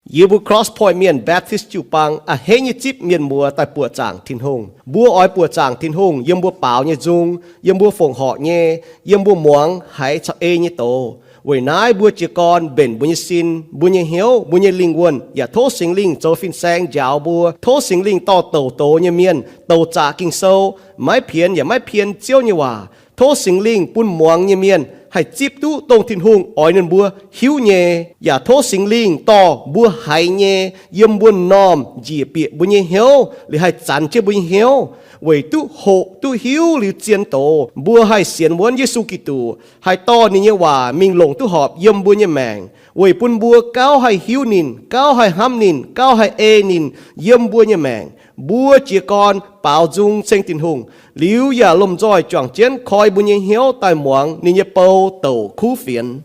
Yie mbuo Cross Point Mienh Baptist jiu-baang a'hneiv nyei zipv mienh muoz daaih buoqc zaangc Tin-Hungh. Mbuo oix buoqc zaangc Tin-Hungh yiem mbuo baaux nyei nzung, yiem mbuo fongc horc nyei, yiem mbuo muangx haiz caux ei nyei doz. Weic naaiv mbuo jiez gorn mbenc mbuo nyei sin, mbuo nyei hnyouv, mbuo nyei lingh wuonh, yaac tov Singx Lingh zoux fin-saeng njaaux mbuo. Tov Singx Lingh dorh douc doz nyei mienh, douc zaqc Ging-Sou, maiv pienx yaac maiv pien Ziouv nyei waac. Tov Singx Lingh bun muangx nyei mienh haih zipv duqv dongh Tin-Hungh oix ninh mbuo hiuv nyei. Yaac tov Singx Lingh dorh mbuo haiz nyei yiem mbuo m'normh njiec bieqc mbuo nyei hnyouv, liuz haih zanx jienv mbuo nyei hnyouv, weic duqv hoqc duqv hiuv liuz zien doz, mbuo haih sienx wuonv Yesu Giduc, haih dorh ninh nyei waac mingh longc duqv horpc yiem mbuo nyei maengc, weic bun mbuo gauh haih hiuv ninh, gauh haih hnamv ninh, gauh haih ei ninh yiem mbuo nyei maengc. Mbuo jiez gorn baaux nzung ceng Tin-Hungh, liuz yaac lomh nzoih juangc jienv koi mbuo nyei hnyouv daaih muangx ninh nyei bou douc kuv fienx.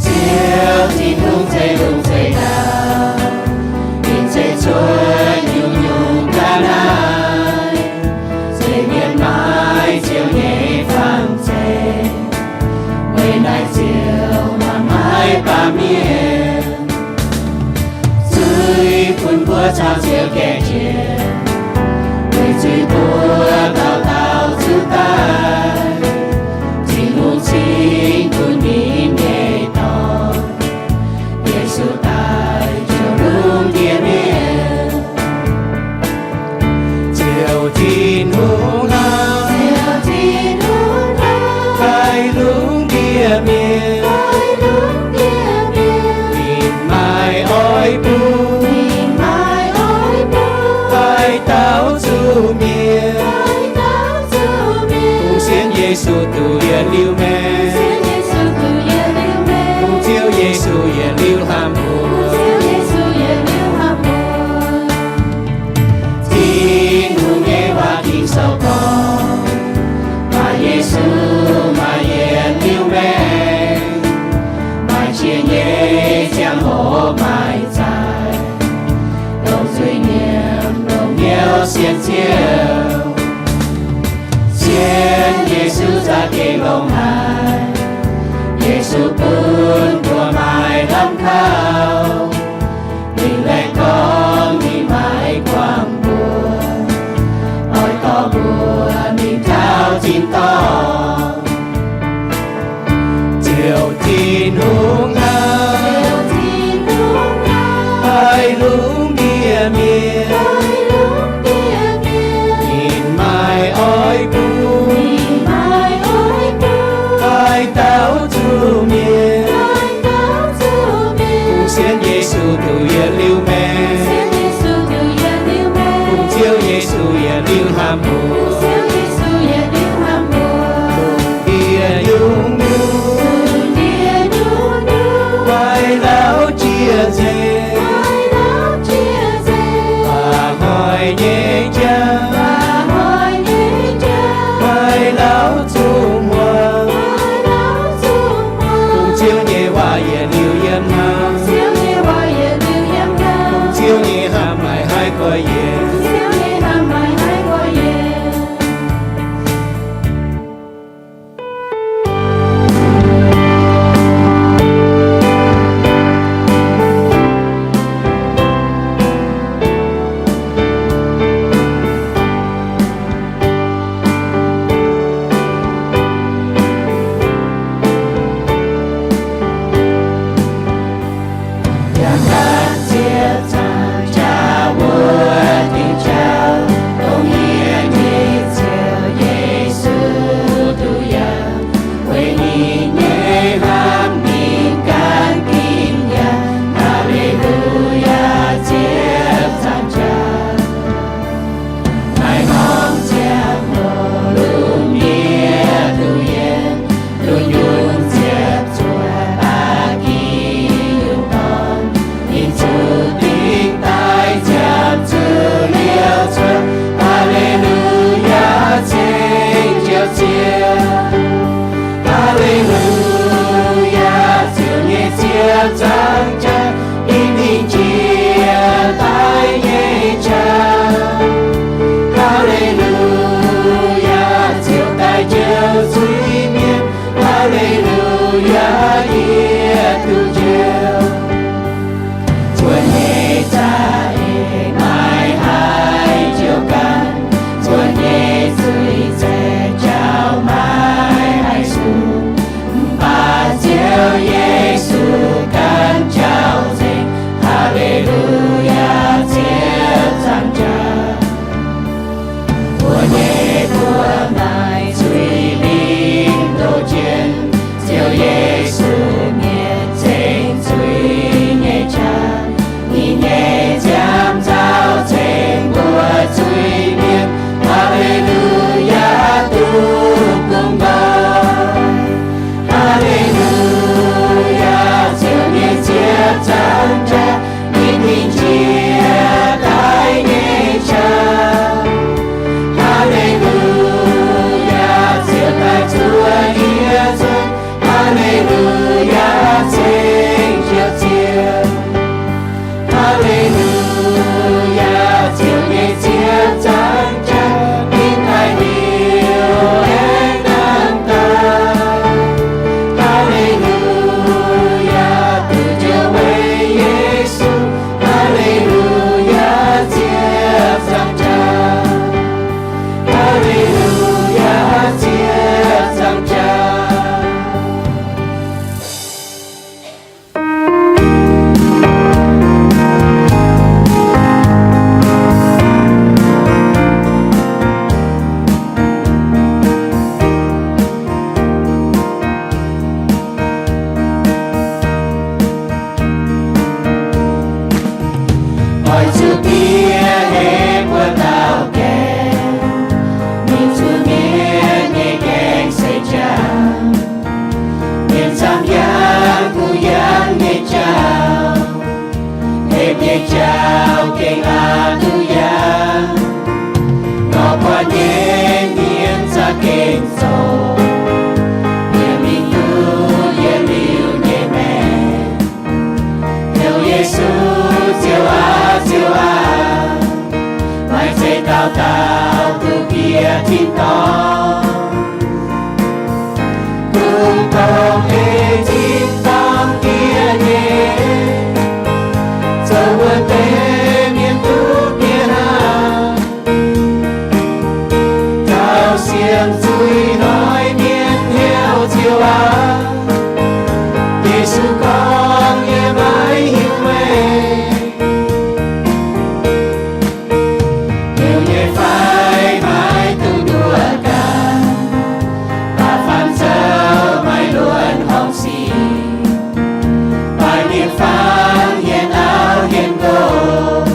Ziouv Tin-Hungh zeiv-lungh zeiv-ndau, ninh zeiv cuotv nyungc-nyungc ga'naaiv, zeiv mienh maiv ziouc nyei fang zeiv. Weic naaiv Ziouv maiv maaih baamh mienh, zuiz bun mbuo caux Ziouv gaengh jiex. Weic zuiz mbuo dauh dauh zuqc daic, Tin-Hungh cingx bun ninh nyei Dorn, Yesu daaih jouc lungh ndiev mienh. Ziouv Tin-Hungh hnamv, Ziouv Tin-Hungh hnamv, daaih lungh ndiev mienh, daaih lungh ndiev mienh. Ninh maaih oix bung, ninh maaih oix bung, daaih daaux zuqc mienh, daaih daaux zuqc mienh. Bungx sienx Yesu duqv yietc liuz maengx, bungx sienx Yesu duqv yietc liuz maengx, bungx Ziouv Yesu yietc liuz hnamv mbuo, bungx Ziouv Yesu yietc liuz hnamv mbuo. Tin-Hungh nyei waac Ging-Sou gorngv, maaih Yesu maaih yietc liuz maengx, maaih jiex nyei ziangh hoc maaih zaih, dongh zuiz-nyiemc longc hnyouv sienx Ziouv. Sienx Yesu za'gengh longx haic. Yesu bun mbuo maaih lamh kaux. Ninh laengz gorngv ninh maiv guangc mbuo, oix dorh mbuo mingh taux tin-dorngh. Ziouv Tin-Hungh hnamv, Ziouv Tin-Hungh hnamv, daaih lungh ndiev mienh, daaih lungh ndiev mienh. Ninh maaih oix bung, ninh maaih oix bung, daaih daaux zuqc mienh, daaih daaux zuqc mienh. Bungx sienx Yesu duqv yietc liuz maengx, bungx sienx Yesu duqv yietc liuz maengx, bungx Ziouv Yesu yietc liuz hnamv mbuo, bungx Ziouv Yesu yietc liuz hnamv mbuo. Lungh ndiev nyungc-nyungc, lungh ndiev nyungc-nyungc, maiv lauh jiex nzengc, maiv lauh jiex nzengc. Baac hnoi nyei jauv, baac hnoi nyei jauv, maiv lauh zuqc muangx, maiv lauh zuqc muangx. Bungx Ziouv nyei waac yietc liuz yiem hnangv, bungx Ziouv nyei waac yietc liuz yiem hnangv. Bungx Ziouv nyei hnamv maiv haih goiv yienc, bungx Ziouv nyei hnamv maiv haih goiv yienc. Haa^le^lu^yaa, ceng Ziouv Ziouv. Haa^le^lu^yaa, Ziouv nyei Ziouv zaangc jaax, ninh daaih liuz aengx hnamv daaih. Haa^le^lu^yaa, duqv njoux weic Yesu. Haa^le^lu^yaa, Ziouv zaangc jaax. Haa^le^lu^yaa, Ziouv zaangc jaax. Oix zuqc bieqc heh mbuo dauh gaengh, mingh zuqc mienv nyei gaengh seix jauv. Mienh camv yangh duqv yangh nyei jauv, hepc nyei jauv gengh aqc duqv yangh. Nor buatc nyei mienh za'gengh zoqc, yie mingh duqv yie liuz nyei maengc. Heuc Yesu, Ziouv aac, Ziouv aac, maaih zeiz dauh dauh duqv bieqc tin-dorngh, dongh ei tin-dorngh bieqc nyei, zoux wuov deix mienh duqv bieqc hnangv. Taux sienx zuiz hnoi mienh heuc Ziouv aac, Yesu gorngv, yie maiv hiuv meih. Heuc nyei fai maiv dungx nduov ganh, baac faan zoux maiv luonx horngc sic, baac mienh faan hienx auv hienx nqox,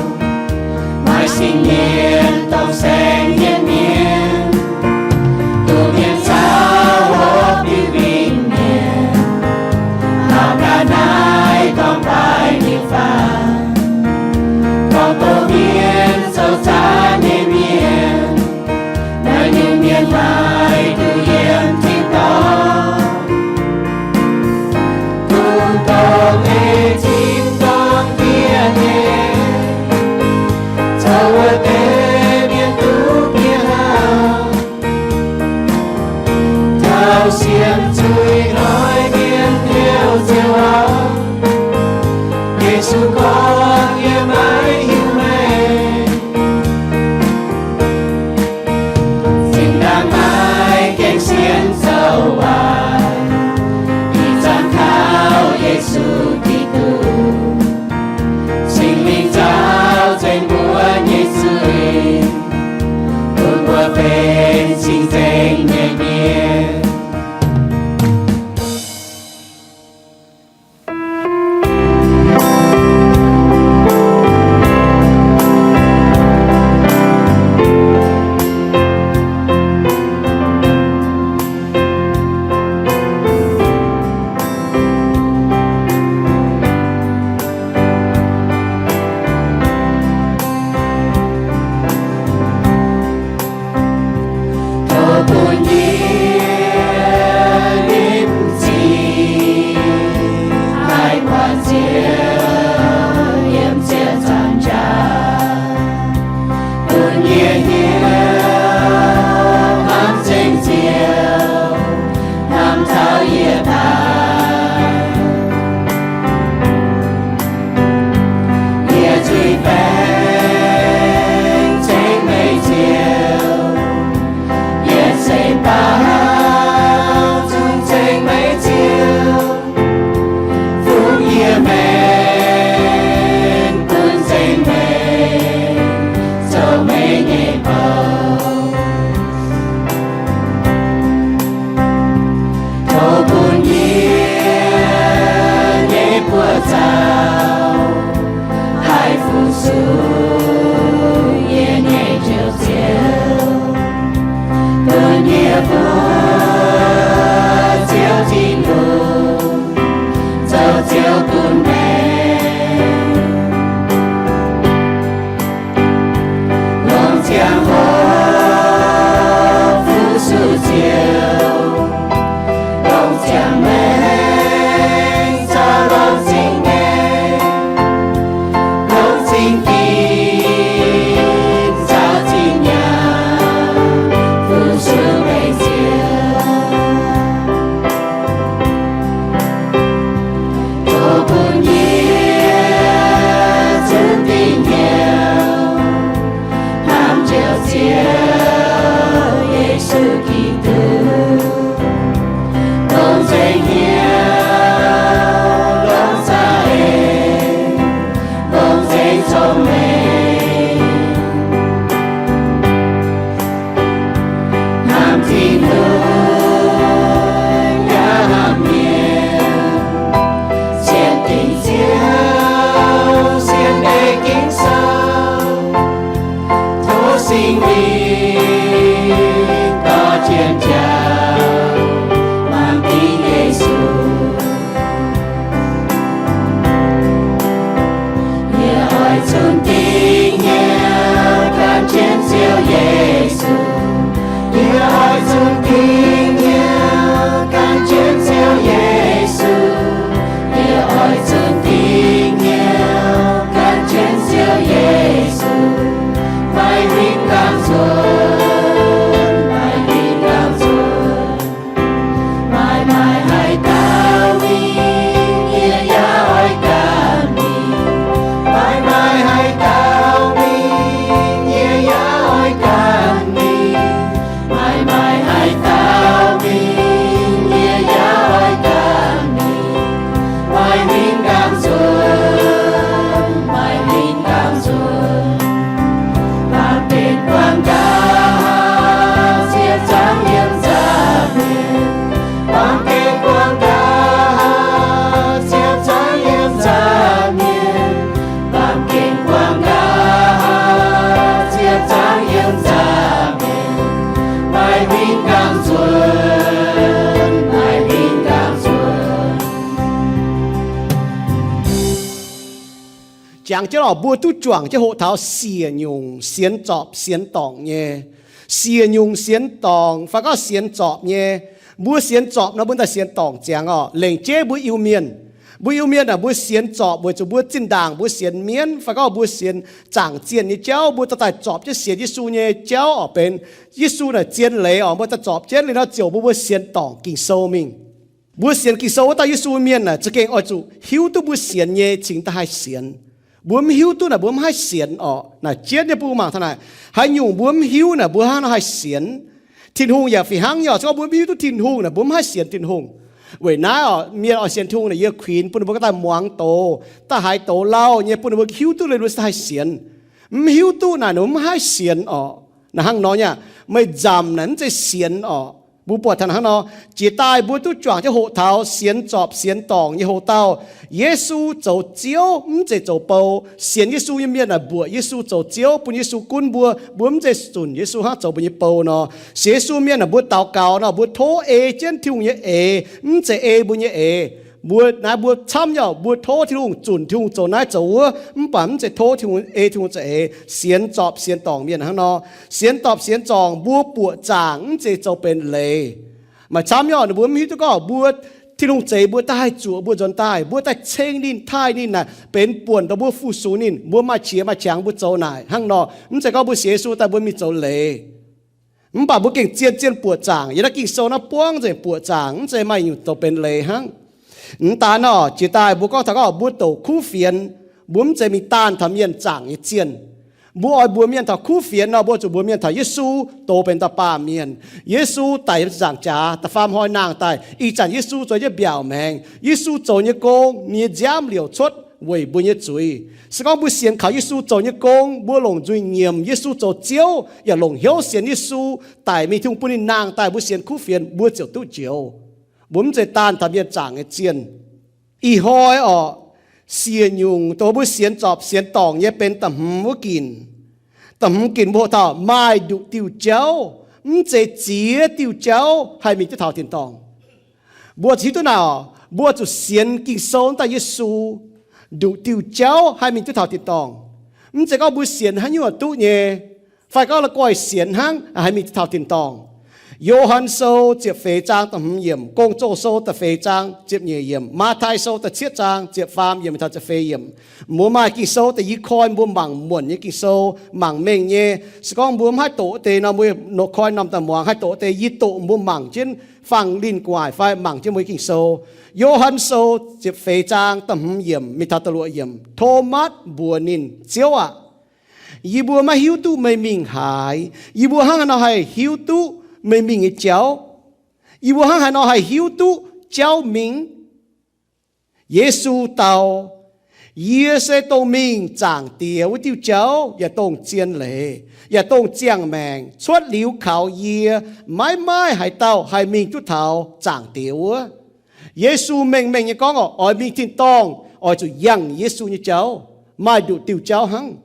maaih sin mienh dongh saeng jienv mienh, duqv mienh caux hopv diuh win-mienh, taux ga'naaiv jangx jienv oc, mbuo duqv juangc jienv hoqc taux siec nyungc sienx zorpc sienx dorngc nyei. Siec nyungc sienx dorngc fai gorngv sienx zorpc nyei. Mbuo sienx zorpc nor mbuo daaih sienx dorngc ziangx oc. Lengc jeiv mbuo Iu-Mienh, mbuo Iu-Mienh aah, mbuo sienx zorpc weic zuqc mbuo zinh ndaangc mbuo sienx mienv fai gorngv mbuo sienx zaangc zienh nyei jauv, mbuo dorh daaih zorpc jienv sienx Yesu nyei jauv oc, benx Yesu naaic zien leiz oc, mbuo daaih zorpc jienv liuz nor ziouc mbuo, mbuo sienx dorngc Ging-Sou mingh. Mbuo sienx Ging-Sou wuov dauh Yesu mienh naaic za'gengh oix zuqc hiuv duqv mbuo sienx nyei cingx daaih haih sienx. Mbuo mv hiuv duqv naaic mbuo mv haih sienx oc. Naaic jienv nyei bun mbuo mangc taux naaic, haaix nyungc mbuo mv hiuv naaic mbuo hnangv nor haih sienx. Tin-Hungh yaac fih hnangv nyei oc. Se gorngv mbuo mv hiuv duqv Tin-Hungh naaic mbuo mv haih sienx Tin-Hungh. Weic naaiv oc, mienh oix sienx Tin-Hungh naaic yie kuinx bun ninh mbuo gorngv daaih muangx doz, daaih haiz doz lauh nyei bun ninh mbuo hiuv duqv liuz mbuo haih sienx. Mv hiuv duqv naaic ninh mbuo mv haih sienx oc. Naaic hnangv nor nyei, meih nzamc naaic mv zeiz sienx oc. Mbuo buatc taux hnangv nor, jiex daaih mbuo duqv juangc jienv hoqc taux sienx zorpc sienx dorngc nyei hoc-dauh, Yesu zoux Ziouv mv zeiz zoux bou. Sienx Yesu nyei mienh naaic mbuoqc Yesu zoux Ziouv, bun Yesu gunv mbuo. Mbuo mv zeiz zunc Yesu hnangv zoux mbuo nyei bou nor. Sienx Yesu mienh naaic mbuo daux gaux nor mbuo tov ei jienv Tin-Hungh nyei eix, mv zeiz ei mbuo nyei eix. Mbuo naaiv mbuo camv nyei oc, mbuo tov Tin-Hungh, zunc Tin-Hungh zoux naaiv zoux wuov, mv baac mv zeiz tov Tin-Hungh, ei Tin-Hungh zoux eix. Sienx zorpc sienx dorngc mienh hnangv nor, sienx dorpc sienx dorngc mbuo buoqc zaangc mv zeiz zoux benx leiz. Maaih camv nyei oc, ninh mbuo mv hiuv duqv gorngv mbuo, Tin-Hungh zeix mbuo daaih haih zuoqc mbuo nzuonx daaih, mbuo daaih ceng ninh, taaih ninh naaic benx buonc dongh mbuo fu-sux ninh, mbuo maaih qiex maaih qangx mbuo zoux naaic hnangv nor. Mv zeiz gorngv mbuo sienx Yesu daaih mbuo mingh zoux leiz. Mv baac mbuo gengh zien-zien buoqc zaangc. Yiem naaiv Ging-Sou naaiv buangv nzengc buoqc zaangc, mv zeiz maaih nyungc zoux benx leiz hnangv. Mv daan oc, jiex daaih mbuo gorngv taux gorngv mbuo douc kuv fienx, mbuo mv zeiz mingh daanh taux mienh zaangc nyei zienh. Mbuo oix mbuox mienh taux kuv fienx nor, mbuo zuqc mbuox mienh taux Yesu dox benx dauh baamh mienh. Yesu daic yiem ziepc nzaangc jaax, da'faam hnoi nangh daaih. Ih zanc Yesu zoux jienv mbiaauc maengx. Yesu zoux nyei gong, ninh nyei nziaamv liouc cuotv weic mbuo nyei zuiz. Se gorngv mbuo sienx kaux Yesu zoux nyei gong, mbuo longc nzuih nyiemc Yesu zoux Ziouv, yaac longc hnyouv sienx Yesu daic mingh Tin-Hungh bun ninh nangh daaih, mbuo sienx kuv fienx, mbuo ziouc duqv njoux. Mbuo mv zeiz daanh taux mienh zaangc nyei zienh. Ih hnoi orqc, siec nyungc dongh mbuo sienx zorpc sienx dorngc nyei benx da'hmz wuov ginc. Da'hmz ginc mbuo hoqc taux maaih nduqc diuh jauv, mv zeiz ziex diuh jauv haih mingh duqv taux tin-dorngh. Mbuo zuqc hiuv duqv naaic, mbuo zuqc sienx Ging-Sou daaih Yesu, nduqc diuh jauv haih mingh duqv taux tin-dorngh. Mv zeiz gorngv mbuo sienx haaix nyungc duqv nyei, fai gorngv la'guaih sienx hnangv haih mingh duqv taux tin-dorngh. Yo^han Sou ziepc feix zaang da'hmz yiemc, Gong-Zoh Sou da'feix zaang ziepc nyeic yiemc, Matv^tai Sou da'cietv zaang ziepc faam yiemc taux ziepc feix yiemc. Mbuo maaih Ging-Sou da'yietv koi mbuo mangc muonc nyei Ging-Sou, mangc mengh nyei. Se gorngv mbuo mv haih doqc deix nor, mbuo koi norm daaih muangx. Haih doqc deix yie doqc mbuo mangc jienv fangx linh gu'nguaaic fai mangc jienv mbuo Ging-Sou. Yo^han Sou ziepc feix zaang da'hmz yiemc mingh taux da'luoqc yiemc, Tomatv mbuox ninh, Ziouv aah! Yie mbuo maiv hiuv duqv meih mingh haaix. Yie mbuo hnangv haaix nor haih hiuv duqv meih mingh nyei jauv? Yie mbuo hnangv haaix nor haih hiuv duqv jauv mingh? Yesu dau, Yie se dongh mingh Zaangc Diex wuov diuh jauv, yaac dongh zien leiz, yaac dongh ziangh maengc. Cuotv liuz kaux yie, maiv maaih haaix dauh haih mingh duqv taux Zaangc Diex wuov. Yesu mengh mengh nyei gorngv oc, oix mingh tin-dorngh oix zuqc yangh Yesu nyei jauv. Maaih nduqc diuh jauv hnangv.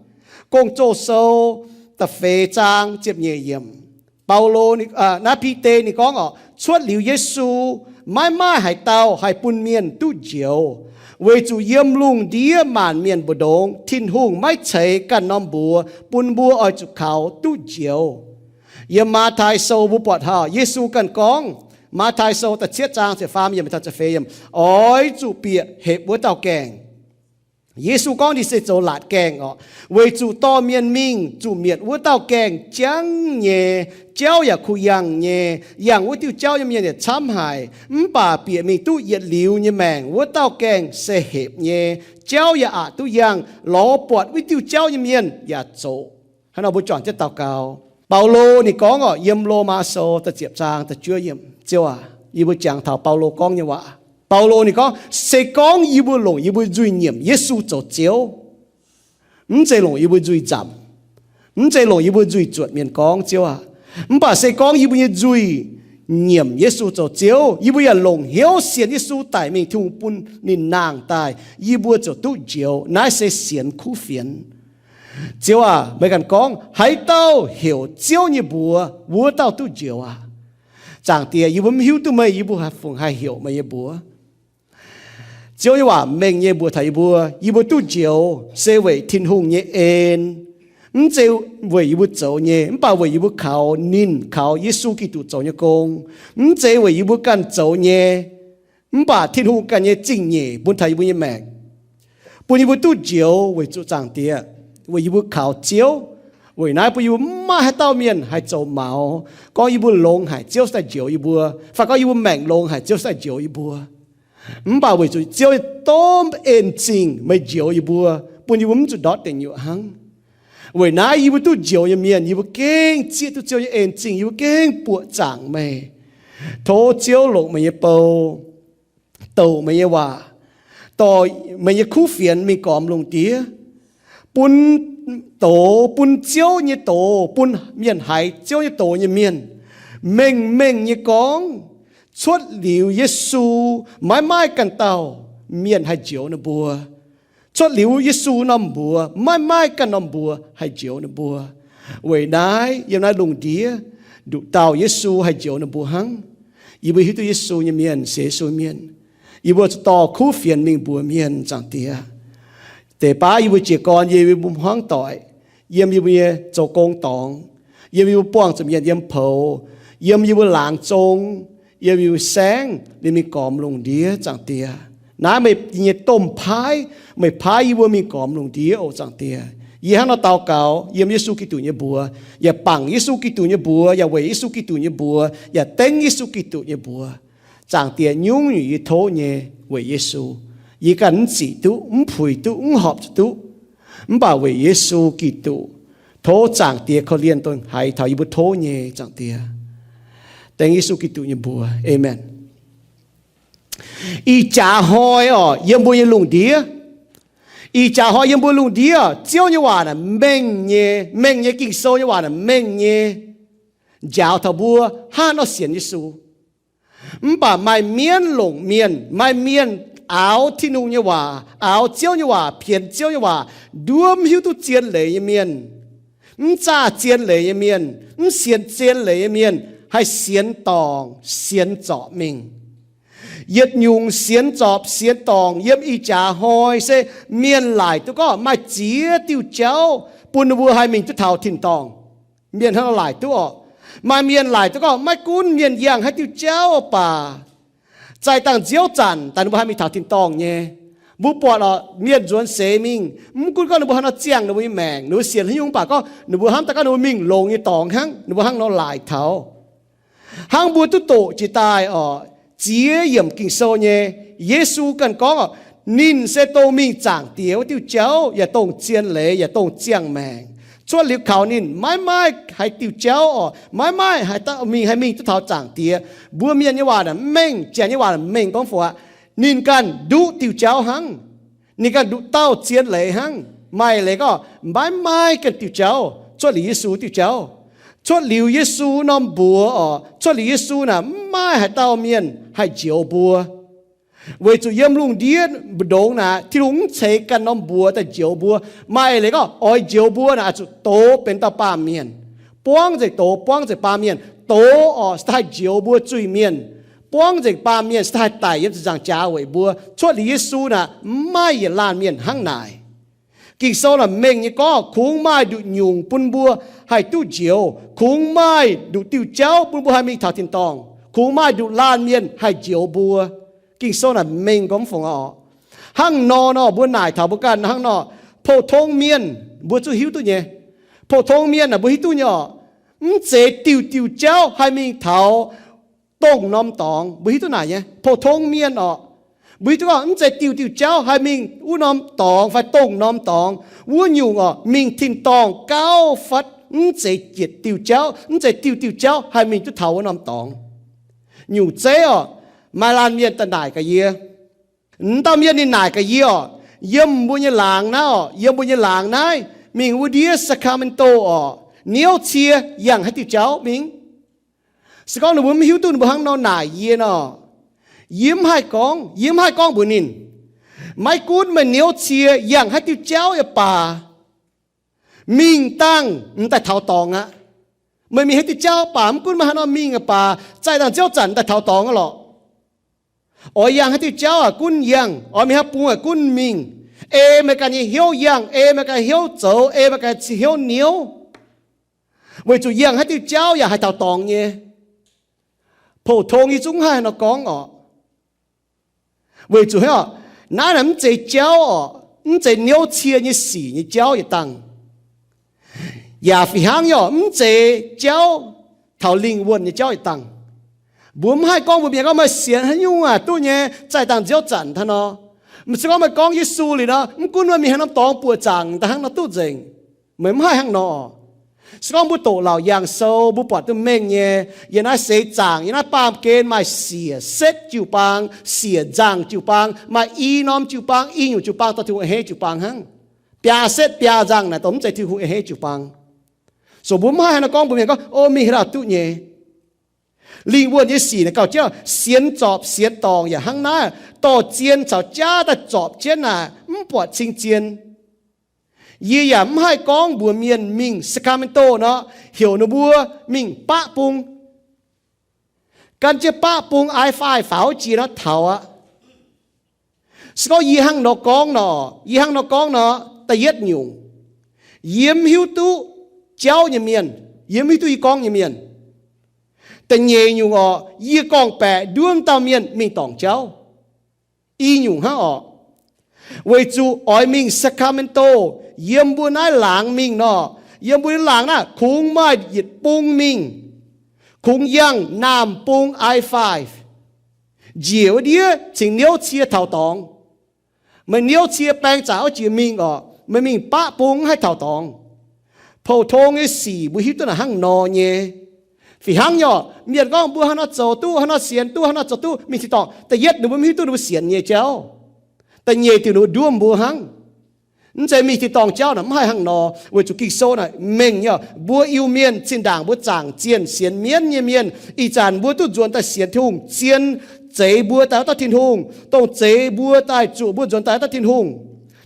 Gong-Zoh Sou da'feix zaang ziepc nyeic yiemc, Baulo, naaiv Bide ninh gorngv oc, cuotv liuz Yesu, maiv maaih haaix dauh haih bun mienh duqv njoux, weic zuqc yiem lungh ndiev maanc mienh mbu'ndongx Tin-Hungh maiv ceix ganh norm mbuox bun mbuo oix zuqc kaux duqv njoux. Yiem Matv^tai Sou mbuo buatc taux Yesu ganh gorngv, Matv^tai Sou da'cietv zaang ziepc faam yiemc taux ziepc feix yiemc, oix zuqc bieqc hepc wuov dauh gaengh. Yesu gorngv ninh se zoux laatc gaengh oc, weic zuqc dorh mienh mingh zuqc mietc wuov dauh gaengh jangv nyei, jauv yaac kuh yangh nyei, yangh wuov diuh jauv nyei mienh yaac camv haic. Mv baac bieqc mingh duqv yietc liuz nyei maengc wuov dauh gaengh se hepc nyei, jauv yaac aqc duqv yangh, lorz buatc wuov diuh jauv nyei mienh yaac zoqc. Hnangv nor mbuo juangc jienv daux gaux. Baulo ninh gorngv oc, yiem Lomaa Sou da'ziepc zaang da'juov yiemc, Ziouv aac, yie mbuo jangx taux Baulo gorngv nyei waac. Baulo ninh gorngv, se gorngv yie mbuo longc yie mbuo nzuih nyiemc Yesu zoux Ziouv, mv zeiz longc yie mbuo nzuih nzamc, mv zeiz longc yie mbuo nzuih zuotc mienh gorngv, Ziouv aac, mv baac se gorngv yie mbuo nyei nzuih nyiemc Yesu zoux Ziouv, yie mbuo yaac longc hnyouv sienx Yesu daic mingh Tin-Hungh bun ninh nangh daaih, yie mbuo ziouc duqv njoux. Naaiv se sienx kuv fienx. Ziouv aac, meih ganh gorngv, haaix dauh heuc Ziouv nyei mbuox, wuov dauh duqv njoux aqv. Zaangc Diex, yie mbuo mv hiuv duqv meih, yie mbuo haih fungc haih heuc meih nyei mbuox? Ziouv nyei waac mengh nyei mbuox taux yie mbuo, yie mbuo duqv njoux se weic Tin-Hungh nyei en, mv zeiz weic yie mbuo zoux nyei, mv baac weic yie mbuo kaux ninh, kaux Yesu Giduc zoux nyei gong. Mv zeiz weic yie mbuo ganh zoux nyei, mv baac Tin-Hungh ganh nyei zingh nyeic bun taux yie mbuo nyei maengc, bun yie mbuo duqv njoux weic zuqc Zaangc Diex, weic yie mbuo kaux Ziouv. Weic naaiv bun yie mbuo mv maaih haaix dauh mienh haih zoux maux gorngv yie mbuo longx haic Ziouv se daaih njoux yie mbuo, fai gorngv yie mbuo maengc longx haic Ziouv se daaih njoux yie mbuo. Mv baac weic zuqc Ziouv nyei domh en-zingh meih njoux yie mbuo, bun yie mbuo mv zuqc ndortv deic nyuoqc hnangv. Weic naaiv yie mbuo duqv njoux nyei mienh, yie mbuo gengh zieqv duqv Ziouv nyei en-zingh, yie mbuo gengh buoqc zaangc meih. Tov Ziouv longc meih nyei bou, douc meih nyei waac, dorh meih nyei kuv fienx mingh gormx lungh ndiev, bun doz, bun Ziouv nyei doz, bun mienh haiz Ziouv nyei doz nyei mienh mengh mengh nyei gorngv, cuotv liuz Yesu, maiv maaih ganh dauh mienh haih njoux ninh mbuo. Cuotv liuz Yesu norm mbuox, maiv maaih ganh norm mbuox haih njoux ninh mbuo. Weic naaiv yiem naaiv lungh ndiev nduqc dauh Yesu haih njoux ninh mbuo hnangv. Yie mbuo hiuv duqv Yesu nyei mienh, sienx Yesu mienh, yie mbuo zuqc dorh kuv fienx mingh mbuox mienh, Zaangc Diex. Deix baav yie mbuo jiez gorn yiem yie mbuo hmuangv doic, yiem yie mbuo nyei zoux gong dorngx, yiem yie mbuo buangh zuqc mienh yiem poux, yiem yie mbuo laangz zong, yiem yie mbuo saengv, liemh mingh gormx lungh ndiev, Zaangc Diex. Naaiv meih nyei domh paaiv, meih paaiv yie mbuo mingh gormx lungh ndiev oc, Zaangc Diex. Yie hnangv nor daux gaux yiem Yesu Giduc nyei mbuox, yaac bangc Yesu Giduc nyei mbuox, yaac weic Yesu Giduc nyei mbuox, yaac dengv Yesu Giduc nyei mbuox. Zaangc Diex, nyungc-nyungc yie tov nyei weic Yesu. Yie ganh mv zic duqv, mv puix duqv, mv horpc duqv. Mv baac weic Yesu Giduc, tov Zaangc Diex korv-lienh dongh haiz taux yie mbuo tov nyei, Zaangc Diex. Dengv Yesu Giduc nyei mbuox. Aamen. Ih jaax hnoi oc, yiem mbuo nyei lungh ndiev, ih jaax hnoi yiem mbuo lungh ndiev, Ziouv nyei waac naaic mengh nyei, mengh nyei, Ging-Sou nyei waac naaic mengh nyei, njaaux taux mbuo hnangv nor sienx Yesu. Mv baac maaih mienv longc mienh, maaih mienh aaux Tin-Hungh nyei waac, aaux Ziouv nyei waac, pienx Ziouv nyei waac, nduov mv hiuv duqv zien leiz nyei mienh, mv zaah zien leiz nyei mienh, mv sienx zien leiz nyei mienh, haih sienx dorngc sienx zorpc mingh. Yietc nyungc sienx zorpc sienx dorngc yiem ih jaax hnoi se mienh laaic duqv gorngv maaih ziex diuh jauv bun ninh mbuo haih mingh duqv taux tin-dorngh. Mienh hnangv nor laaic duqv oc. Maaih mienh laaic duqv gorngv maiv gunv mienh yangh haaix diuh jauv baac, zaih dangh nziouv zanc daaih ninh mbuo haih mingh taux tin-dorngh nyei. Mbuo buatc oc, mienh nzuonx seix mingh, mv gunv gorngv ninh mbuo haaix nor ziangh ninh mbuo nyei maengc, ninh mbuo sienx haaix nyungc baac gorngv ninh mbuo hnamv daaih gorngv ninh mbuo mingh longx nyei dorngx hnangv, ninh mbuo hnangv nor laaic taux. Hnangv mbuo duqv doqc jiex daaih oc, ziex yiemc Ging-Sou nyei, Yesu ganh gorngv oc, ninh se dongh mingh Zaangc Diex wuov diuh jauv, yaac dongh zien leiz, yaac dongh ziangh maengc. Cuotv liuz kaux ninh maiv maaih haaix diuh jauv oc, maiv maaih haaix dauh mingh haih mingh duqv taux Zaangc Diex. Mbuo mienh nyei waac naaic mv mengh, janx nyei waac naaic mengh gorngv fungc aqv. Ninh ganh nduqv diuh jauv hnangv. Ninh ganh nduqc dauh zien leiz hnangv. Maaih leiz gorngv maiv maaih ganh diuh jauv cuotv liuz Yesu diuh jauv. Cuotv liuz Yesu norm mbuox oc, cuotv liuz Yesu naaic mv maaih haaix dauh mienh haih njoux mbuo. Weic zuqc yiem lungh ndiev mbu'ndongx naaic Tin-Hungh mv ceix ganh norm mbuox daaih njoux mbuo. Maaih leiz gorngv oix njoux mbuo naaic oix zuqc doz benx dauh baamh mienh, buangv nzengc doz, buangv nzengc baamh mienh. Doz oc se daaih haih njoux mbuo zuiz-mienh. Buangv nzengc baamh mienh se daaih haih daic yiem ziepc nzaangc jaax weic mbuo. Cuotv liuz Yesu naaic mv maaih yietc laanh mienh hnangv naaic. Ging-Sou naaic mengh nyei gorngv kungx maaih nduqc nyungc bun mbuo haih duqv njoux, kungx maaih nduqc diuh jauv bun mbuo haih mingh taux tin-dorngh, kungx maaih nduqc laanh mienh haih njoux mbuo. Ging-Sou naaic mengh gorngv fungc oc. Hnangv nor nor mbuo naaic taux mbuo ganh hnangv nor, pou-tong mienh mbuo zuqc hiuv duqv nyei. Pou-tong mienh naaic mbuo hiuv duqv nyei oc. Mv zeiz diuh diuh jauv haih mingh taux dongh norm dorngx. Mbuo hiuv duqv naaic nyei, pou-tong mienh oc. Mbuo hiuv duqv gorngv mv zeiz diuh diuh jauv haih mingh wuov norm dorngx fai dongh norm dorngx. Wuov nyungc oc, mingh tin-dorngh gauh fatv, mv zeiz yietc diuh jauv, mv zeiz diuh diuh jauv haih mingh duqv taux wuov norm dorngx. Nyungc zeiv oc, maaih laanh mienh daaih naaic gaax yie, wuov dauh mienh ninh naaic gaax yie oc, yiem mbuo nyei laangz naaiv oc, yiem mbuo nyei laangz naaiv mingh wuov ndiev Sacramento oc, niouv cie yangh haaix diuh jauv mingh? Se gorngv ninh mbuo mv hiuv duqv ninh mbuo hnangv nor naaic yie nor, yie mv haih gorngv, yie mv haih gorngv mbuox ninh, maiv gunv meih niouv cie yangh haaix diuh jauv yaac baac, mingh dangh m'daaih taux dorngx aqv. Meih mingh haaix diuh jauv baac, mv gunv meih haaix nor mingh yaac baac, zaih dangh nziouv zanc m'daaih taux dorngx aqv lorqc. Oix yangh haaix diuh jauv aac, gunv yangh. Oix mingh haaix bung aac, gunv mingh. Ei meih ganh nyei hnyouv yangh, ei meih ganh hnyouv zoux, ei meih ganh hnyouv niouv. Weic zuqc yangh haaix diuh jauv yaac haih taux dorngx nyei. Pou-tong yie zungv mv haih nor gorngv orqc. Weic zuqc hnangv orqc, naaiv naaic mv zeiz jauv orqc, mv zeiz niouv cie nyei sic nyei jauv yietc dangh. Yaac fih hnangv nyei orqc, mv zeiz jauv taux lingh wuonh nyei jauv yietc dangh. Mbuo mv haih gorngv mbuo mienh gorngv, meih sienx haaix nyungc aac duqv nyei, zaih dangh nziouv zanc hnangv nor. Mv se gorngv meih gorngv Yesu liuz nor, mv gunv meih mingh haaix norm dorngx buoqc zaangc daaih hnangv nor duqv nzengc. Meih mv haih hnangv nor. Se gorngv mbuo doqc lauc yangh sou, mbuo buatc duqv mengh nyei, yiem naaiv seix zaangc, yiem naaiv baamh gen maaih siec setv jiu-baang, siec nzangc jiu-baang, maaih i norm jiu-baang, i nyungc jiu-baang dorh Tin-Hungh a'hneiv jiu-baang hnangv. Biaa setv biaa nzangc naaic dongh mv zeiz Tin-Hungh a'hneiv jiu-baang. So mbuo mv haih haaix nor gorngv mbuo mienh gorngv, o, mingh haaix dauh duqv nyei. Lingh wuonh nyei sic naaic gauh jienv sienx zorpc sienx dorngc yaac hnangv naaiv, dorh zien caux jaav daaih zorpc jienv naaic mv buatc cing-zien. Yie yaac mv haih gorngv mbuox mienh mingh Sacramento nor, heuc ninh mbuo mingh baqv bung. Gan jienv baqv bung I five faaux jiex nor taux aqv. Se gorngv yie hnangv nor gorngv nor, yie hnangv nor gorngv nor, da'yietv nyungc, yie mv hiuv duqv jauv nyei mienh, yie mv hiuv duqv yie gorngv nyei mienh. Da'nyeic nyungc orqc, yie gorngv-baeqc nduov dauh mienh mingh dorngc jauv. I nyungc hnangv orqc, weic zuqc oix mingh Sacramento, yiem mbuo naaiv laangz mingh nor, yiem mbuo naaiv laangz naaiv kungx maaih yietc bung mingh, kungx yangh naamh bung I five, njiec wuov ndiev cingx niouv cie taux dorngx. Meih niouv cie baeng zaqc wuov jiex mingh orqc, meih mingh baqv bung mv haih taux dorngx. Pou-tong nyei sic mbuo hiuv duqv naaic hnangv nor nyei. Fih hnangv nyei orqc, mienh gorngv mbuo haaix nor zoux duqv, haaix nor sienx duqv, haaix nor zoux duqv, mingh tin-dorngh. Da'yietv ninh mbuo mv hiuv duqv ninh mbuo sienx nyei jauv. Da'nyeic diuc ninh mbuo nduov mbuo hnangv. Mv zeiz mingh tin-dorngh jauv naaic mv haih hnangv nor, weic zuqc Ging-Sou naaic mengh nyei orqc, mbuo Iu-Mienh zinh ndaangc mbuo zaangc zienh sienx mienv nyei mienh, ih zanc mbuo duqv nzuonx daaih sienx Tin-Hungh, zien zeix mbuo daaih wuov dauh Tin-Hungh, dongh zeix mbuo daaih zuqc mbuo nzuonx daaih wuov dauh Tin-Hungh.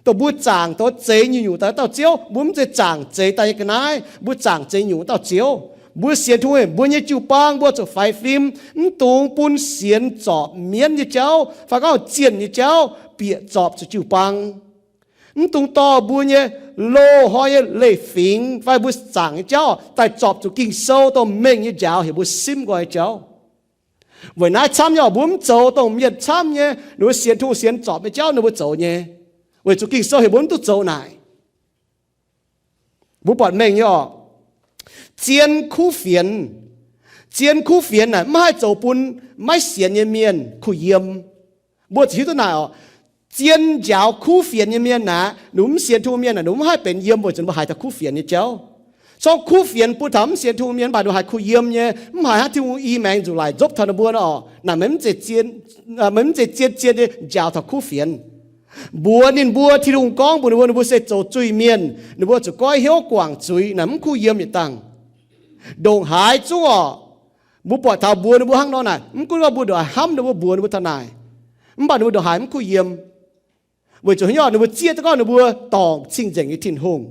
Dongh mbuo zaangc dongh zeix nyungc-nyungc daaih wuov dauh Ziouv, mbuo mv zeiz zaangc zeix daaih nyei ga'naaiv, mbuo zaangc zeix nyungc wuov dauh Ziouv. Mbuo sienx Tin-Hungh, mbuo nyei jiu-baang mbuo zuqc faix fim, mv dungx bun sienx zorpc mienv nyei jauv fai gorngv zienh nyei jauv bieqc zorpc zuqc jiu-baang. Mv dungx dorh mbuo nyei loz-hnoi nyei leiz-fingx fai mbuo zaangc nyei jauv daaih zorpc zuqc Ging-Sou dongh mengh nyei njaaux heuc mbuo simv nqoi nyei jauv. Weic naaiv camv nyei orqc, mbuo mv zoux dongh mienh camv nyei, ninh mbuo sienx Tin-Hungh sienx zorpc nyei jauv ninh mbuo zoux nyei. Weic zuqc Ging-Sou heuc mbuo mv duqv zoux naaic. Mbuo buatc mengh nyei orqc, zien kuv fienx. Zien kuv fienx naaic mv haih zoux bun maiv sienx nyei mienh kuh yiem. Mbuo ziouc hiuv duqv naaic orqc, zien njaaux kuv fienx nyei mienh naaic, ninh mbuo mv sienx Tin-Hungh mienh naaic, ninh mbuo mv haih benx yiem weic zuqc ninh mbuo haiz taux kuv fienx nyei jauv. Zorqv kuv fienx bun taux mv sienx Tin-Hungh mienh, mv baac ninh mbuo haiz kuh yiem nyei, mv haiz hnangv Tin-Hungh i maengx nzuqc laaix nzopv taux ninh mbuo nor orqc, naaic meih mv zeiz zien, meih mv zeiz zien-zien nyei njaaux taux kuv fienx. Mbuox ninh mbuo, Tin-Hungh gorngv mbuox ninh mbuo, ninh mbuo se zoux zuiz-mienh, ninh mbuo zuqc goiv hnyouv guangc zuiz naaic mv kuh yiem yietc dangh. Ndongc haaix zungv orqc, mbuo buatc taux mbuox ninh mbuo hnangv nor naaic, mv gunv gorngv mbuo ndongc haaix hnamv ninh mbuo, mbuox ninh mbuo taux naaic, mv baac ninh mbuo ndongc haaix mv kuh yiem. Weic zuqc haaix nyungc? Ninh mbuo zieqv duqv gorngv ninh mbuo dorngc cing-nzengc nyei Tin-Hungh.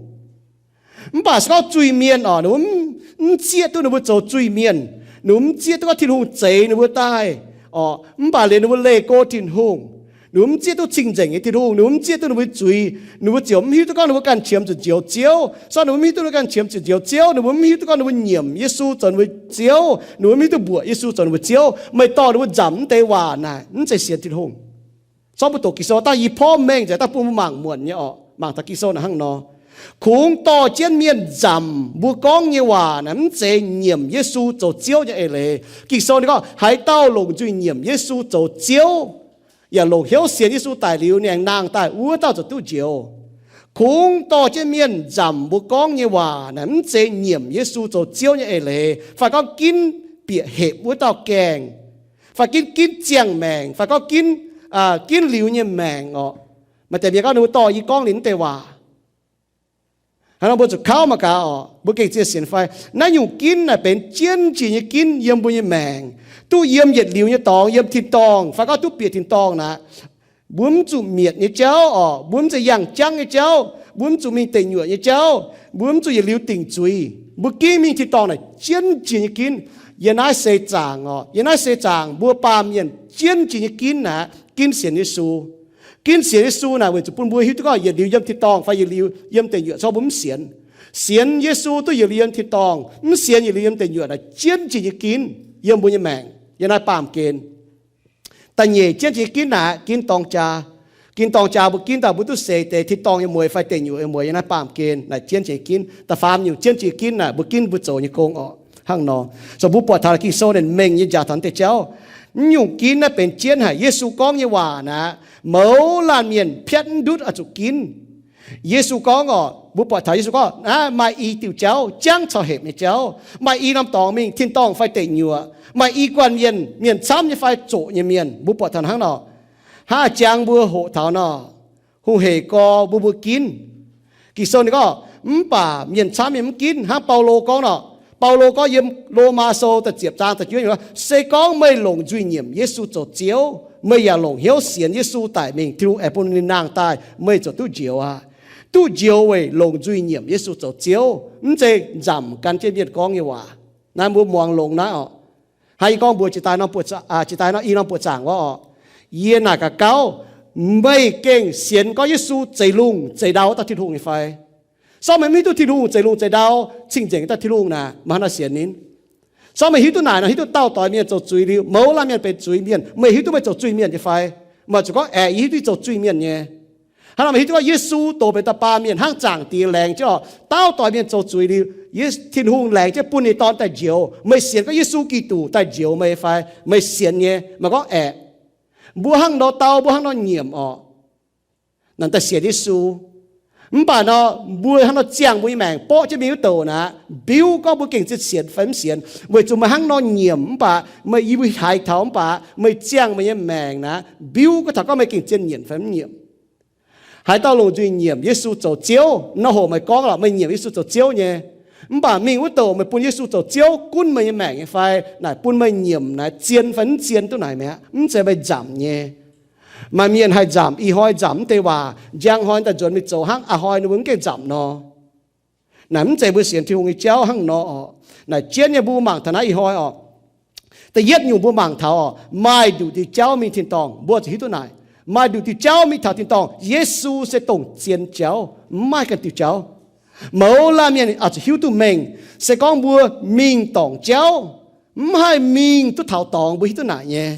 Mv baac se gorngv zuiz-mienh orqc, ninh mbuo mv, mv zieqv duqv ninh mbuo zoux zuiz-mienh, ninh mbuo mv zieqv duqv gorngv Tin-Hungh zeix ninh mbuo daaih orqc, mv baac liuz ninh mbuo leih go Tin-Hungh, ninh mbuo mv zieqv duqv cing-nzengc nyei Tin-Hungh, ninh mbuo mv zieqv duqv ninh mbuo zuiz, ninh mbuo ziouc mv hiuv duqv gorngv ninh mbuo ganh qiemx zuqc njoux Ziouv. Se gorngv ninh mbuo mv hiuv duqv ninh mbuo ganh qiemx zuqc njoux Ziouv, ninh mbuo mv hiuv duqv gorngv ninh mbuo nyiemc Yesu zoux ninh mbuo Ziouv, ninh mbuo mv hiuv duqv mbuoqc Yesu zoux ninh mbuo Ziouv, meih dorh ninh mbuo nzamc mv deix waac naaic, mv zeiz sienx Tin-Hungh. Zorqv mbuo doqc Ging-Sou dangh yie porv mengh nzengc dangh bun mbuo mangc muonc nyei orqc, mangc taux Ging-Sou naaic hnangv nor. Kungx dorh jienv mienh nzamc mbuo gorngv nyei waac naaic mv zeiz nyiemc Yesu zoux Ziouv nyei eix leiz. Ging-Sou ninh gorngv, haaix dauh longc nzuih nyiemc Yesu zoux Ziouv, yaac longc hnyouv sienx Yesu daic liuz, ninh aengx nangh daaih, wuov dauh ziouc duqv njoux. Kungx dorh jienv mienh nzamc mbuo gorngv nyei waac naaic mv zeiz nyiemc Yesu zoux Ziouv nyei eix leiz, fai gorngv ginv bieqc hepc wuov dauh gaengh, fai ginv, ginv ziangh maengc, fai gorngv ginv, ginv liuz nyei maengc orqc. Maaih deix mienh gorngv ninh mbuo dorh yie gorngv liuz mv deix waac. Hnangv nor mbuo zuqc kauv mangc gaax orqc, mbuo gengh zien sienx fai. Naaiv nyungc ginv naaic benx jienv jiex nyei ginv yiem mbuo nyei maengc, duqv yiem yietc liuz nyei dorngx yiem tin-dorngh fai gorngv duqv bieqc tin-dorngh naaic. Mbuo mv zuqc mietc nyei jauv orqc, mbuo mv zeiz yangh jangv nyei jauv, mbuo mv zuqc mingh deic nyuoqc nyei jauv, mbuo mv zuqc yietc liuz dingc zuiz. Mbuo ginv mingh tin-dorngh naaic jienv jiex nyei ginv. Yiem naaiv seix zaangc oc, yiem naaiv seix zaangc mbuo baamh mienh jienv jiex nyei ginv aqv, ginv sienx Yesu. Ginv sienx Yesu naaic weic zuqc bun mbuo hiuv duqv gorngv yietc liuz yiem tin-dorngh fai yietc liuz yiem deic nyuoqc, corc mbuo mv sienx. Sienx Yesu duqv yietc liuz yiem tin-dorngh, mv sienx yietc liuz yiem deic nyuoqc naaic jienv jiex nyei ginv yiem mbuo nyei maengc yiem naaiv baamh gen. Da'nyeic jienv jiex nyei ginv naaic ginv dorng jaa. Ginv dorng jaa mbuo ginv daaih mbuo duqv seix deix tin-dorngh nyei mueiz fai deic nyuoqc nyei mueiz yiem naaiv baamh gen naaic jienv jiex nyei ginv. Da'faam nyungc jienv jiex nyei ginv naaic mbuo ginv mbuo zoux nyei gong oc. Hnangv nor, so mbuo buatc taux Ging-Sou ninh mengh nyei njaaux taux deix jauv. Mv nyungc ginv naaiv benx jienv haic. Yesu gorngv nyei waac naaic, mouz laanh mienh piatv mv ndutv oix zuqc ginv. Yesu gorngv oc, mbuo buatc taux Yesu gorngv, aav, maaih i diuh jauv jangv caux hepc nyei jauv. Maaih i norm dorngx mingh tin-dorngh fai deic nyuoqc. Maaih i guanh mienh, mienh camv nyei fai zoqc nyei mienh. Mbuo buatc taux hnangv nor. Hnangv jangx mbuo hoqc taux nor, hungh hec gorx mbuo mbuo ginv. Ging-Sou ninh gorngv, mv baac mienh camv mienh mv ginv. Hnangv Baulo gorngv nor, Baulo gorngv yiem Lomaa Sou da'ziepc zaang da'juov, se gorngv meih longc nzuih nyiemc Yesu zoux Ziouv, meih yaac longc hnyouv sienx Yesu daic mingh, Tin-Hungh aengx bun ninh nangh daaih, meih ziouc duqv njoux aqv. Duqv njoux weic longc nzuih nyiemc Yesu zoux Ziouv, mv zeiz nzamc gan jienv mienh gorngv nyei waac. Naaiv mbuo muangx longx naaiv oc. Hnangv yie gorngv mbuox jiex daaih norm buoz-, jiex daaih norm i norm buoz zaangc wuov oc, yie naaic gaax gauv, meih gengh sienx gorngv Yesu zeix lungh zeix ndau dauh Tin-Hungh nyei fai? Sorng meih mv hiuv duqv Tin-Hungh zeix lungh zeix ndau, cing-nzengc dauh Tin-Hungh naaic, meih hnangv naaiv sienx ninh? Sorng meih hiuv duqv naaic nor, hiuv duqv dauh doix mienh zoux zuiz liuz, mouz laanh mienh benx zuiz mienh, meih hiuv duqv meih zoux zuiz mienh nyei fai? Meih zuqc gorngv, aeqv, yie hiuv duqv yie zoux zuiz mienh nyei. Hnangv nor meih hiuv duqv gorngv Yesu doz benx da'baamh mienh hnangv zaangc Diex laengz jienv oc, dauh doix mienh zoux zuiz liuz, Tin-Hungh laengz jienv bun ninh Dorn daaih njoux. Meih sienx gorngv Yesu Giduc daaih njoux meih fai? Meih sienx nyei, meih gorngv aeqv. Mbuo hnangv nor dau, mbuo hnangv nor nyiemc oc, naaic daaih sienx Yesu. Mv baac nor, mbuo hnangv nor ziangh mbuo nyei maengc borqv jienv mingh wuov douc naaic, biuv gorngv mbuo gengh zien sienx fai mv sienx, weic zuqc meih hnangv nor nyiemc mv baac meih, yie mbuo haiz taux mv baac meih ziangh meih nyei maengc naaic, biuv gorngv taux gorngv meih gengh zien nyiemc fai mv nyiemc. Haaix dauh longc nzuih nyiemc Yesu zoux Ziouv, nor hoc meih gorngv lorqc meih nyiemc Yesu zoux Ziouv nyei. Mv baac mingh wuov douc meih bun Yesu zoux Ziouv gunv meih nyei maengc nyei fai? Naaic bun meih nyiemc naaic zien fai mv zien duqv naaic mi'aqv. Mv zeiz meih nzamc nyei. Maaih mienh haih nzamc, ih hnoi nzamc mv deix waac, njang hnoi daaih nzuonx mingh zoux hnangv a'hnoi ninh mbuo mv gaengh nzamc nor. Naaic mv zeiz mbuo sienx Tin-Hungh nyei jauv hnangv nor oc. Naaic jienv nyei mbuo mangc taux naaiv ih hnoi oc. Da'yietv nyungc mbuo mangc taux oc, maaih nduqc diuh jauv mingh tin-dorngh, mbuo zuqc hiuv duqv naaic. Maaih nduqc diuh jauv mingh taux tin-dorngh, Yesu se dongh zien jauv, mv maaih ganh diuh jauv. Mouz laanh mienh oix zuqc hiuv duqv mengh, se gorngv mbuo mingh dorngc jauv, mv haih mingh duqv taux dorngx, mbuo hiuv duqv naaic nyei.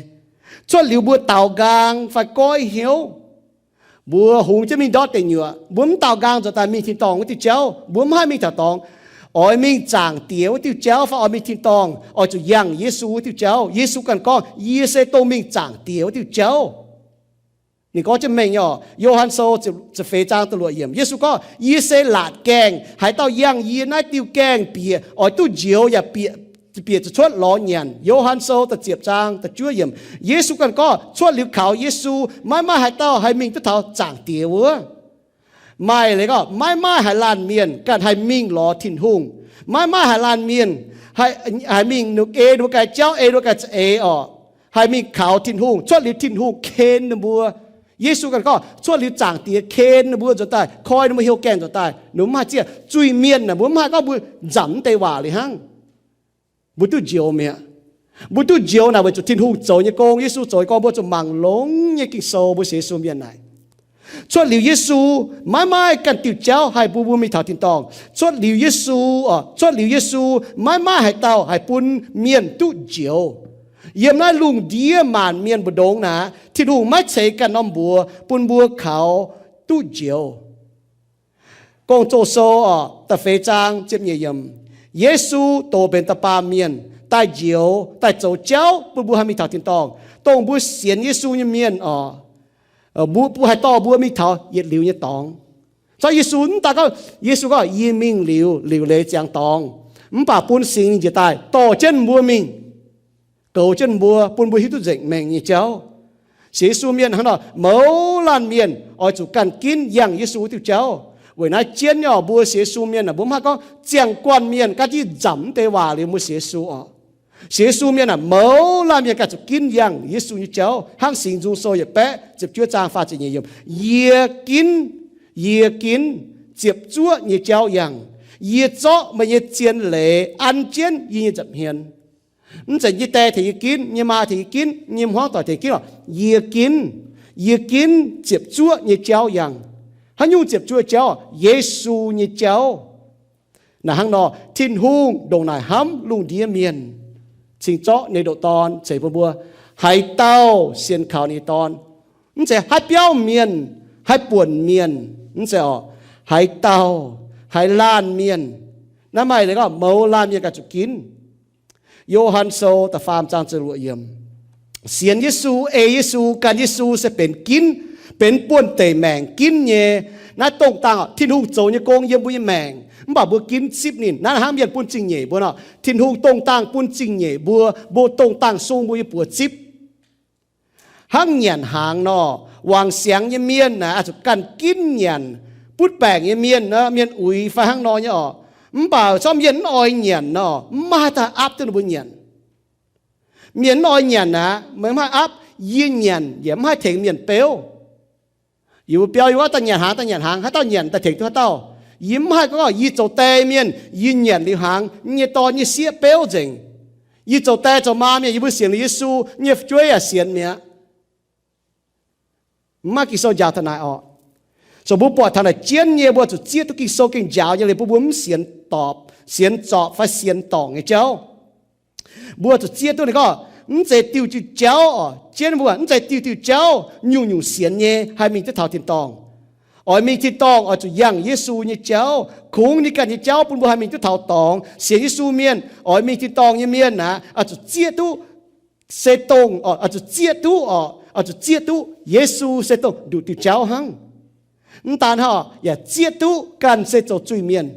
Cuotv liuz mbuo daaux nqaang fai goiv hnyouv, mbuo hungx jienv mingh ndortv deic nyuoqc, mbuo mv daaux nqaang nzuonx daaih mingh tin-dorngh wuov diuh jauv, mbuo mv haih mingh taux dorngx. Oix mingh Zaangc Diex wuov diuh jauv fai oix mingh tin-dorngh, oix zuqc yangh Yesu wuov diuh jauv. Yesu ganh gorngv, yie se dongh mingh Zaangc Diex wuov diuh jauv. Ninh gorngv jienv mengh nyei oc. Yo^han Sou ziepc feix zaang da'luoqc yiemc, Yesu gorngv, yie se laatc gaengh. Haaix dauh yangh yie naaiv diuh gaengh bieqc oix duqv njoux yaac bieqc zuqc cuotv lorz nyanc. Yo^han Sou da'ziepc zaang da'juov yiemc, Yesu ganh gorngv cuotv liuz kaux Yesu, maiv maaih haaix dauh haih mingh duqv taux Zaangc Diex wuov. Maaih leiz gorngv maiv maaih haaix laanh mienh ganh haih mingh lorz Tin-Hungh. Maiv maaih haaix laanh mienh haih mingh ei ninh mbuo ganh jauv, ei ninh mbuo ganh za'eix oc, haih mingh kaux Tin-Hungh. Cuotv liuz Tin-Hungh ken ninh mbuo. Yesu ganh gorngv cuotv liuz Zaangc Diex ken ninh mbuo nzuonx daaih, koi ninh mbuo hnyouv gaengh nzuonx daaih, ninh mbuo mv haih zieqv zuiz-mienh naaic. Mbuo mv haih gorngv mbuo nzamc mv deix waac liuz hnangv. Mbuo duqv njoux mi'aqv. Mbuo duqv njoux naaic weic zuqc Tin-Hungh zoux nyei gong, Yesu zoux nyei gong, mbuo zuqc mangc longx nyei Ging-Sou, mbuo sienx Yesu mienh naaic. Cuotv liuz Yesu, maiv maaih ganh diuh jauv haih bun mbuo mingh taux tin-dorngh. Cuotv liuz Yesu, cuotv liuz Yesu, maiv maaih haaix dauh haih bun mienh duqv njoux. Yiem naaiv lungh ndiev maanc mienh mbu'ndongx naaic, Tin-Hungh maiv ceix ganh norm mbuox bun mbuo kaux duqv njoux. Gong-Zoh Sou oc, da'feix zaang ziepc nyeic yiemc, Yesu doz benx da'baamh mienh daaih njoux, daaih zoux jauv bun mbuo haih mingh taux tin-dorngh. Dongh mbuo sienx Yesu nyei mienh oc, mbuo, mbuo haih dorh mbuo mingh taux yietc liuz nyei dorngx. Caux Yesu mv daaih gorngv, Yesu gorngv, yie mingh liuz, liuc leiz ziangx dorngx, mv baac bun Singx Lingh njiec daaih dorh jienv mbuo mingh, goux jienv mbuo, bun mbuo hiuv duqv nzengc mengh nyei jauv. Sienx Yesu mienh hnangv nor, mouz laanh mienh oix zuqc ganh ginv yangh Yesu wuov diuh jauv. Weic naaiv jienv nyei oc, mbuo sienx Yesu mienh aah, mbuo mv haih gorngv ziangh guanh mienh ganh jienv nzamc mv deix waac liuz mbuo sienx Yesu oc. Sienx Yesu mienh aah, mouz laanh mienh ganh zuqc ginv yangh Yesu nyei jauv, hnangv Singx Nzung Sou yietc baeqv ziepc juov zaang faah ziepc nyeic yiemc, yie ginv, yie ginv ziepc zuoqv nyei jauv yangh. Yie zorqv meih nyei zien leiz an jienv yie nyei nza'hmien. Mv zeiz nyei die tengx yie ginv, nyei maa tengx yie ginv, nyei hmuangv doic tengx ginv oc. Yie ginv, yie ginv ziepc zuoqv nyei jauv yangh. Haaix nyungc ziepc zuoqv jauv? Yesu nyei jauv. Naaic hnangv nor, Tin-Hungh ndongc naaic hnamv lungh ndiev mienh, cingx zorqv ninh ndoqc Dorn ceix bun mbuo. Haaix dauh sienx kaux ninh nyei Dorn, mv zeiz haaix biauv mienh, haaix buonc mienh, mv zeiz oc, haaix dauh, haaix laanh mienh, naaiv maaih gorngv mouz laanh mienh ganh zuqc ginv. Yo^han Sou da'faam zaang ziepc luoqc yiemc. Sienx Yesu, ei Yesu, gan Yesu se benx ginv, benx buonv-deic maengc ginv nyei. Naaiv dongh dangh Tin-Hungh zoux nyei gong yiem mbuo nyei maengc, mv baac mbuo ginv zipv ninh. Naaiv hnangv mienh bun zingh nyeic mbuo nor, Tin-Hungh dongh dangh bun zingh nyeic mbuo, mbuo dongh dangh sung mbuo nyei buoz zipv. Hnangv nyanc hnaangx nor, wangc siangx nyei mienh naaic oix zuqc ganh ginv nyanc. Butv baengc nyei mienh, mienh uix fai hnangv nor nyei oc. Mv baac zorqv mienh mv oix nyanc nor, mv maaih haaix dauh haih aapv duqv ninh mbuo nyanc. Mienh mv oix nyanc aqv, meih mv haih aapv. Yie nyanc yaac mv haih tengx mienh beuv. Yie mbuo biauv yie gorngv daaih nyanc hnaangx, daaih nyanc hnaangx, haaix dauh nyanc daaih tengx duqv haaix dauh. Yie mv haih gorngv yie zoux die mienh, yie nyanc liuz hnaangx, yie nyei dorn nyei sieqv beuv nzengc. Yie zoux die zoux maa mienh, yie mbuo sienx liuz Yesu, yie nyei fu'jueiv yaac sienx mi'aqv. Mv maaih Ging-Sou njaaux taux naaic orqc. So mbuo buatc taux naaic jienv nyei, mbuo zuqc zieqv duqv Ging-Sou gengh njaaux nyei liuz bun mbuo mv sienx dorpc, sienx zorpc fai sienx dorngc nyei jauv. Mbuo zuqc zieqv duqv ninh gorngv mv zeiz diuh diuh jauv oc. Jienv mbuo mv zeiz diuh diuh jauv nyungc-nyungc sienx nyei haih mingh duqv taux tin-dorngh. Oix mingh tin-dorngh oix zuqc yangh Yesu nyei jauv, kungx ninh ganh nyei jauv bun mbuo haih mingh duqv taux dorngx. Sienx Yesu mienh, oix mingh tin-dorngh nyei mienh aqv, oix zuqc zieqv duqv se dongh, oix zuqc zieqv duqv oc, oix zuqc zieqv duqv Yesu se dongh nduqc diuh jauv hnangv. Mv daan hnangv, yaac zieqv duqv ganh se zoux zuiz-mienh.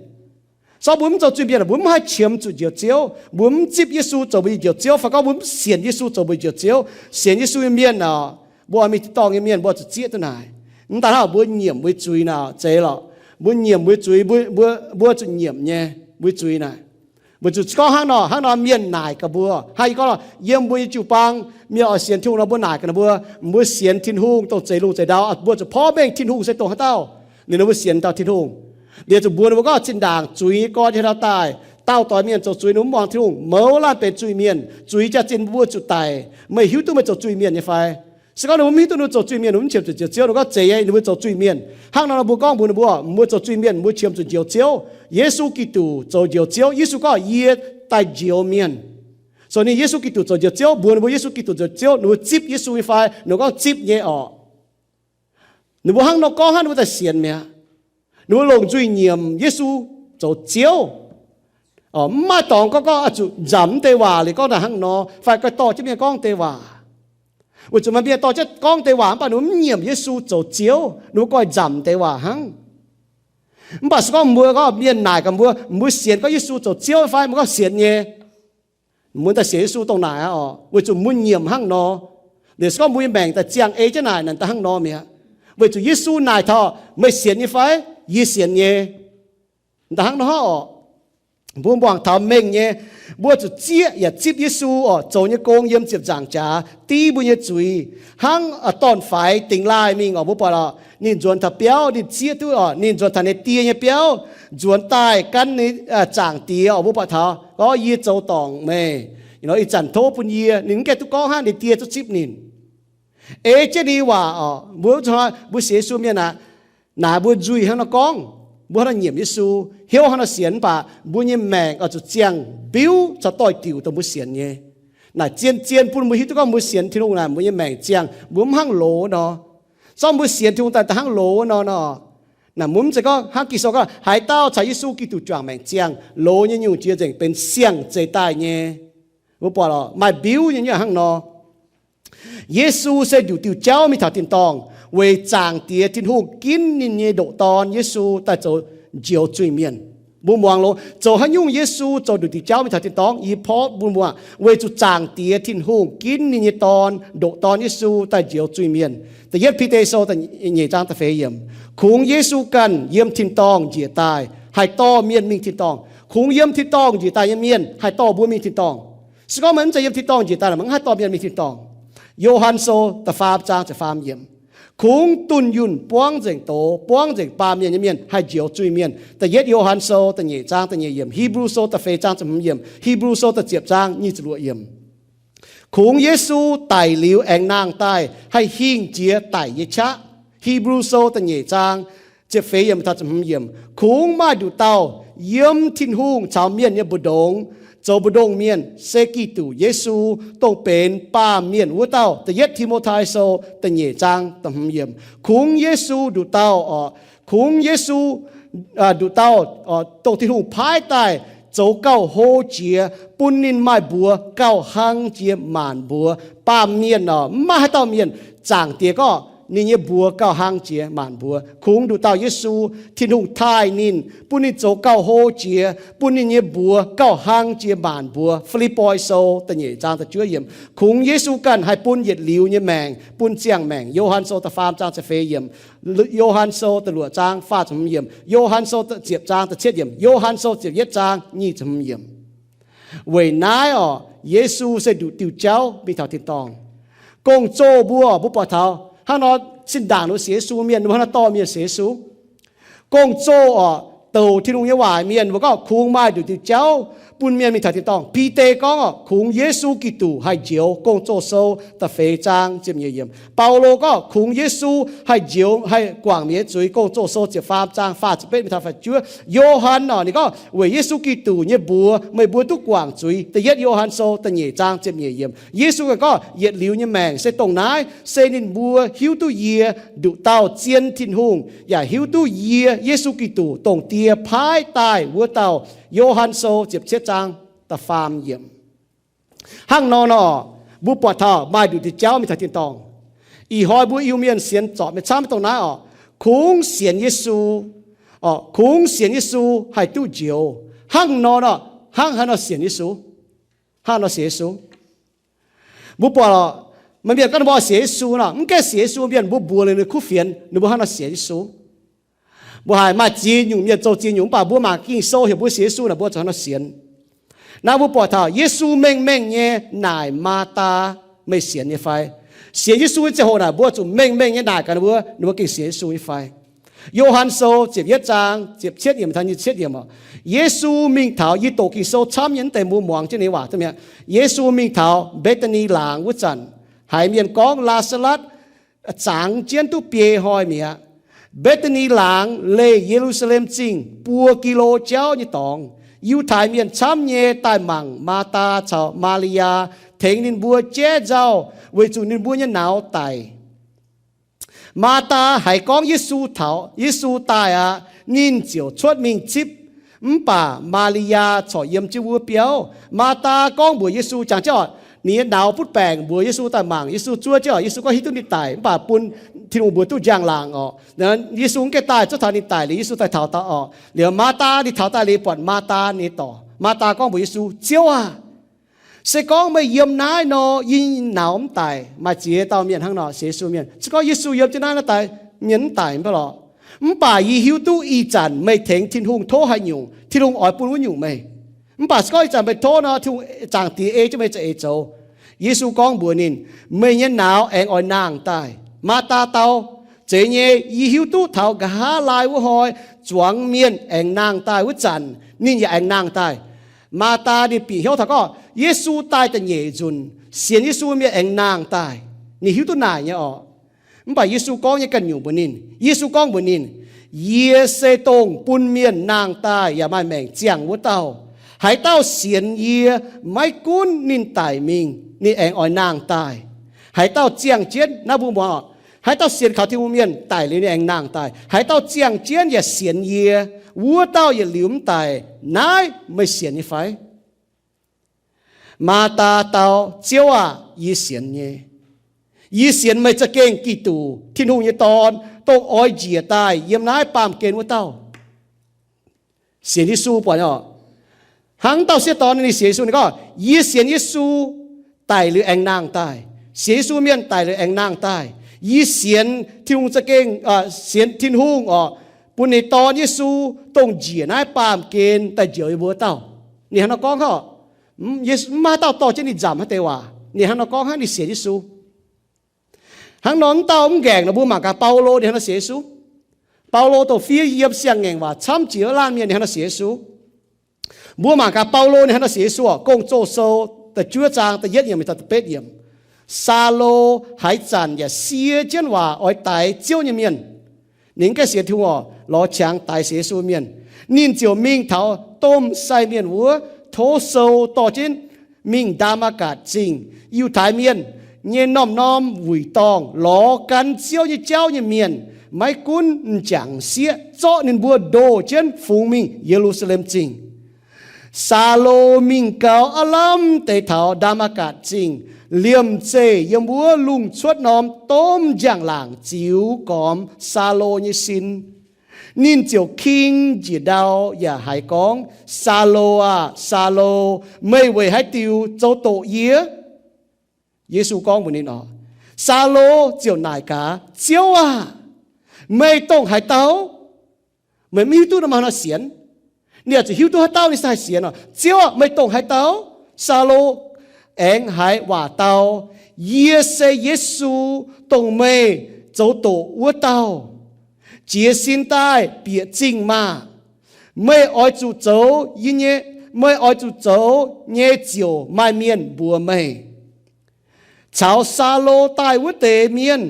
Sortv mbuo mv zoux zuiz-mienh, mbuo mv haih qiemx zuqc Njoux Ziouv. Mbuo mv zipv Yesu zoux mbuo nyei Njoux Ziouv, fai gorngv mbuo mv sienx Yesu zoux mbuo nyei Njoux Ziouv. Sienx Yesu nyei mienh oc, mbuo oix mingh tin-dorngh nyei mienh, mbuo zuqc zieqv duqv naaic. Mv daan hnangv, mbuo nyiemc mbuo zuiz naaic zeiz lorqc. Mbuo nyiemc mbuo zuiz, mbuo, mbuo zuqc nyiemc nyei mbuo zuiz naaic. Mbuo zuqc gorngv hnangv nor, hnangv nor mienh naaic gaax mbuo. Hnangv yie gorngv nor, yiem mbuo nyei jiu-baang, mienh oix sienx Tin-Hungh nor, mbuo naaic gaax ninh mbuo, mbuo sienx Tin-Hungh dongh zeix lungh zeix ndau, mbuo zuqc porv mengh Tin-Hungh se dongh haaix dauh. Ninh, ninh mbuo sienx dauh Tin-Hungh. Liuz zuqc mbuox ninh mbuo gorngv zinh ndaangc zuiz nyei gorn nyei haaix dauh daaih, dauh doix mienh zoux zuiz, ninh mbuo mv muangx Tin-Hungh, mouz laanh benx zuiz-mienh, zuiz jaax-zinh mbuo zuqc daic. Meih hiuv duqv meih zoux zuiz-mienh nyei fai? Se gorngv ninh mbuo mv hiuv duqv ninh mbuo zoux zuiz-mienh, ninh mbuo mv qiemx zuqc Njoux Ziouv, ninh gorngv zeiz nyei, ninh mbuo zoux zuiz-mienh. Hnangv nor, ninh mbuo gorngv mbuox ninh mbuo, mbuo zoux zuiz-mienh, mbuo qiemx zuqc Njoux Ziouv. Yesu Giduc zoux Njoux Ziouv. Yesu gorngv, yie daaih njoux mienh. So ninh, Yesu Giduc zoux Njoux Ziouv, mbuox ninh mbuo Yesu Giduc zoux Ziouv, ninh mbuo zipv Yesu nyei fai? Ninh mbuo gorngv zipv nyei orqc. Ninh mbuo hnangv nor gorngv hnangv, ninh mbuo daaih sienx mi'aqv. Ninh mbuo longc nzuih nyiemc Yesu zoux Ziouv. Mv maaih dorngx gorngv, gorngv oix zuqc nzamc mv deix waac liuz gorngv daaih hnangv nor, fai goiv dorh jienv mienh gorngv deix waac. Weic zuqc maaih mienh dorh jienv gorngv deix waac mv baac ninh mbuo mv nyiemc Yesu zoux Ziouv, ninh mbuo goiv nzamc deix waac hnangv. Mv baac se gorngv mbuo gorngv mienh naaic gaax mbuo, mbuo sienx gorngv Yesu zoux Ziouv fai? Mbuo gorngv sienx nyei. Mbuo daaih sienx Yesu dongh naaic aqv orqc, weic zuqc mbuo nyiemc hnangv nor. Liuz se gorngv mbuo nyei maengc daaih ziangh ei jienv naaic naaic daaih hnangv nor mi'aqv. Weic zuqc Yesu naaic taux, meih sienx nyei fai? Yie sienx nyei. Daaih hnangv nor orqc. Mbuo muangx taux mengh nyei, mbuo zuqc zieqv yaac zipv Yesu orqc, zoux nyei gong yiem ziepc nzaangc jaax div mbuo nyei zuiz, hnangv dorn-faix dingx laaih mingh orqc. Mbuo buatc orqc, ninh nzuonx taux biauv, ninh zieqv duqv orqc, ninh nzuonx taux ninh die nyei biauv, nzuonx daaih gan ninh zaangc diex orqc. Mbuo buatc taux gorngv, yie zoux dorngc meih, ih zanc tov bun yie. Ninh mv gaengh duqv gorngv hnangv, ninh die zungv zipv ninh. Ei jienv ninh waac orqc, mbuo, mbuo sienx Yesu mienh aqv, naaic mbuo nzuih hnangv nor gorngv, mbuo hnangv nor nyiemc Yesu, hnyouv hnangv nor sienx, mv baac mbuo nyei maengc oix zuqc ziangh mbiuv caux doix-diuc dongh mbuo sienx nyei. Naaic zien-zien bun mbuo hiuv duqv gorngv mbuo sienx Tin-Hungh naaic mbuo nyei maengc ziangh, mbuo mv hnangv loz nor. Zorqv mbuo sienx Tin-Hungh daaih, daaih hnangv loz nor nor. Naaic mbuo mv zeiz gorngv hnangv Ging-Sou gorngv, haaix dauh caux Yesu Giduc juangc maengc ziangh, loz nyei nyungc jiex nzengc benx siang-zeix daaih nyei. Mbuo buatc lorqc, maaih mbiuv nyei nyungc hnangv nor. Yesu se nduqc diuh jauv mingh taux tin-dorngh, weic Zaangc Diex Tin-Hungh ginv ninh nyei ndoqc Dorn, Yesu, daaih zoux njoux zuiz-mienh. Mbuo muangx loz, zoux haaix nyungc Yesu zoux nduqc diuh jauv mingh taux tin-dorngh? Yie porv bun mbuo, weic zuqc Zaangc Diex Tin-Hungh ginv ninh nyei Dorn, ndoqc Dorn Yesu daaih njoux zuiz-mienh. Da'yietv Bide Sou nyeic zaang da'feix yiemc. Kungx Yesu ganh yiem tin-dorngh njiec daaih haih dorh mienh mingh tin-dorngh. Kungx yiem tin-dorngh njiec daaih nyei mienh haih dorh mbuo mingh tin-dorngh. Se gorngv meih mv zeiz yiem tin-dorngh njiec daaih, meih mv haih dorh mienh mingh tin-dorngh. Yo^han Sou da'faam zaang ziepc faam yiemc. Kungx dunh yunh buangv nzengc doz, buangv nzengc baamh mienh nyei mienh haih njoux zuiz-mienh. Da'yietv Yo^han Sou da'nyeic zaang da'nyeic yiemc, Hipv^lu Sou da'feix zaang ziepc hmz yiemc, Hipv^lu Sou da'ziepc zaang nyic ziepc luoqc yiemc. Kungx Yesu daic liuz aengx nangh daaih haih hingh jiex daic nyei qaqv. Hipv^lu Sou da'nyeic zaang ziepc feix yiemc taux ziepc hmz yiemc. Kungx maaih nduqc dauh yiem Tin-Hungh caux mienh nyei mbu'ndongx zoux mbu'ndongx mienh, se Giduc Yesu, dongh benx baamh mienh wuov dauh. Da'yietv Ti^mo^tai Sou da'nyeic zaang da'hmz yiemc. Kungx Yesu nduqc dauh oc, kungx Yesu nduqc dauh dongh Tin-Hungh paaiv daaih zoux gauh hlo jiex, bun ninh maaih mbuox gauh hlang jiex maanc mbuox. Baamh mienh oc, mv maaih haaix dauh mienh, Zaangc Diex gorngv ninh nyei mbuox gauh hlang jiex maanc mbuox. Kungx nduqc dauh Yesu, Tin-Hungh taaih ninh, bun ninh zoux gauh hlo jiex, bun ninh nyei mbuox gauh hlang jiex maanc mbuox. Fi^lipv^poi Sou da'nyeic zaang da'juov yiemc. Kungx Yesu ganh haih bun yietc liuz nyei maengc, bun ziangh maengc. Yo^han Sou da'faam zaang ziepc feix yiemc, Yo^han Sou da'luoqc zaang faah ziepc hmz yiemc, Yo^han Sou da'ziepc zaang da'cietv yiemc, Yo^han Sou ziepc yietv zaang nyic ziepc hmz yiemc. Weic naaiv oc, Yesu se nduqc diuh jauv mingh taux tin-dorngh. Gong-zoh mbuo, mbuo buatc taux hnangv nor, zinh ndaangc ninh mbuo sienx Yesu mienh, ninh mbuo hnangv nor dorh mienh sienx Yesu. Gong-zoh oc, douc Tin-Hungh nyei waac mienh, mbuo gorngv kungx maaih nduqc diuh jauv bun mienh mingh taux tin-dorngh. Bide gorngv oc, kungx Yesu Giduc haih njoux. Gong-zoh Sou da'feix zaang ziepc nyeic yiemc. Baulo gorngv kungx Yesu haih njoux, haih guangc mienh nyei zuiz. Gong-zoh Sou ziepc faam zaang faah ziepc betv mingh taux faah ziepc juov. Yo^han oc, ninh gorngv weic Yesu Giduc nyei mbuox meih mbuo duqv guangc zuiz. Da'yietv Yo^han Sou da'nyeic zaang ziepc nyeic yiemc. Yesu ganh gorngv yietc liuz nyei maengc se dongh naaiv, se ninh mbuo hiuv duqv yie nduqc dauh zien Tin-Hungh, yaac hiuv duqv yie, Yesu Giduc, dongh Die paaiv daaih wuov dauh. Yo^han Sou ziepc cietv zaang da'faam yiemc. Hnangv nor nor, mbuo buatc taux maaih nduqc diuh jauv mingh taux tin-dorngh. Ih hnoi mbuo Iu-Mienh sienx zorpc mienh camv dongh naaiv oc, kungx sienx Yesu, oc, kungx sienx Yesu haih duqv njoux. Hnangv nor nor, hnangv haaix nor sienx Yesu? Hnangv nor sienx Yesu. Mbuo buatc lorqc, maaih mienh gorngv ninh mbuo sienx Yesu nor, mv gaengh sienx Yesu mienh, mbuo mbuox liuz ninh kuv fienx, ninh mbuo hnangv nor sienx Yesu. Mbuo haiz maaih ziex nyungc mienh zoux ziex nyungc, mv baac mbuo mangc Ging-Sou heuc mbuo sienx Yesu naaic, mbuo zuqc hnangv nor sienx. Naaiv mbuo buatc taux Yesu mengh mengh nyei naaic Maathaa, meih sienx nyei fai? Sienx Yesu nyei ziangh hoc naaic, mbuo zuqc mengh mengh nyei naaic gaax ninh mbuo, ninh mbuo gengh sienx Yesu nyei fai? Yo^han Sou ziepc yietv zaang ziepc cietv yiemc taux nyic ziepc cietv yiemc oc. Yesu mingh taux, yie doqc Ging-Sou camv nyei, mv deix mbuo muangx jienv ninh waac duqv mi'aqv. Yesu mingh taux Mbetc^daa^ni Laangz wuov zanc, haiz mienh gorngv Laa^saa^latv zangx jienv duqv biei hnoi mi'aqv. Mbetc^daa^ni Laangz leih Ye^lu^saa^lem Zingh buo gi^lo jauv nyei dorngx. Yiutai mienh camv nyei daaih mangc Maathaa caux Maa^li^yaa, tengx ninh mbuo jaiv nzauh, weic zuqc ninh mbuo nyei nauz daic. Maathaa haiz gorngv Yesu taux, Yesu daaih aqv, ninh ziouc cuotv mingh zipv. Mv baac Maa^li^yaa corc yiem jienv wuov biauv. Maathaa gorngv mbuox Yesu, jangx jienv oc, ninh nyei nauz butv baengc, mbuox Yesu daaih mangc. Yesu zuov jienv oc, Yesu gorngv hiuv duqv ninh daic, mv baac bun Tin-Hungh mbuox duqv njang-laangc oc. Yesu mv gaengh daaih, zuov taux ninh daic liuz, Yesu daaih taux daaih oc. Liuz Maathaa ninh taux daaih liuz, buatc Maathaa nyei dorc. Maathaa gorngv mbuox Yesu, Ziouv aah! Se gorngv meih yiem naaiv nor, yie nauz mv daic. Maaih ziex dauh mienh hnangv nor sienx Yesu mienh. Se gorngv Yesu yiem jienv naaiv nor, daaih mienh mv daic mv baac lorqc. Mv baac yie hiuv duqv ih zanc meih tengx Tin-Hungh tov haaix nyungc, Tin-Hungh oix bun wuov nyungc meih. Mv baac se gorngv ih zanc meih tov nor, Tin-Hungh, Zaangc Diex ei jienv meih za'eix zoux. Yesu gorngv mbuox ninh, Meih nyei nauz aengx oix nangh daaih. Maathaa dau, Zeiz nyei, yie hiuv duqv taux nqa'haav laai wuov hnoi zuangx mienh aengx nangh daaih wuov zanc, ninh yaac aengx nangh daaih. Maathaa ninh bieqc hnyouv taux gorngv Yesu daaih da'nyeic nzunc, sienx Yesu mienh aengx nangh daaih. Ninh hiuv duqv naaic nyei oc. Mv baac Yesu gorngv nyei ganh nyungc mbuox ninh, Yesu gorngv mbuox ninh, Yie se dongh bun mienh nangh daaih yaac maaih maengc ziangh wuov dauh. Haaix dauh sienx yie, maiv gunv ninh daic mingh, ninh aengx oix nangh daaih. Haaix dauh ziangh jienv, naaiv mbuo muangx oc, haaix dauh sienx kaux Tin-Hungh mienh daic liuz ninh aengx nangh daaih. Haaix dauh ziangh jienv yaac sienx yie, wuov dauh yietc liuz mv daic. Naaiv meih sienx nyei fai? Maathaa dau, Ziouv aah! Yie sienx nyei. Yie sienx meih za'gengh Giduc, Tin-Hungh nyei Dorn, dongh oix njiec daaih yiem naaiv baamh gen wuov dauh. Sienx Yesu buatc oc. Hnangv dauh sieqv dorn ninh sienx Yesu, ninh gorngv, Yie sienx Yesu daic liuz aengx nangh daaih. Sienx Yesu mienh daic liuz aengx nangh daaih. Yie sienx Tin-Hungh za'gengh, sienx Tin-Hungh oc, bun ninh Dorn Yesu dongh njiec naaiv baamh gen daaih njoux yie mbuo dauh. Ninh hnangv nor gorngv hnangv. Mv maaih haaix dauh dorh jienv ninh nzamc haaix deix waac. Ninh hnangv nor gorngv hnangv ninh sienx Yesu. Hnangv nor, mv dauh mv ngaengc nor, mbuo mangc gaax Baulo ninh hnangv nor sienx Yesu. Baulo dongh fiev yiem siang-ngaengc waac camv jiex wuov laanh mienh ninh hnangv nor sienx Yesu. Mbuo mangc gaax Baulo ninh hnangv nor sienx Yesu oc. Gong-Zoh sou da'juov zaang da'yietv yiemc mingh taux da'betv yiemc. Saulo haaix zanc yaac sie jienv waac oix daix Ziouv nyei mienh. Ninh mv gaengh sienx Tin-Hungh oc, lorz qangx daix sienx Yesu mienh. Ninh ziouc mingh taux domh sai mienh wuov, tov sou dorh jienv mingh Ndaa^matv^gatc Zingh, Yiutai Mienh, nyei norm-norm wuic dorngh lorz gan Ziouv nyei jauv nyei mienh, maiv gunv m'jangc m'sieqv, zorqv ninh mbuo ndoh jienv fungx mingh Ye^lu^saa^lem Zingh. Saulo mingh gau aav lamh deix taux Ndaa^matv^gatc Zingh, liemh zeih yiem wuov lungh cuotv norm domh njang-laangc ziux gormx Saulo nyei sin. Ninh ziouc king njiec ndau yaac haiz gorngv, Saulo aah! Saulo, meih weic haaix diuc zoux doqc yie? Yesu gorngv mbuox ninh oc, Saulo ziouc naaic gaax, Ziouv aah! Meih dongh haaix dauh? Meih mv hiuv duqv nor, maaih haaix nor sienx. Ninh yaac zuqc hiuv duqv haaix dauh ninh se haih sienx oc. Ziouv aah! Meih dongh haaix dauh? Saulo aengx haiz waac dau, Yie se Yesu, dongh meih zoux doqc wuov dauh. Jiez sin daaih bieqc zingh maah! Meih oix zuqc zoux yie nyei, meih oix zuqc zoux nyei ziouc maaih mienh mbuox meih. Caux Saulo daaih wuov deix mienh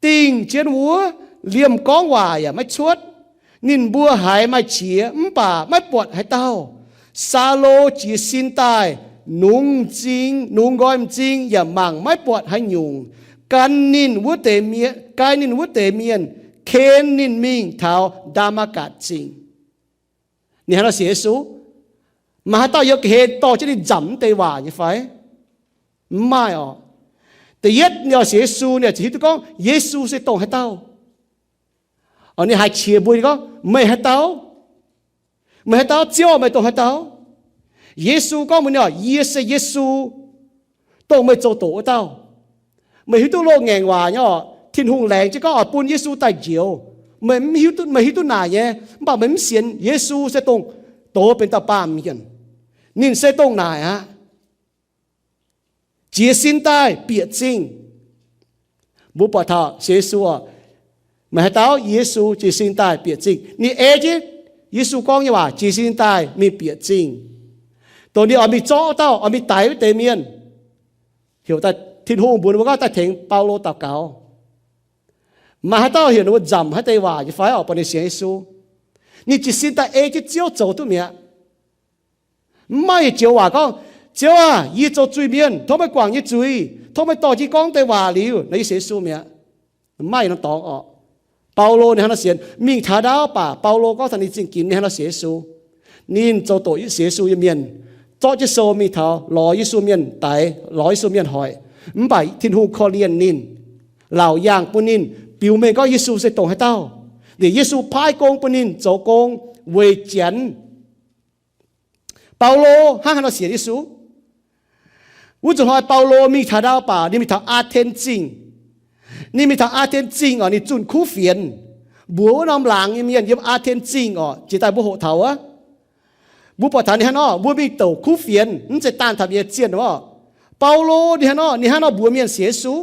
dingh jienv wuov, liemh gorngv waac yaac maiv cuotv. Ninh mbuo haiz maaih qiex mv baac maiv buatc haaix dauh. Saulo jiez sin daaih nungx m'zing, nungx nqoi m'zing yaac mangc maiv buatc haaix nyungc. Gan ninh wuov deix mienh, gan ninh wuov deix mienh ken ninh mingh taux Ndaa^matv^gatc Zingh. Ninh hnangv nor sienx Yesu. Maaih haaix dauh yiem ga'hlen dorh jienv ninh nzamc mv deix waac nyei fai? Mv maaih oc. Da'yietv ninh oix sienx Yesu, ninh ziouc hiuv duqv gorngv Yesu se dongh haaix dauh. Ninh haiz qiex mbuox ninh gorngv, Meih haaix dauh? Meih haaix dauh? Ziouv, meih dongh haaix dauh? Yesu gorngv mbuox ninh oc, Yie se Yesu, dongh meih zoux doqc wuov dauh. Meih hiuv duqv loz-ngaengc waac nyei oc, Tin-Hungh laengz jienv gorngv oix bun Yesu daaih njoux. Meih mv hiuv duqv, meih hiuv duqv naaic nyei, mv baac meih mv sienx Yesu se dongh doz benx dauh baamh mienh. Ninh se dongh naaic aqv. Jiez sin daaih bieqc zingh. Mbuo buatc taux sienx Yesu oc, meih haaix dauh? Yesu. Jiez sin daaih bieqc zingh. Ninh ei jienv Yesu gorngv nyei waac jiez sin daaih mingh bieqc zingh. Dongh ninh oix mingh zorqv wuov dauh, oix mingh daix wuov deix mienh, heuc daaih, Tin-Hungh mbuox ninh mbuo gorngv daaih tengx Baulo daux gaux. Maaih haaix dauh heuc ninh mbuo nzamc haaix deix waac nyei fai oc, buatc ninh sienx Yesu? Ninh jiez sin daaih ei jienv Ziouv zoux duqv mi'aqv. Mv maaih yietc joux waac gorngv, Ziouv aah! Yie zoux zuiz-mienh, tov meih guangc yie zuiz, tov meih dorh jienv gorngv deix waac liuz nor yie sienx Yesu mi'aqv. Mv maaih yietc norm dorngx oc. Baulo ninh hnangv nor sienx, mingh taux ndaauv baac Baulo gorngv taux ninh zingh ginx ninh hnangv nor sienx Yesu. Ninh zoux doqc sienx Yesu nyei mienh, zorqv jienv sou mingh taux lorz Yesu mienh daix, lorz Yesu mienh hoic. Mv baac Tin-Hungh korv-lienh ninh, laauc yaangh bun ninh, biux mengh gorngv Yesu se dongh haaix dauh. Liuz Yesu paaiv gong bun ninh zoux gong weic Janx. Baulo hnangv haaix nor sienx Yesu? Wuov nzunc hnoi Baulo mingh taux ndaauv baac ninh mingh taux Aa^ten Zingh. Ninh mingh taux Aa^ten Zingh oc, ninh zunh kuv fienx, mbuox wuov norm laangz nyei mienh yiem Aa^ten Zingh oc, jiex daaih mbuo hoqc taux wuov. Mbuo buatc taux ninh hnangv nor, mbuo mingh douc kuv fienx, mv zeiz daanh taux nyei zienh oc. Baulo ninh hnangv nor, ninh hnangv nor mbuox mienh sienx Yesu.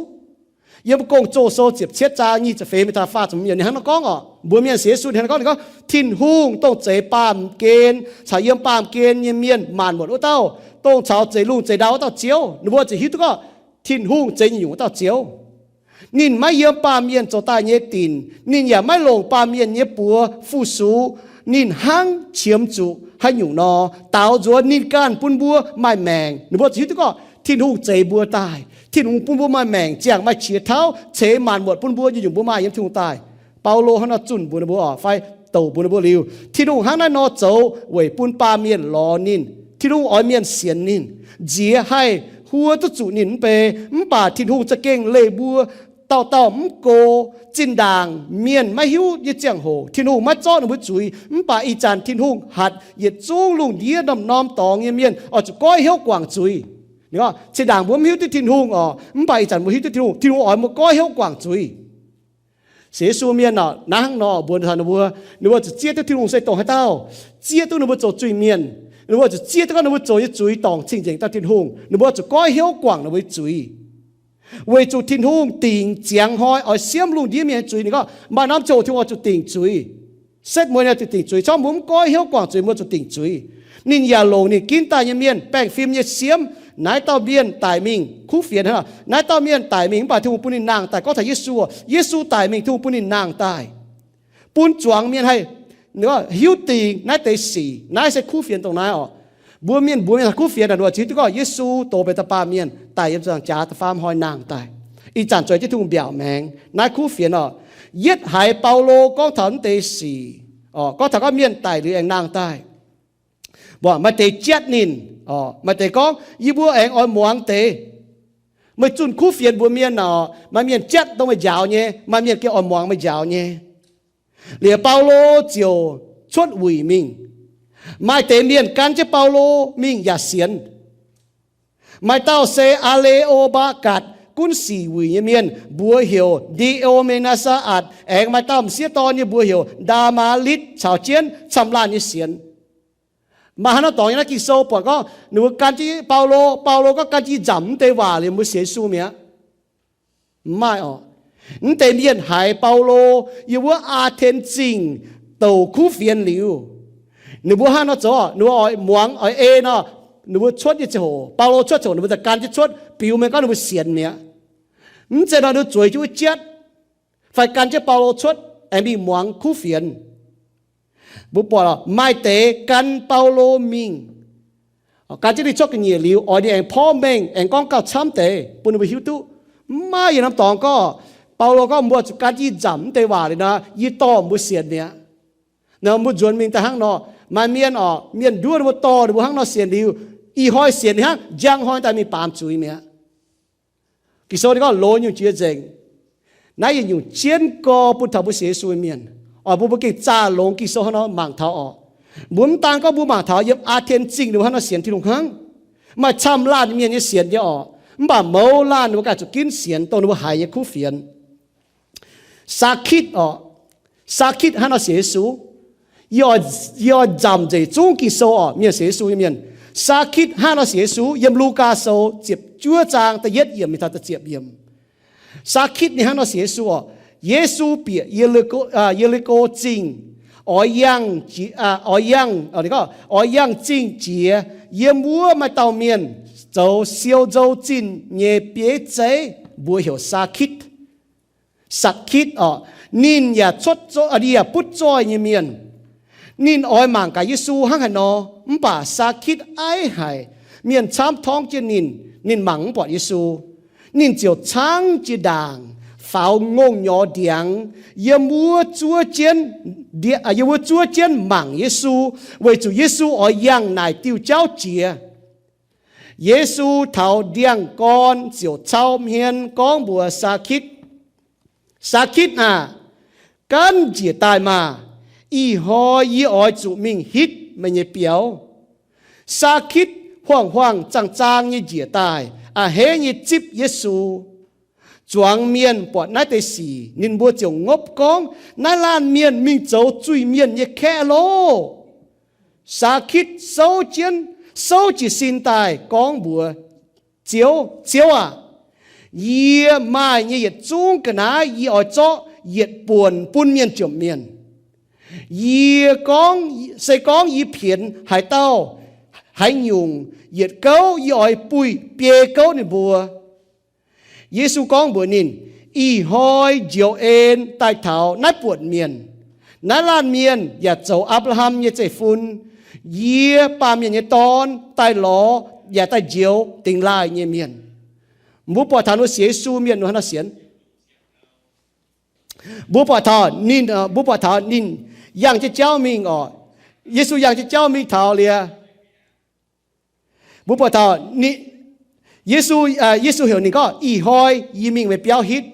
Yiem Gong-Zoh sou ziepc cietv zaang nyic ziepc feix mingh taux faah ziepc hmz yiemc ninh hnangv nor gorngv oc, mbuox mienh sienx Yesu, ninh hnangv nor gorngv, ninh gorngv, Tin-Hungh dongh zeix baamh gen caux yiem baamh gen nyei mienh maanc muotc wuov dauh, dongh caux zeix lungh zeix ndau wuov dauh Ziouv. Ninh mbuo ziouc hiuv duqv gorngv Tin-Hungh zeix nyungc-nyungc wuov dauh Ziouv. Ninh maiv yiem baamh mienh zoux daaih nyei dinc, ninh yaac maiv longc baamh mienh nyei buoz fu-sux. Ninh hnangv qiemx zuqc haaix nyungc nor, daaux nzuonx ninh ganh bun mbuo maaih maengc. Ninh mbuo ziouc hiuv duqv gorngv Tin-Hungh zeix mbuo daaih. Tin-Hungh bun mbuo maaih maengc, ziangh maaih qiex tauv, ceix maanc muotc bun mbuo nyei nyungc, mbuo maaih yiem Tin-Hungh daaih. Baulo hnangv nor zunh mbuox ninh mbuo oc, fai douc mbuox ninh mbuo liuz, Tin-Hungh hnangv naaiv nor zoux weic bun baamh mienh lorz ninh. Tin-Hungh oix mienh sienx ninh, nziex haih huo duqv zuqc ninh mv bei. Mv baac Tin-Hungh za'gengh leih mbuo dauh dauh mv go. Zinh ndaangc mienh maiv hiuv nyei ziangh hoc, Tin-Hungh maiv zorqv ninh mbuo zuiz. Mv baac ih zanc Tin-Hungh hatc yietc zungv lungh ndiev norm-norm dorngx nyei mienh oix zuqc goiv hnyouv guangc zuiz. Ninh gorngv, zinh ndaangc mbuo mv hiuv duqv Tin-Hungh oc, mv baac ih zanc mbuo hiuv duqv Tin-Hungh. Tin-Hungh oix mbuo goiv hnyouv guangc zuiz. Sienx Yesu mienh oc, hnangv nor mbuox taux ninh mbuo, ninh mbuo zuqc zieqv duqv Tin-Hungh se dongh haaix dauh, zieqv duqv ninh mbuo zoux zuiz-mienh. Ninh mbuo zuqc zieqv duqv gorngv ninh mbuo zoux nyei zuiz dorngc cing-nzengc dauh Tin-Hungh. Ninh mbuo zuqc goiv hnyouv guangc ninh mbuo nyei zuiz. Weic zuqc Tin-Hungh dingc ziangx hnoi oix siemv lungh ndiev mienh nyei zuiz. Ninh gorngv maaih norm ziangh hoc Tin-Hungh oix zuqc dingc zuiz. Setv mueiz ninh oix zuqc dingc zuiz. Corc mbuo mv goiv hnyouv guangc zuiz, mbuo zuqc dingc zuiz. Ninh yaac longc ninh ginv daaih nyei mienh baengh fim nyei siemv, naaiv dauh mienh daic mingh kuv fienx hnangv nor. Naaiv dauh mienh daic mingh mv baac Tin-Hungh bun ninh nangh daaih. Gorngv taux Yesu, Yesu daic mingh, Tin-Hungh bun ninh nangh daaih, bun zuangx mienh haih hiuv dingc naaiv deix sic. Naaiv se kuv fienx dongh naaiv oc. Mbuo mienh, mbuo mienh haih kuv fienx naaic, ninh ziux duqv gorngv Yesu doz benx da'baamh mienh daic yiem ziepc nzaangc jaax da'faam hnoi nangh daaih. Ih zanc zueiz jienv Tin-Hungh mbiaauc maengx naaiv kuv fienx oc. Yietv haiz Baulo gorngv taux naaiv deix sic, gorngv taux gorngv mienh daic liuz aengx nangh daaih, mbuox maaih deix jatv ninh, maaih deix gorngv, yie mbuo aengx oix muangx deix. Meih zunh kuv fienx mbuox mienh oc, maaih mienh jatv dongh meih njaaux nyei, maaih mienh gengh oix muangx meih njaaux nyei. Liuz Baulo ziouc cuotv wuic mingh. Maaih deix mienh gan jienv Baulo mingh yaac sienx. Maaih dauh se Aa^le^o^mbaa^gatc, gunv sic wuic nyei mienh, mbuox heuc Ndi^o^me^naa^saa^atc. Aengx maaih dauh m'sieqv dorn nyei mbuox heuc Ndaa^maa^litv caux jienv camv-laanh nyei sienx. Maaih hnangv nor dorngx nyei naaiv Ging-Sou buatc gorngv ninh mbuo gan jienv Baulo. Baulo gorngv gan jienv nzamc mv deix waac liuz mbuo sienx Yesu mi'aqv. Mv maaih oc. Mv deix mienh haiz Baulo yiem wuov Aa^ten Zingh douc kuv fienx liuz, ninh mbuo hnangv nor zoux, ninh mbuo oix muangx oix ei nor, ninh mbuo cuotv nyei ziangh hoc, Baulo cuotv ziangh hoc ninh mbuo daaih gan jienv cuotv, biux mengh gorngv ninh mbuo sienx mi'aqv. Mv zeiz nor ninh mbuo zueiz jienv wuov jatv fai gan jienv Baulo cuotv aengx mingh muangx kuv fienx. Mbuo buatc maaih deix gan Baulo mingh, gan jienv ninh cuotv ga'nyiec liuz, oix ninh aengx porv mengh aengx gorngv gauh camv deix bun ninh mbuo hiuv duqv. Mv maaih yietc norm dorngx gorngv, Baulo gorngv mbuo zuqc gan jienv yie nzamc mv deix waac liuz nor, yie dorh mbuo sienx mi'aqv. Nor mbuo nzuonx mingh daaih hnangv nor, maaih mienh oc, mienh nduov ninh mbuo, dorh ninh mbuo hnangv nor sienx liuz, ih hnoi sienx liuz hnangv, njang hnoi daaih mingh baamz zuiz mi'aqv. Ging-Sou ninh gorngv loz nyungc jiex nzengc. Naaiv yietc nyungc jienv gorx bun taux mbuo sienx Yesu nyei mienh. Oix bun mbuo gengh zaah longx Ging-Sou hnangv nor mangc taux oc. Mbuo mv daan gorngv mbuo mangc taux yiem Aa^ten Zingh ninh mbuo hnangv nor sienx Tin-Hungh hnangv. Maaih camv laanh mienh nyei sienx nyei oc. Mv baac mouz laanh ninh mbuo ganh zuqc ginv sienx dongh ninh mbuo haiz nyei kuv fienx. Saa^kitv oc. Saa^kitv hnangv nor sienx Yesu. Yie oix, yie oix nzamc nzengc zungv Ging-Sou oc, mienh sienx Yesu nyei mienh. Saa^kitv hnangv nor sienx Yesu yiem Lugaa Sou ziepc juov zaang da'yietv yiemc mingh taux da'ziepc yiemc. Saa^kitv ninh hnangv nor sienx Yesu oc. Yesu bieqc Ye^li^ko, Ye^li^ko Zingh, oix yangh, oix yangh, oix yangh zingh jiex, yiem wuov maaih dauh mienh zoux siou nzou zinh nyei bieiv zeiv, mbuox heuc Saa^kitv. Saa^kitv oc, ninh yaac cuotv, ninh yaac butv zoih nyei mienh. Ninh oix mangc gaax Yesu hnangv haaix nor, mv baac Saa^kitv aiv haic, mienh camv torngv jienv ninh, ninh mangc mv buatc Yesu. Ninh ziouc caangv jiex ndaangc, faaux ngongh nyorx ndiangx, yiem wuov zuov jienv, yiem wuov zuov jienv mangc Yesu, weic zuqc Yesu oix yangh naaic diuh jauv jiex. Yesu taux ndiangx-gorn ziouc cau hmien gorngv mbuox Saa^kitv, Saa^kitv aah! Gaanv njiec daaih maah! Ih hnoi yie oix zuqc mingh hitv meih nyei biauv. Saa^kitv huaang-huaang zaang-zaang nyei njiec daaih, a'hneiv nyei zipv Yesu. Zuangx mienh buatc naaiv deix sic, ninh mbuo ziouc ngopv gorngv, Naaiv laanh mienh mingh zoux zuiz-mienh nyei kaeqv loh! Saa^kitv souv jienv, souv jiez sin daaih gorngv mbuox Ziouv, Ziouv aah! Yie maaih nyei yietc zungv ga'naaiv yie oix zorqv yietc buonc bun mienh jomc mienh. Yie gorngv, se gorngv yie pienx haaix dauh haaix nyungc yietc gouv, yie oix buih biei gouv ninh mbuo. Yesu gorngv mbuox ninh, Ih hnoi njoux en daaih taux naaiv buonc mienh. Naaiv laanh mienh yaac zoux Apc^laa^ham nyei zeiv-fun. Yie, Baamh Mienh nyei Dorn, daaih lorz yaac daaih njoux dingx laaih nyei mienh. Mbuo buatc taux ninh sienx Yesu mienh nor hnangv nor sienx. Mbuo buatc taux ninh, mbuo buatc taux ninh yangh jienv jauv mingh oc. Yesu yangh jienv jauv mingh taux liuz, mbuo buatc taux ninh, Yesu, Yesu heuc ninh gorngv, Ih hnoi yie mingh meih biauv hitv.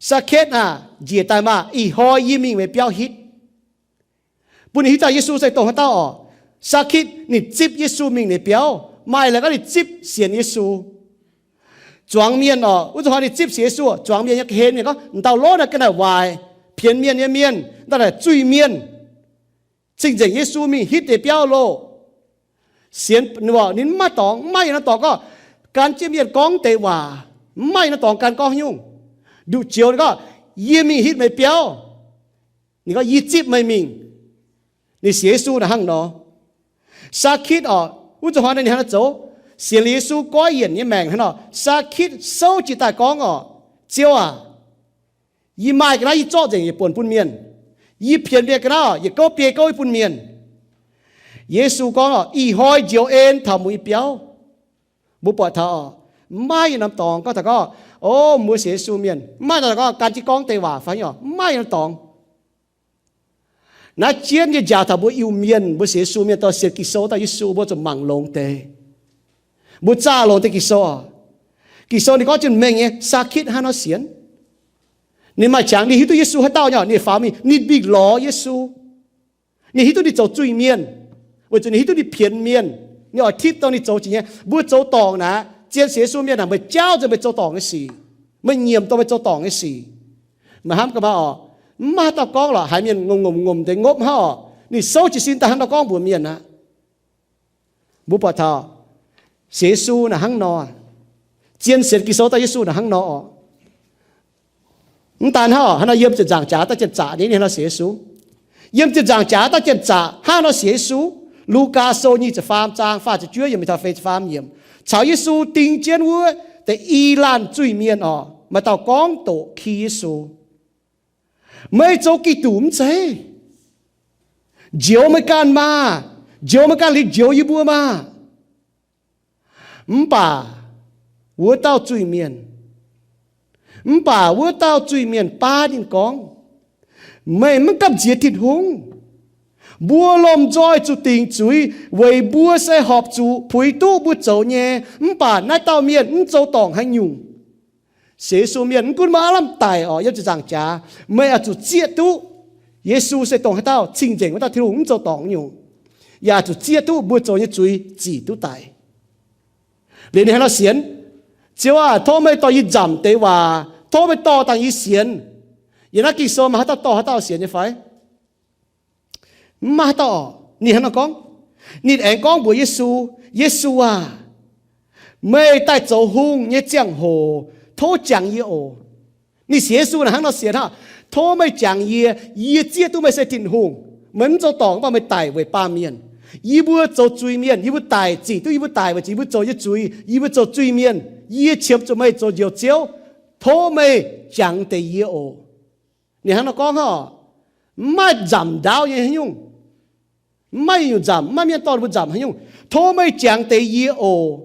Saa^ketv aah! Njiec daaih maah! Ih hnoi yie mingh meih biauv hitv. Bun ninh hiuv duqv Yesu se dongh haaix dauh oc. Saa^kitv ninh zipv Yesu mingh ninh biauv, maaih laaix gorngv ninh zipv sienx Yesu. Zuangx mienh oc, wuov zuqc hnoi ninh zipv sienx Yesu, zuangx mienh nyei ga'hlen mienh gorngv, M'dauh lorz naaiv ga'naaiv waaic, pienx mienh nyei mienh, m'dauh naaic zuiz-mienh, cing-nzengc Yesu mingh hitv deix biauv loh. Sienx ninh mv maaih dorngx, mv maaih yietc norm dorngx gorngv gan jienv mienh gorngv deix waac. Mv maaih norm dorngx gan gorngv nyungc. Nduqc joux ninh gorngv, yie mingh hitv meih biauv. Ninh gorngv, yie zipv meih mingh. Ninh sienx Yesu naaic hnangv nor. Saa^kitv orqc, wuov zuqc hnoi ninh hnangv naaiv zoux, sienx liuz Yesu goiv yienc nyei maengc hnangv nor. Saa^kitv souv jiez daaih gorngv orqc, Ziouv aac, yie maaih ga'naaiv yie zorqv nzengc yietc buonc bun mienh. Yie pienx mienh ga'naaiv orqc, yietc gouv biei gouv bun mienh. Yesu gorngv orqc, ih hnoi njoux en taux mbuo nyei biauv. Mbuo buatc taux orqc, mv maaih yietc norm dorngx gorngv taux gorngv, o, mbuo sienx Yesu mienh, mv maaih norm dorngx gan jienv gorngv deix waac fai orqc, mv maaih yietc norm dorngx. Naaiv jienv nyei njaaux taux mbuo Iu-Mienh, mbuo sienx Yesu mienh dorh sienx Ging-Sou daaih Yesu, mbuo zuqc mangc longx deix. Mbuo zaah longx deix Ging-Sou oc. Ging-Sou ninh gorngv jienv mengh nyei, Saa^kitv hnangv nor sienx. Ninh maaih qangx ninh hiuv duqv Yesu haaix dauh nyei, ninh faaux mingh, ninh mingh lorz Yesu. Ninh hiuv duqv ninh zoux zuiz-mienh, weic zuqc ninh hiuv duqv ninh pienx mienh. Ninh oix tipv dongh ninh zoux jiex nyei. Mbuo zoux dorngc naaic, zien sienx Yesu mienh naaic, meih jaauv nzengc meih zoux dorngc nyei sic. Meih nyiemc dongh meih zoux dorngc nyei sic. Meih hnamv gaax maah orqc, mv maaih haaix dauh gorngv lorqc, haiz mienh ngomc ngomc ngomc deix ngopv hnangv orqc, ninh souv jiez sin daaih hnangv nor gorngv mbuox mienh aqv. Mbuo buatc taux sienx Yesu naaic hnangv nor, zien sienx Ging-Sou daaih Yesu naaic hnangv nor orqc. Mv daan hnangv orqc, hnangv nor yiem ziepc nzaangc jaax daaih janx-zaqc nyei ninh hnangv nor sienx Yesu. Yiem ziepc nzaangc jaax daaih janx-zaqc hnangv nor sienx Yesu. Lugaa Sou nyic ziepc faam zaang faah ziepc juov yiemc mingh taux feix ziepc faam yiemc, caux Yesu ding jienv wuov deix i laanh zuiz-mienh orqc, maaih dauh gorngv doqc ki Yesu, meih zoux Giduc mv zeiz? Njoux meih ganh maah! Njoux meih ganh liuz njoux yie mbuo maah! Mv baac wuov dauh zuiz-mienh, mv baac wuov dauh zuiz-mienh baav ninh gorngv, meih maiv gamh nziex Tin-Hungh. Mbuo lomh nzoih zuqc dingc zuiz weic mbuo se horpc zuqc puix duqv mbuo zoux nyei. Mv baac naaiv dauh mienh mv zoux dorngc haaix nyungc. Sienx Yesu mienh, mv gunv maaih aav lamh daic orqc, yiem ziepc nzaangc jaax, meih oix zuqc zieqv duqv Yesu se dongh haaix dauh, cing-nzengc wuov dauh, Tin-Hungh mv zoux dorngc nyungc. Yaac oix zuqc zieqv duqv mbuo zoux nyei zuiz zic duqv daic. Liuz ninh hnangv nor sienx, Ziouv aah! Tov meih dorh yie nzamc deix waac. Tov meih dorh dangh yie sienx. Yiem naaiv Ging-Sou maaih haaix dauh dorh haaix dauh sienx nyei fai? Mv maaih haaix dauh orqc. Ninh hnangv nor gorngv, ninh aengx gorngv mbuox Yesu, Yesu aah! Meih daaih zoux hungh nyei ziangh hoc, tov jangx yie oc. Ninh sienx Yesu naaic hnangv nor sienx hnangv, tov meih jangx yie. Yie zieqv duqv meih se Tin-Hungh. Meih mv zoux dorngc mv baac meih daic weic baamh mienh. Yie mbuo zoux zuiz-mienh, yie mbuo daic, zic duqv yie mbuo daic weic zuqc yie mbuo zoux nyei zuiz. Yie mbuo zoux zuiz-mienh, yie qiemx zuqc meih zoux Njoux Ziouv. Tov meih jangx deix yie oc. Ninh hnangv nor gorngv hnangv, mv maaih nzamc ndaauv nyei haaix nyungc. Mv maaih nyungc nzamc, mv maaih mienh dorh ninh mbuo nzamc haaix nyungc. Tov meih jangx deix yie oc.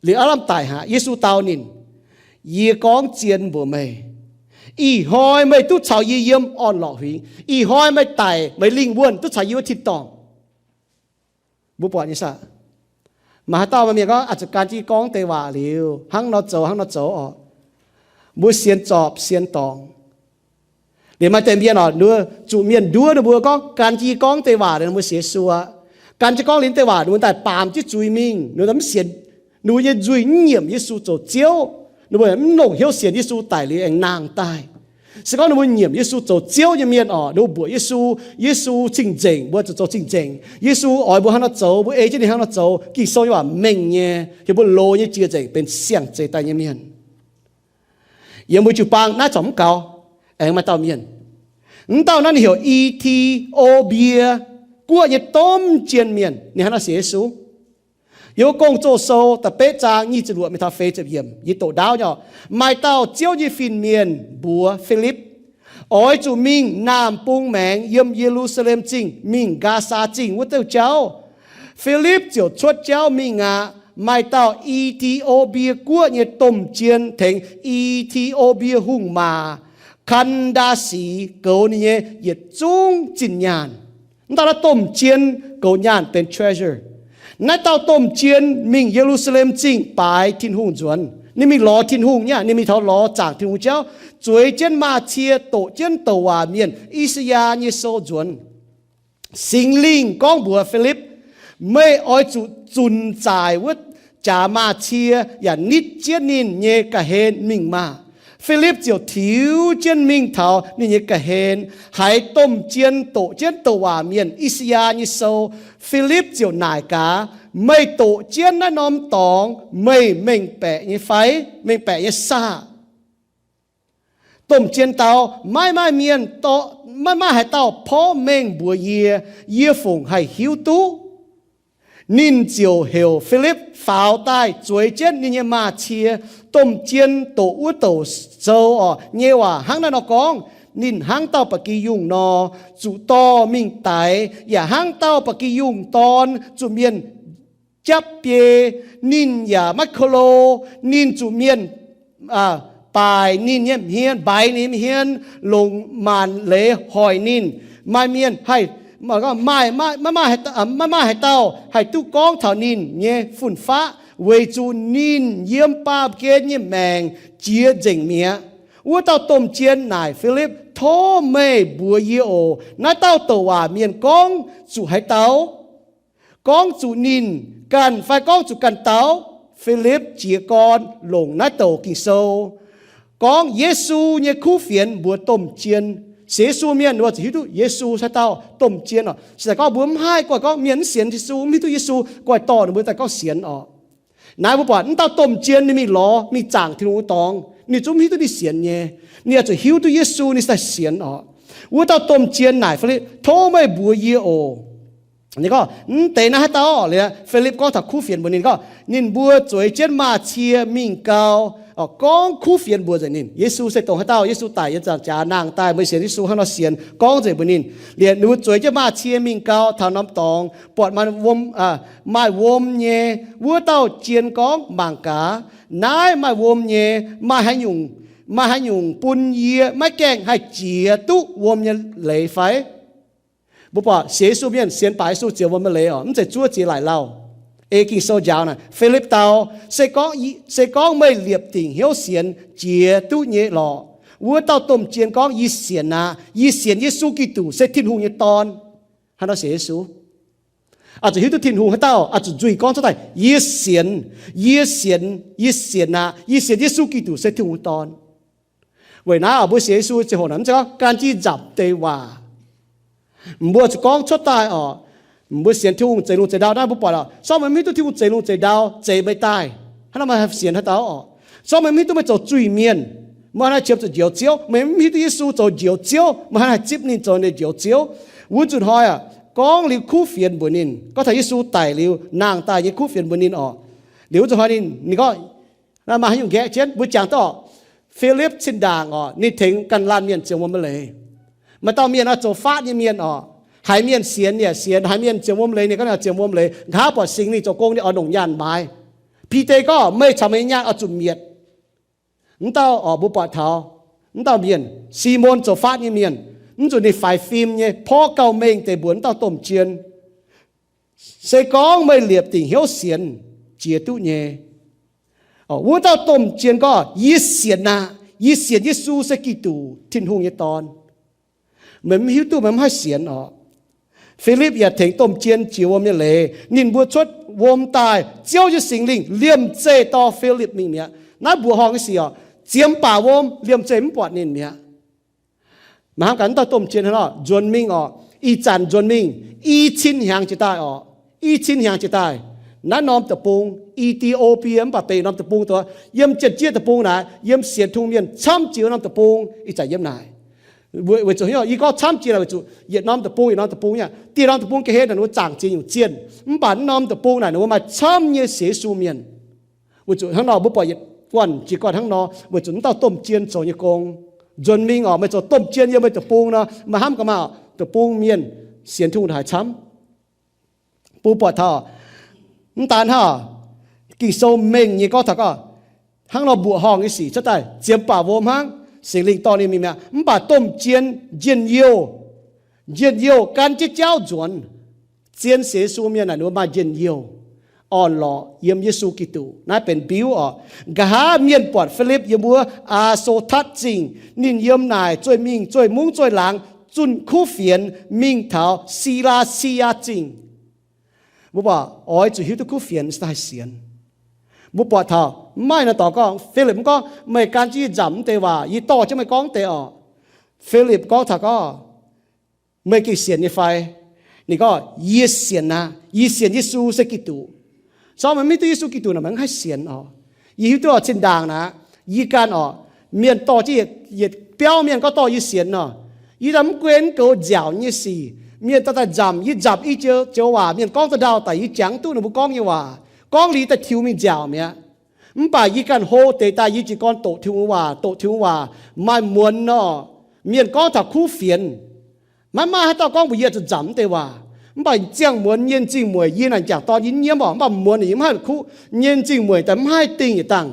Liuz aav lamh daic aqv, Yesu dau ninh, Yie gorngv zien mbuox meih, ih hnoi meih duqv caux yie yiem orn-lorqc huingx. Ih hnoi meih daic, meih lingh wuonh duqv caux yie wuov tin-dorngh. Mbuo buatc nyei saah? Maaih haaix dauh maaih mienh gorngv, Aa, zuqc gan jienv yie gorngv deix waac liuz, hnangv nor zoux, hnangv nor zoux orqc. Mbuo sienx zorpc sienx dorngc. Liuz maaih deix mienh orqc, zuqc mienh nduov ninh mbuo gorngv, gan jienv yie gorngv deix waac liuz, ninh mbuo sienx Yesu aqv. Gan jienv gorngv liuz deix waac, ninh mbuo daaih baamz jienv zuiz mingh, ninh mbuo mv sienx, ninh mbuo nyei nzuih mv nyiemc Yesu zoux Ziouv. Ninh mbuo mv longc hnyouv sienx Yesu daic liuz aengx nangh daaih. Se gorngv ninh mbuo nyiemc Yesu zoux Ziouv nyei mienh orqc, ninh mbuo mbuoqc Yesu, Yesu cing-nzengc, mbuo zuqc zoux cing-nzengc. Yesu oix mbuo hnangv nor zoux, mbuo ei jienv ninh hnangv nor zoux, Ging-Sou nyei waac mengh nyei, heuc mbuo loz nyei jiex nzengc benx siang-zeix daaih nyei mienh. Yiem mbuo jiu-baang naaiv corc mv gaux, aengx maaih dauh mienh. Mv dauh naaiv ninh heuc I^ti^o^mbie Guoqv nyei domh jien mienh, ninh hnangv nor sienx Yesu. Yiem Gong-Zoh Sou da'betv zaang nyic ziepc luoqc mingh taux feix ziepc yiemc, yie doqc ndaauv nyei. Maaih dauh Ziouv nyei fin-mienh mbuox Filipv, Oix zuqc mingh naamh bung maengx yiem Ye^lu^saa^lem Zingh mingh Nqaasaa Zingh wuov douh jauv. Filipv ziouc cuotv jauv mingh aqv. Maaih dauh I^ti^o^mbie Guoqv nyei domh jien tengx I^ti^o^mbie hungh maac Kan^ndaa^si goux ninh nyei yietc zungv zinh nyaanh. Mv dauh naaiv domh jien goux nyaanh benx treasurer. Naaiv dauh domh jien mingh Ye^lu^saa^lem Zingh baaix Tin-Hungh nzuonx. Ninh mingh lorz Tin-Hungh nyei aqv. Ninh mingh taux lorz zaangc Tin-Hungh jauv, zueiz jienv Maathieu doqc jienv douc waac mienh I^saa^yaa nyei sou nzuonx. Singx Lingh gorngv mbuox Filipv, Meih oix zuqc zunc zaaic wuov jaax Maathieu yaac nitv jienv ninh nyei ga'hlen mingh maah! Filipv ziouc tiux jienv mingh taux ninh nyei ga'hlen, haiz domh jien doqc jienv douc waac mienh I^saa^yaa nyei sou. Filipv ziouc naaic gaax, Meih doqc jienv naaiv norm dorngx meih mengh baeqc nyei fai? Mengh baeqc nyei saah? Domh jien dau, Maiv maaih mienh, maiv maaih haaix dauh porv mengh mbuox yie. Yie fungc haih hiuv duqv? Ninh ziouc heuc Filipv faaux daaih zueiz jienv ninh nyei maaz-cie. Domh jien doqc wuov douc sou orqc nyei waac hnangv naaiv nor gorngv, ninh hnangv dauh ba'gi yungh nor, zuqc dorh mingh daix, yaac hnangv dauh ba'gi yungh dorn zuqc mienh japv biei. Ninh yaac maiv ko lo. Ninh zuqc mienh baaic ninh nyei hmien, mbaix ninh nyei hmien, longc maanc leiz hoic ninh. Maaih mienh haih, maiv maaih haaix dauh haih duqv gorngv taux ninh nyei fun-faqv, weic zuqc ninh yiem baamh gen nyei maengc jiex nzengc mi'aqv. Wuov dauh domh jien naaic Filipv, Tov meih mbuox yie oc, naaiv dauh douc waac mienh gorngv zuqc haaix dauh? Gorngv zuqc ninh ganh fai gorngv zuqc ganh dauh? Filipv jiez gorn longc naaiv douc Ging-Sou gorngv Yesu nyei kuv fienx mbuox domh jien. Sienx Yesu mienh wuov zuqc hiuv duqv Yesu se dauh domh jien oc. Se gorngv mbuo mv haih, guai gorngv mienh mv sienx Yesu, mv hiuv duqv Yesu, guai dorh ninh mbuo daaih gorngv sienx oc. Naaiv mbuo buatc wuov dauh domh jien ninh mingh lorz, mingh zaangc Tin-Hungh nyei dorngx, ninh zungv mv hiuv duqv ninh sienx nyei. Ninh oix zuqc hiuv duqv Yesu ninh daaih sienx oc. Wuov dauh domh jien naaic Filipv, Tov meih mbuox yie oc. Ninh gorngv, Mv deix naaiv haaix dauh? Liuz Filipv gorngv taux kuv fienx mbuox ninh gorngv, Ninh mbuo zueiz jienv maaz-cie mingh gau. Gorngv kuv fienx mbuox nzengc ninh, Yesu se dongh haaix dauh, Yesu daic yiem ziepc nzaangc jaax nangh daaih, meih sienx Yesu hnangv nor sienx, gorngv nzengc mbuox ninh. Liuz ninh mbuo zueiz jienv maaz-cie mingh gau taux norm dorngx, buatc maaih wuom, maaih wuom nyei. Wuov dauh jien gorngv, Mangc gaax, naaiv maaih wuom nyei. Maaih haaix nyungc, maaih haaix nyungc bun yie maiv gaengh haih jiex duqv wuom nyei leiz fai? Mbuo buatc sienx Yesu mienh sienx baac Yesu ziex wuom nyei leiz oc, mv zeiz zuov ziex laaic lauh. Ei Ging-Sou njaaux naaic, Filipv dau, Se gorngv, se gorngv meih liepc dingc hnyouv sienx, jiex duqv nyei lorqc. Wuov dauh domh jien gorngv, Yie sienx aqv. Yie sienx Yesu Giduc se Tin-Hungh nyei Dorn. Hnangv nor sienx Yesu, oix zuqc hiuv duqv Tin-Hungh haaix dauh, oix zuqc nzuih gorngv cuotv daaih, Yie sienx, yie sienx, yie sienx aqv. Yie sienx Yesu Giduc se Tin-Hungh nyei Dorn. Weic naaiv oc, mbuo sienx Yesu ziangh hoc naaic, mv zeiz gorngv gan jienv nzamc deix waac. Mbuo zuqc gorngv cuotv daaih oc. Mbuo sienx Tin-Hungh zeix lungh zeix ndau naaiv mbuo buatc oc, se gorngv meih mv hiuv duqv Tin-Hungh zeix lungh zeix ndau zeix meih daaih, hnangv nor meih haih sienx haaix dauh oc? Se gorngv meih mv hiuv duqv meih zoux zuiz-mienh, meih hnangv naaiv qiemx zuqc Njoux Ziouv. Meih mv hiuv duqv Yesu zoux Njoux Ziouv, meih hnangv naaiv haih zipv ninh zoux ninh Njoux Ziouv? Wuov nzunc hnoi aac, gorngv liuz kuv fienx mbuox ninh, gorngv taux Yesu daic liuz nangh daaih nyei kuv fienx mbuox ninh oc. Liuz wuov nzunc hnoi ninh, ninh gorngv, Maaih haaix nyungc nqaeqv jienv? Mbuo jangx duqv oc, Filipv zinh ndaangc oc, ninh tengx ganh laanh mienh zienx wuom nyei leiz. Maaih dauh mienh oix zoux faatv nyei mienh oc. Haiz mienh sienx ninh yaac sienx, haiz mienh zienx wuom leiz ninh gorngv ninh zienx wuom leiz. Nqa'haav buatc Singx Lingh zoux gong ninh oix longc nyaanh maaiz. Bide gorngv, Meih caux meih nyei nyaanh oix zuqc mietc. Mv dauh oc, mbuo buatc taux mv dauh mienh, Simon zoux faatv nyei mienh, mv zuqc ninh faix fim nyei, porv gauh mengh deix mbuox mv dauh domh jien, Se gorngv meih liepc dingc hnyouv sienx, jiex duqv nyei. Wuov dauh domh jien gorngv, Yie sienx aqv. Yie sienx Yesu se Giduc, Tin-Hungh nyei Dorn. Meih mv hiuv duqv, meih mv haih sienx oc. Filipv yaac tengx domh jien jiex wuom nyei leiz. Ninh mbuo cuotv wuom daaih, Ziouv nyei Singx Lingh liemh zeih dorh Filipv mingh mi'aqv. Naaiv mbuoqc horngh nyei sic oc. Ziemx baac wuom liemh zeih mv buatc ninh mi'aqv. Maaih hnamv gaax wuov dauh domh jien hnangv nor nzuonx mingh oc. Ih zanc nzuonx mingh i cin hnyangx jiex daaih oc. I cin hnyangx jiex daaih, naaiv norm deic-bung, E T H I O P I A, mv baac benx norm deic-bung dongh yiem Janx-Jieqv deic-bung naaic, yiem sienx Tin-Hungh mienh camv jiex norm deic-bung ih zanc yiem naaic. Weic zuqc yie gorngv camv jiex naaic weic zuqc yietc norm deic-bung yietc norm deic-bung nyei, dieh norm deic-bung ga'hlen naaic ninh mbuo zaangc ziex nyungc zienh, mv baac naaiv norm deic-bung naaic ninh mbuo maaih camv nyei sienx Yesu mienh. Weic zuqc hnangv nor mbuo buatc yietc guanh jiex guanh hnangv nor, weic zuqc wuov dauh domh jien zoux nyei gong. Nzuonx mingh oc, meih zoux domh jien yiem meih deic-bung nor, meih hnamv gaax maah, deic-bung mienh sienx Tin-Hungh haic camv. Bun buatc taux, mv daan hnangv, Ging-Sou mengh nyei gorngv taux gorngv, hnangv nor mbuoqc horngh nyei sic cuotv daaih, ziemx baac wuom hnangv, Singx Lingh dorh ninh mingh mi'aqv. Mv baac domh jien njien-youh, njien-youh gan jienv jauv nzuonx. Zien sienx Yesu mienh naaic ninh mbuo maaih njien-youh, orn-lorqc yiem Yesu Giduc. Naaiv benx mbiuv oc. Nqa'haav mienh buatc Filipv yiem wuov Aa^so^tatv Zingh, ninh yiem naaic zueih mingh zueih mungv zueih laangz zunh kuv fienx mingh taux Silaa^si^yaa Zingh. Mbuo buatc oix zuqc hiuv duqv kuv fienx se haih sienx. Mbuo buatc taux Mv maaih nor dorc gorngv, Filipc mv gorngv, meih gan jienv yie nzamc wuov deix waac, yie dorh jienv meih gorngv deix orqc. Filipc gorngv taux gorngv, meih gengh sienx nyei fai? Ninh gorngv, yie sienx aqv. Yie sienx Yesu se Giduc. Corc meih mv hiuv duqv Yesu Giduc nor, meih mv haih sienx orqc. Yie hiuv duqv orqc, zinh ndaangc naaic, yie ganh orqc, mienh dorh jienv yietc biauv mienh gorngv dorh yie sienx nor, yie daaih mv guen goux nziaauc nyei sic. Mienh daaih daaih nzamc yie, nzamc yie joux waac, mienh gorngv da'ndau daic yie jangx duqv ninh mbuo gorngv nyei waac, gorngv liuz daaih tiux mingh nziaauc mi'aqv. Mv baac yie ganh hlo deix daaih yie jiez gorn doqc Tin-Hungh waac, doqc Tin-Hungh waac maaih muonz nor, mienh gorngv taux kuv fienx. Maiv maaih haaix dauh gorngv mbuox yie zuqc nzamc wuov deix waac. Mv baac ziangh muonz nyei m'zing mueic, yie naaic m'jangc dorn yie nyiemv orqc, mv baac muonz yie mv haih kuv, nyei m'zing mueic daaih mv haih dingh yietc dangh.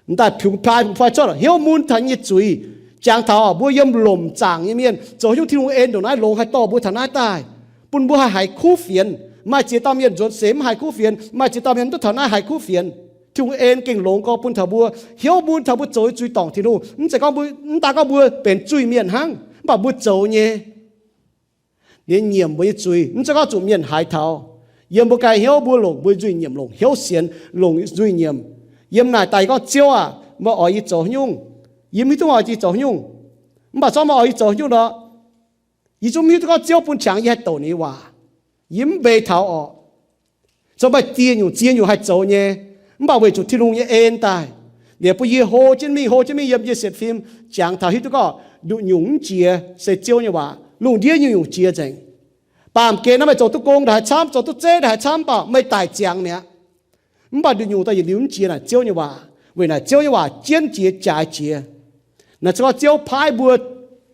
M'daaih piungx pai piungx pai cuotv hnyouv mun taux nyei zuiz. Jangx taux mbuo yiem lomc zaangc nyei mienh zoux haaix nyungc, Tin-Hungh en ndongc naaiv longx haih dorh mbuo taux naaiv daaih, bun mbuo haih haiz kuv fienx. Maaih ziex dauh mienh nzuonx seix mv haiz kuv fienx, maaih ziex dauh mienh duqv taux naaiv haiz kuv fienx. Tin-Hungh en gengh longx gorx bun taux mbuo, hnyouv mun taux mbuo zoux nyei zuiz dorngc Tin-Hungh. Mv zeiz gorngv mbuo, mv daaih gorngv mbuo benx zuiz-mienh hnangv, mv baac mbuo zoux nyei, ninh nyiemc mbuo nyei zuiz. Mv zeiz gorngv zuqc mienh haiz taux. Yiem mbuo ganh hnyouv mbuo longc mbuo nzuih nyiemc, longc hnyouv sienx, longc nzuih nyiemc. Yiem naaic daaih gorngv, Ziouv aah, meih oix yie zoux haaix nyungc? Yie mv hiuv duqv oix yie zoux haaix nyungc. Mv baac corc meih oix yie zoux haaix nyungc nor, yie zungv mv hiuv duqv gorngv Ziouv bun qangx yie haih douc ninh nyei waac. Yie mv mbeix taux orqc. Zoux maaih ziex nyungc ziex nyungc haih zoux nyei. Mv baac weic zuqc Tin-Hungh nyei en daaih, liuz bun yie hlo jienv mingh, hlo jienv mingh yiem yie sienx fim, jangx taux hiuv duqv gorngv nduqc nyungc mv jiex se Ziouv nyei waac. Lungh ndiev nyungc-nyungc jiex nzengc. Baamh gen naaiv meih zoux duqv gong ndaaih haaix camv, zoux duqv zeiv ndaaih haaix camv, mv baac meih daic ziangx mi'aqv. Mv baac nduqc nyungc daaih yietc liuz mv jiex naaic Ziouv nyei waac, weic naaic Ziouv nyei waac jienv jiex jaaix jiex. Naaic se gorngv Ziouv paaiv mbuo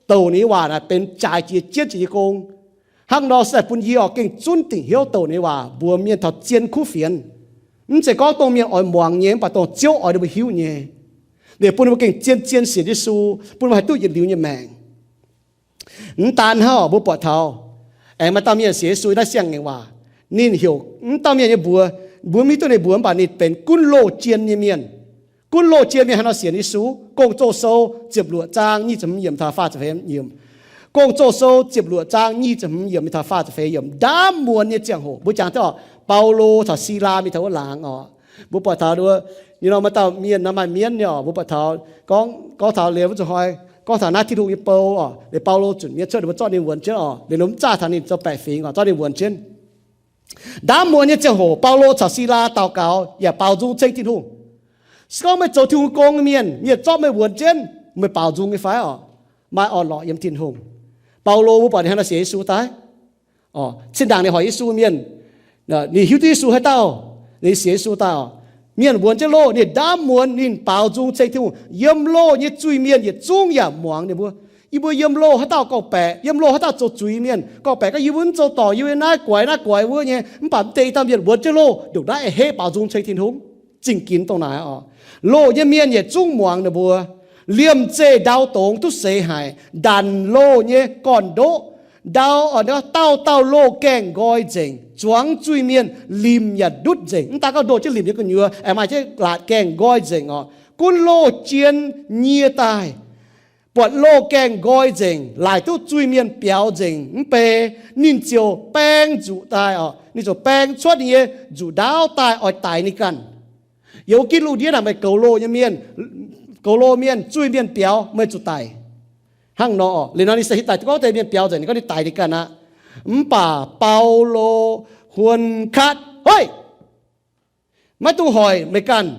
douc ninh nyei waac naaic benx jaaix jiex jienv jiex nyei gong. Hnangv nor se daaih bun yie orqc gengh zunv dingc hnyouv douc ninh nyei waac mbuox mienh taux zien kuv fienx. Mv zeiz gorngv dongh mienh oix muangx nyei, mv baac dongh Ziouv oix ninh mbuo hiuv nyei. Liuz bun ninh mbuo gengh zien-zien sienx Yesu, bun ninh mbuo haih duqv yietc liuz nyei maengc. Mv daan hnangv, mbuo buatc taux aengx maaih dauh mienh sienx Yesu naaiv siang-ngaengc waac. Ninh heuc mv dauh mienh nyei mbuox, mbuo mv hiuv duqv ninh mbuox, mv baac ninh benx gunv loh jien nyei mienh. Gunv loh jien mienh haaix nor sienx Yesu? Gong-Zoh Sou ziepc luoqc zaang nyic ziepc hmz yiemc taux faah ziepc feix yiemc. Gong-Zoh Sou ziepc luoqc zaang nyic ziepc hmz yiemc mingh taux faah ziepc feix yiemc. Ndaamv muonz nyei ziangh hoc, mbuo jangx duqv orqc, Baulo caux Silaa mingh taux wuov laangz orqc. Mbuo buatc taux ninh nor maaih dauh mienh nor maaih mienv nyei orqc. Mbuo buatc taux gorngv, gorngv taux liuz wuov zuqc hnoi, gorngv taux naaiv Tin-Hungh nyei bou orqc. Liuz Baulo zunc mienh cuotv, ninh mbuo zorqv ninh wuonx jienv orqc. Liuz ninh mv zaah taux ninh zoux baeqc fingx orqc, zorqv ninh wuonx jienv. Ndaamv muonz nyei ziangh hoc Baulo caux Silaa daux gaux yaac baaux nzung ceng Tin-Hungh. Se gorngv meih zoux Tin-Hungh gong nyei mienh, mienh zorqv meih wuonx jienv, meih baaux nzung nyei fai orqc? Maaih orn-lorqc yiem Tin-Hungh. Baulo mbuo buatc ninh hnangv nor sienx Yesu daaih. Zinh ndaangc ninh hoic Yesu mienh, ninh hiuv duqv Yesu haaix dauh, ninh sienx Yesu daaih orqc. Mienh wuonx jienv loh, ninh ndaamv muonz ninh baaux nzung ceng Tin-Hungh. Yiem loh nyei zuiz-mienh yietc zungv yaac muangx ninh mbuo. Yie mbuo yiem loh haaix dauh gorngv-baeqc, yiem loh haaix dauh zoux zuiz mienh gorngv-baeqc gorngv, yie mbuo mv zoux dorngc, yie mbuo naaiv guaix naaiv guaix wuov nyei, mv baac mv deix dauh mienh wuonx jienv loh ndongc naaiv a'hneiv baaux nzung ceng Tin-Hungh. Zingh ginx dongh naaic orqc. Loh nyei mienh yietc zungv muangx ninh mbuo. Liemh zeih ndau dongz duqv seix haic, ndanc loh nyei gorn-ndoqv, ndau, dauh dauh loh gaengh nqoi nzengc, zuangx zuiz-mienh, limc yaac ndutv nzengc. Mv daan gorngv ndoh jienv limc nyei gu'nyuoz, aengx maaih jienv laatc gaengh nqoi nzengc orqc. Gunv loh jien nyie daaih, buatc loh gaengh nqoi nzengc, laaic duqv zuiz-mienh biaux nzengc mv bei, ninh ziouc baeng nzuqc daaih orqc. Ninh ziouc baeng cuotv ninh nyei nzuqc ndaauv daaih oix daix ninh ganh. Yiem wuov gitv lungh ndiev naaic meih goux loh nyei mienh, goux loh mienh, zuiz-mienh biaux, meih zuqc daic. Hnangv nor orqc. Liuz nor ninh se hitv daaih gorngv deix mienh biaux nzengc, ninh gorngv ninh daix ninh ganh aqv. Mv baac Baulo huon katv, Hoic! Maiv dungx hoic meih ganh.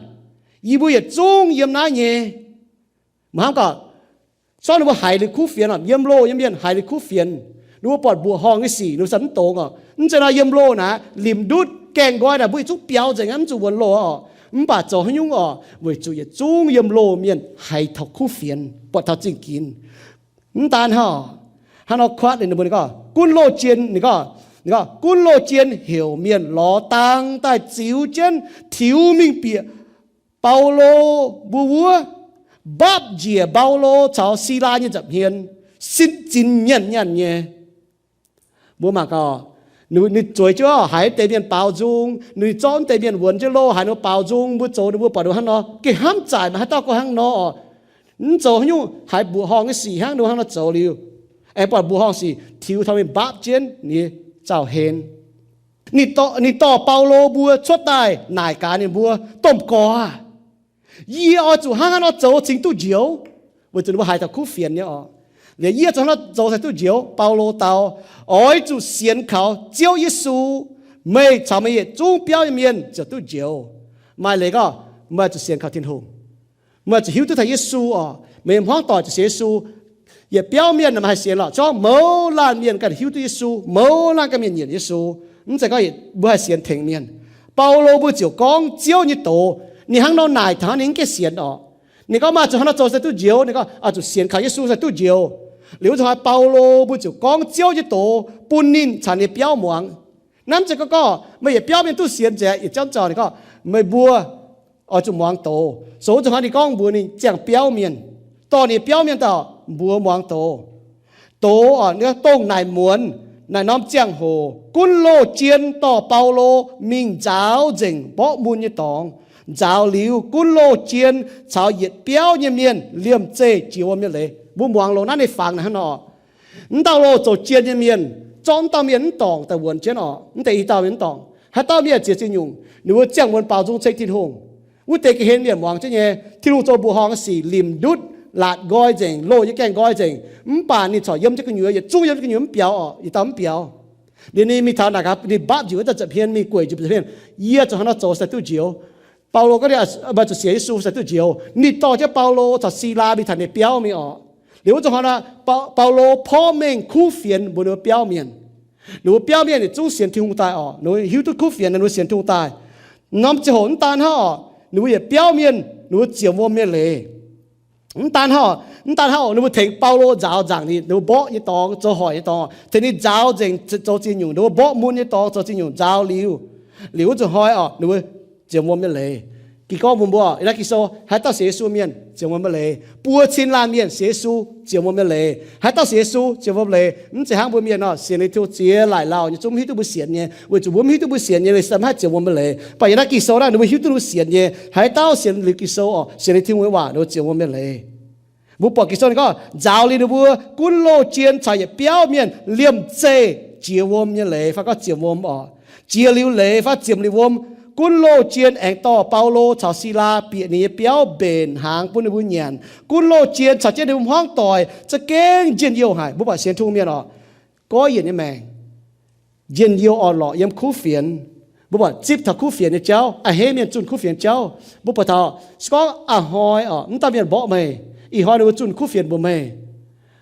Yie mbuo yietc zungv yiem naaiv nyei. Mv hnamv gorqv, zorqv ninh mbuo haiz liuz kuv fienx orqc. Yiem loh nyei mienh haiz liuz kuv fienx. Ninh mbuo buatc mbuoqc horngh nyei sic ninh mbuo se mv dongz orqc. Mv zeiz nor, yiem loh naaic limc ndutv gaengh nqoi naaic mbuo yietc zungv biaux nzengc aqv, mv zuqc wuonx loh orqc. Mv baac zoux haaix nyungc orqc, weic zuqc yietc zungv yiem loh mienh haiz taux kuv fienx, buatc taux zingh ginx. Mv daan hnangv, hnangv nor kuatv ninh mbuo, ninh gorngv gunv loh jien, ninh gorngv, ninh gorngv gunv loh jien heuc mienh lorz dang daaih ziux jienv tiux mingh bieqc Baulo mbuo wuov, mbapv njiec Baulo caux Silaa nyei nza'hmien, sin zinx nyanc nyanc nyei. Mbuo mangc gaax, ninh zueiz jienv haiz deix mienh baaux nzung, ninh zorqv deix mienh wuonx jienv loh haiz ninh mbuo baaux nzung, mbuo zoux ninh mbuo buatc ninh mbuo hnangv nor, gengh hnamv zaaic maaih haaix dauh gorngv hnangv nor orqc. Mv zoux haaix nyungc, haiz mbuoqc horngh nyei sic hnangv, ninh mbuo hnangv nor zoux liuz, aengx buatc mbuoqc horngh sic tiux taux mingh mbapv jienv ninh nyei zaux-hlen. Ninh dorh, ninh dorh Baulo mbuo cuotv daaih naaic gaax ninh mbuo, Domh gorx aah! Yie oix zuqc hnangv haaix nor zoux cingx duqv njoux? Weic zuqc ninh mbuo haiz taux kuv fienx nyei oc. Liuz yie zuqc hnangv haaix nor zoux cingx duqv njoux? Baulo dau, Oix zuqc sienx kaux Ziouv Yesu, meih caux meih yietc zungv biauv nyei mienh ziouc duqv njoux. Maaih leiz gorngv, meih zuqc sienx kaux Tin-Hungh. Meih zuqc hiuv duqv taux Yesu oc. Meih nyei hmuangv doic zuqc sienx Yesu. Yietc biauv mienh meih haih sienx lorqc. Zorqv mouz laanh mienh ganh hiuv duqv Yesu, mouz laanh ganh mienh nyienc Yesu. Mv zeiz gorngv mbuo haih sienx tengx mienh. Baulo mbuo ziouc gorngv Ziouv nyei doz. Ninh hnangv nor naaic taux ninh mv gaengh sienx oc. Ninh gorngv, Meih zuqc hnangv nor zoux cingx duqv njoux? Ninh gorngv, Oix zuqc sienx kaux Yesu cingx duqv njoux. Liuz wuov zanc hnoi Baulo mbuo ziouc gorngv Ziouv nyei doz bun ninh caux ninh biauv muangx. Naaiv mv zeiz gorngv, gorngv meih yietc biauv mienh duqv sienx nzengc, yietc jauv zaux. Ninh gorngv, Meih mbuo oix zuqc muangx doz. Sou wuov zanc hnoi ninh gorngv mbuox ninh ziangh biauv mienh, dorh ninh biauv mienh daaih mbuox muangx doz. Doz oc, dongh naaic muonz naaic norm ziangh hoc gunv loz jien dorh Baulo mingh nzaaux nzengc mborqv mun nyei dorngx. Nzaaux liuz, gunv loz jien caux yietc biauv nyei mienh liemh zeih jiex wuom nyei leiz. Mbuo muangx loz naaiv ninh fangx naaic hnangv nor. Mv dauh loz zoux jien nyei mienh, zorqv mv dauh mienh mv dorngc daaih wuonx jienv oc. Mv deix i dauh mienh mv dorngc. Haaix dauh mienh ziex zingh nyungc, ninh mbuo ziangh muonz baaux nzung ceng Tin-Hungh. Wuov deix ga'hlen mienh muangx jienv nyei, Tin-Hungh zoux mbuoqc horngh nyei sic limc ndutv, laatc nqoi nzengc, loz nyei gaengh nqoi nzengc. Mv baac ninh corc yiem jienv gu'nyuoz, yietc zungv yiem jienv gu'nyuoz mv biaux oc. Yietc dauh mv biaux. Liuz ninh mingh taux naaic gaax, ninh mbaapv njiec wuov dauh nza'hmien, mingh gueic njiec nza'hmien, Yie zuqc hnangv nor zoux cingx duqv njoux? Baulo gorngv, Meih zuqc sienx Yesu cingx duqv njoux. Ninh dorh jienv Baulo caux Silas mingh taux ninh biauv mingh oc. Liuz wuov zanc hnoi naaic, Baulo porv mengh kuv fienx mbuox ninh mbuo biauv mienh. Ninh mbuo biauv mienh yietc zungv sienx Tin-Hungh daaih oc. Ninh mbuo hiuv duqv kuv fienx, ninh mbuo sienx Tin-Hungh daaih. Norm ziangh hoc mv daan hnangv oc, ninh mbuo yietc biauv mienh ninh mbuo ziouc wuom nyei leiz. Mv daan hnangv, mv daan hnangv oc, ninh mbuo tengx Baulo nzaaux nzaangc ninh, ninh mbuo mborqv nyei dorngx, zoux hoic nyei dorngx, tengx ninh nzaaux nzengc zoux ziex nyungc, ninh mbuo mborqv mun nyei dorngx zoux ziex nyungc nzaaux liuz, liuz wuov zanc hnoi oc, ninh mbuo ziouc wuom nyei leiz. Ging-Sou gorngv mbuox mbuo, yiem naaiv Ging-Sou, haaix dauh sienx Yesu mienh ziouc wuom nyei leiz. Buo cin laanh mienh sienx Yesu ziouc wuom nyei leiz. Haaix dauh sienx Yesu ziouc wuom leiz. Mv zeiz hnangv mbuo mienh nor, sienx liuz Tin-Hungh ziex laaic lauh nyei zungv mv hiuv duqv mbuo sienx nyei, weic zuqc mbuo mv hiuv duqv mbuo sienx nyei, mv haih ziouc wuom nyei leiz. Mv baac yiem naaiv Ging-Sou naaiv ninh mbuo hiuv duqv mbuo sienx nyei. Haaix dauh sienx liuz Ging-Sou oc, sienx liuz Tin-Hungh nyei waac, ninh mbuo ziouc wuom nyei leiz. Mbuo buatc Ging-Sou ninh gorngv, Nzaaux liuz ninh mbuo gunv loz jien caux yietc biauv mienh liemh zeih jiex wuom nyei leiz, fai gorngv ziouc wuom oc. Jiex liuz leiz fai ziouc liuz wuom, gunv loz jien aengx dorh Baulo caux Silaa bieqc ninh nyei biauv mbenc hnaangx bun ninh mbuo nyanc. Gunv loz jien caux jienv ninh mbuo hmuangv doic za'gengh njien-youh haic. Mbuo buatc sienx Tin-Hungh mienh oc, goiv yienc nyei maengc, njien-youh orn-lorqc yiem kuv fienx. Mbuo buatc zipv taux kuv fienx nyei jauv, a'hneiv mienh zunh kuv fienx jauv. Mbuo buatc taux, se gorngv a'hnoi oc, mv dauh mienh mborqv meih, ih hnoi ninh mbuo zunh kuv fienx mbuox meih,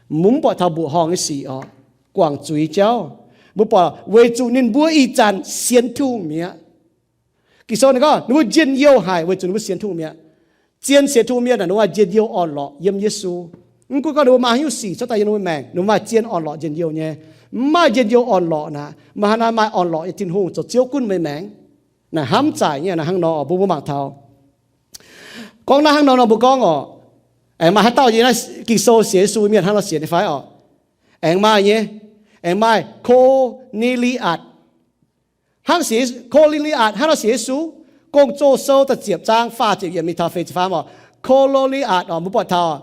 mv buatc taux mbuoqc horngh nyei sic oc, guangc zuiz jauv. Mbuo buatc weic zuqc ninh mbuo ih zanc sienx Tin-Hungh mi'aqv. Ging-Sou ninh gorngv ninh mbuo njien-youh haic weic zuqc ninh mbuo sienx Tin-Hungh mi'aqv. Zien sienx Tin-Hungh mienh aah, ninh mbuo njien-youh orn-lorqc yiem Yesu. Mv gunv gorngv ninh mbuo maaih haaix nyungc sic cuotv daaih yiem ninh mbuo maengc, ninh mbuo maaih zien orn-lorqc njien-youh nyei. Mv maaih njien-youh orn-lorqc naaic, maaih haaix nor maaih orn-lorqc nyei Tin-Hungh zoux Ziouv gunv meih maengc? Naaic hnamv zaaic nyei, naaic hnangv nor mbuo, mbuo mangc taux. Gorngv naaiv hnangv nor nor mbuo gorngv oc, aengx maaih haaix dauh yiem naaiv Ging-Sou sienx Yesu mienh hnangv nor sienx nyei fai oc? Aengx maaih nyei. Aengx maaih Ko^ne^li^atc. Hnangv sienx, Ko^ne^li^atc hnangv nor sienx Yesu. Gong-Zoh Sou da'ziepc zaang faah ziepc yiemc mingh taux feix ziepc faam oc. Ko^ne^li^atc oc, mbuo buatc taux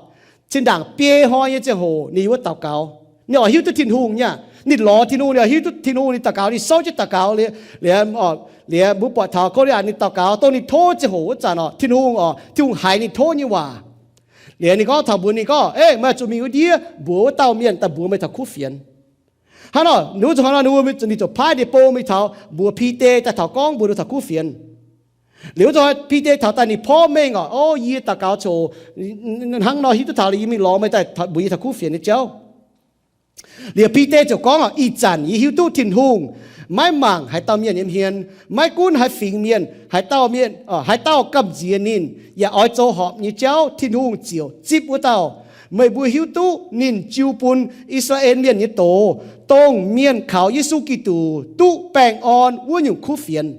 zinh ndaangc biei hnoi nyei ziangh hoc ninh wuov daux gaux, ninh oix hiuv duqv Tin-Hungh nyei aqv. Ninh lorz Tin-Hungh, ninh oix hiuv duqv Tin-Hungh, ninh daux gaux, ninh souv jienv daux gaux liuz, liuz, liuz mbuo buatc taux Ko^ne^li^atc ninh daux gaux dongh ninh tov ziangh hoc wuov zanc oc, Tin-Hungh oc, Tin-Hungh haiz ninh tov nyei waac. Liuz ninh gorngv taux mbuox ninh gorngv, Ei, meih zuqc mingh wuov ndiev mbuox wuov dauh mienh daaih mbuox meih taux kuv fienx. Hnangv nor, ninh wuov zanc hnoi nor ninh mbuo, ninh ziouc paaiv ninh bou mingh taux mbuox Bide daaih taux gorngv mbuox ninh taux kuv fienx. Liuz wuov zanc hnoi Bide taux daaih ninh porv mengh oc, O, yie daux gaux ziouc hnangv nor hiuv duqv taux liuz yie mingh lorz meih daaih mbuox yie taux kuv fienx nyei jauv. Liuz Bide ziouc gorngv oc, Ih zanc yie hiuv duqv Tin-Hungh maiv mangc haaix dauh mienh nyei hmien, maiv gunv haaix fingx mienh, haaix dauh mienh, haaix dauh gamh nziex ninh, yaac oix zoux horpc nyei jauv, Tin-Hungh ziouc zipv wuov dauh. Meih mbuo hiuv duqv ninh jiu bun I^saa^laa^en Mienh nyei doz, dongh mienh kaux Yesu Giduc duqv baengh orn wuov nyungc kuv fienx.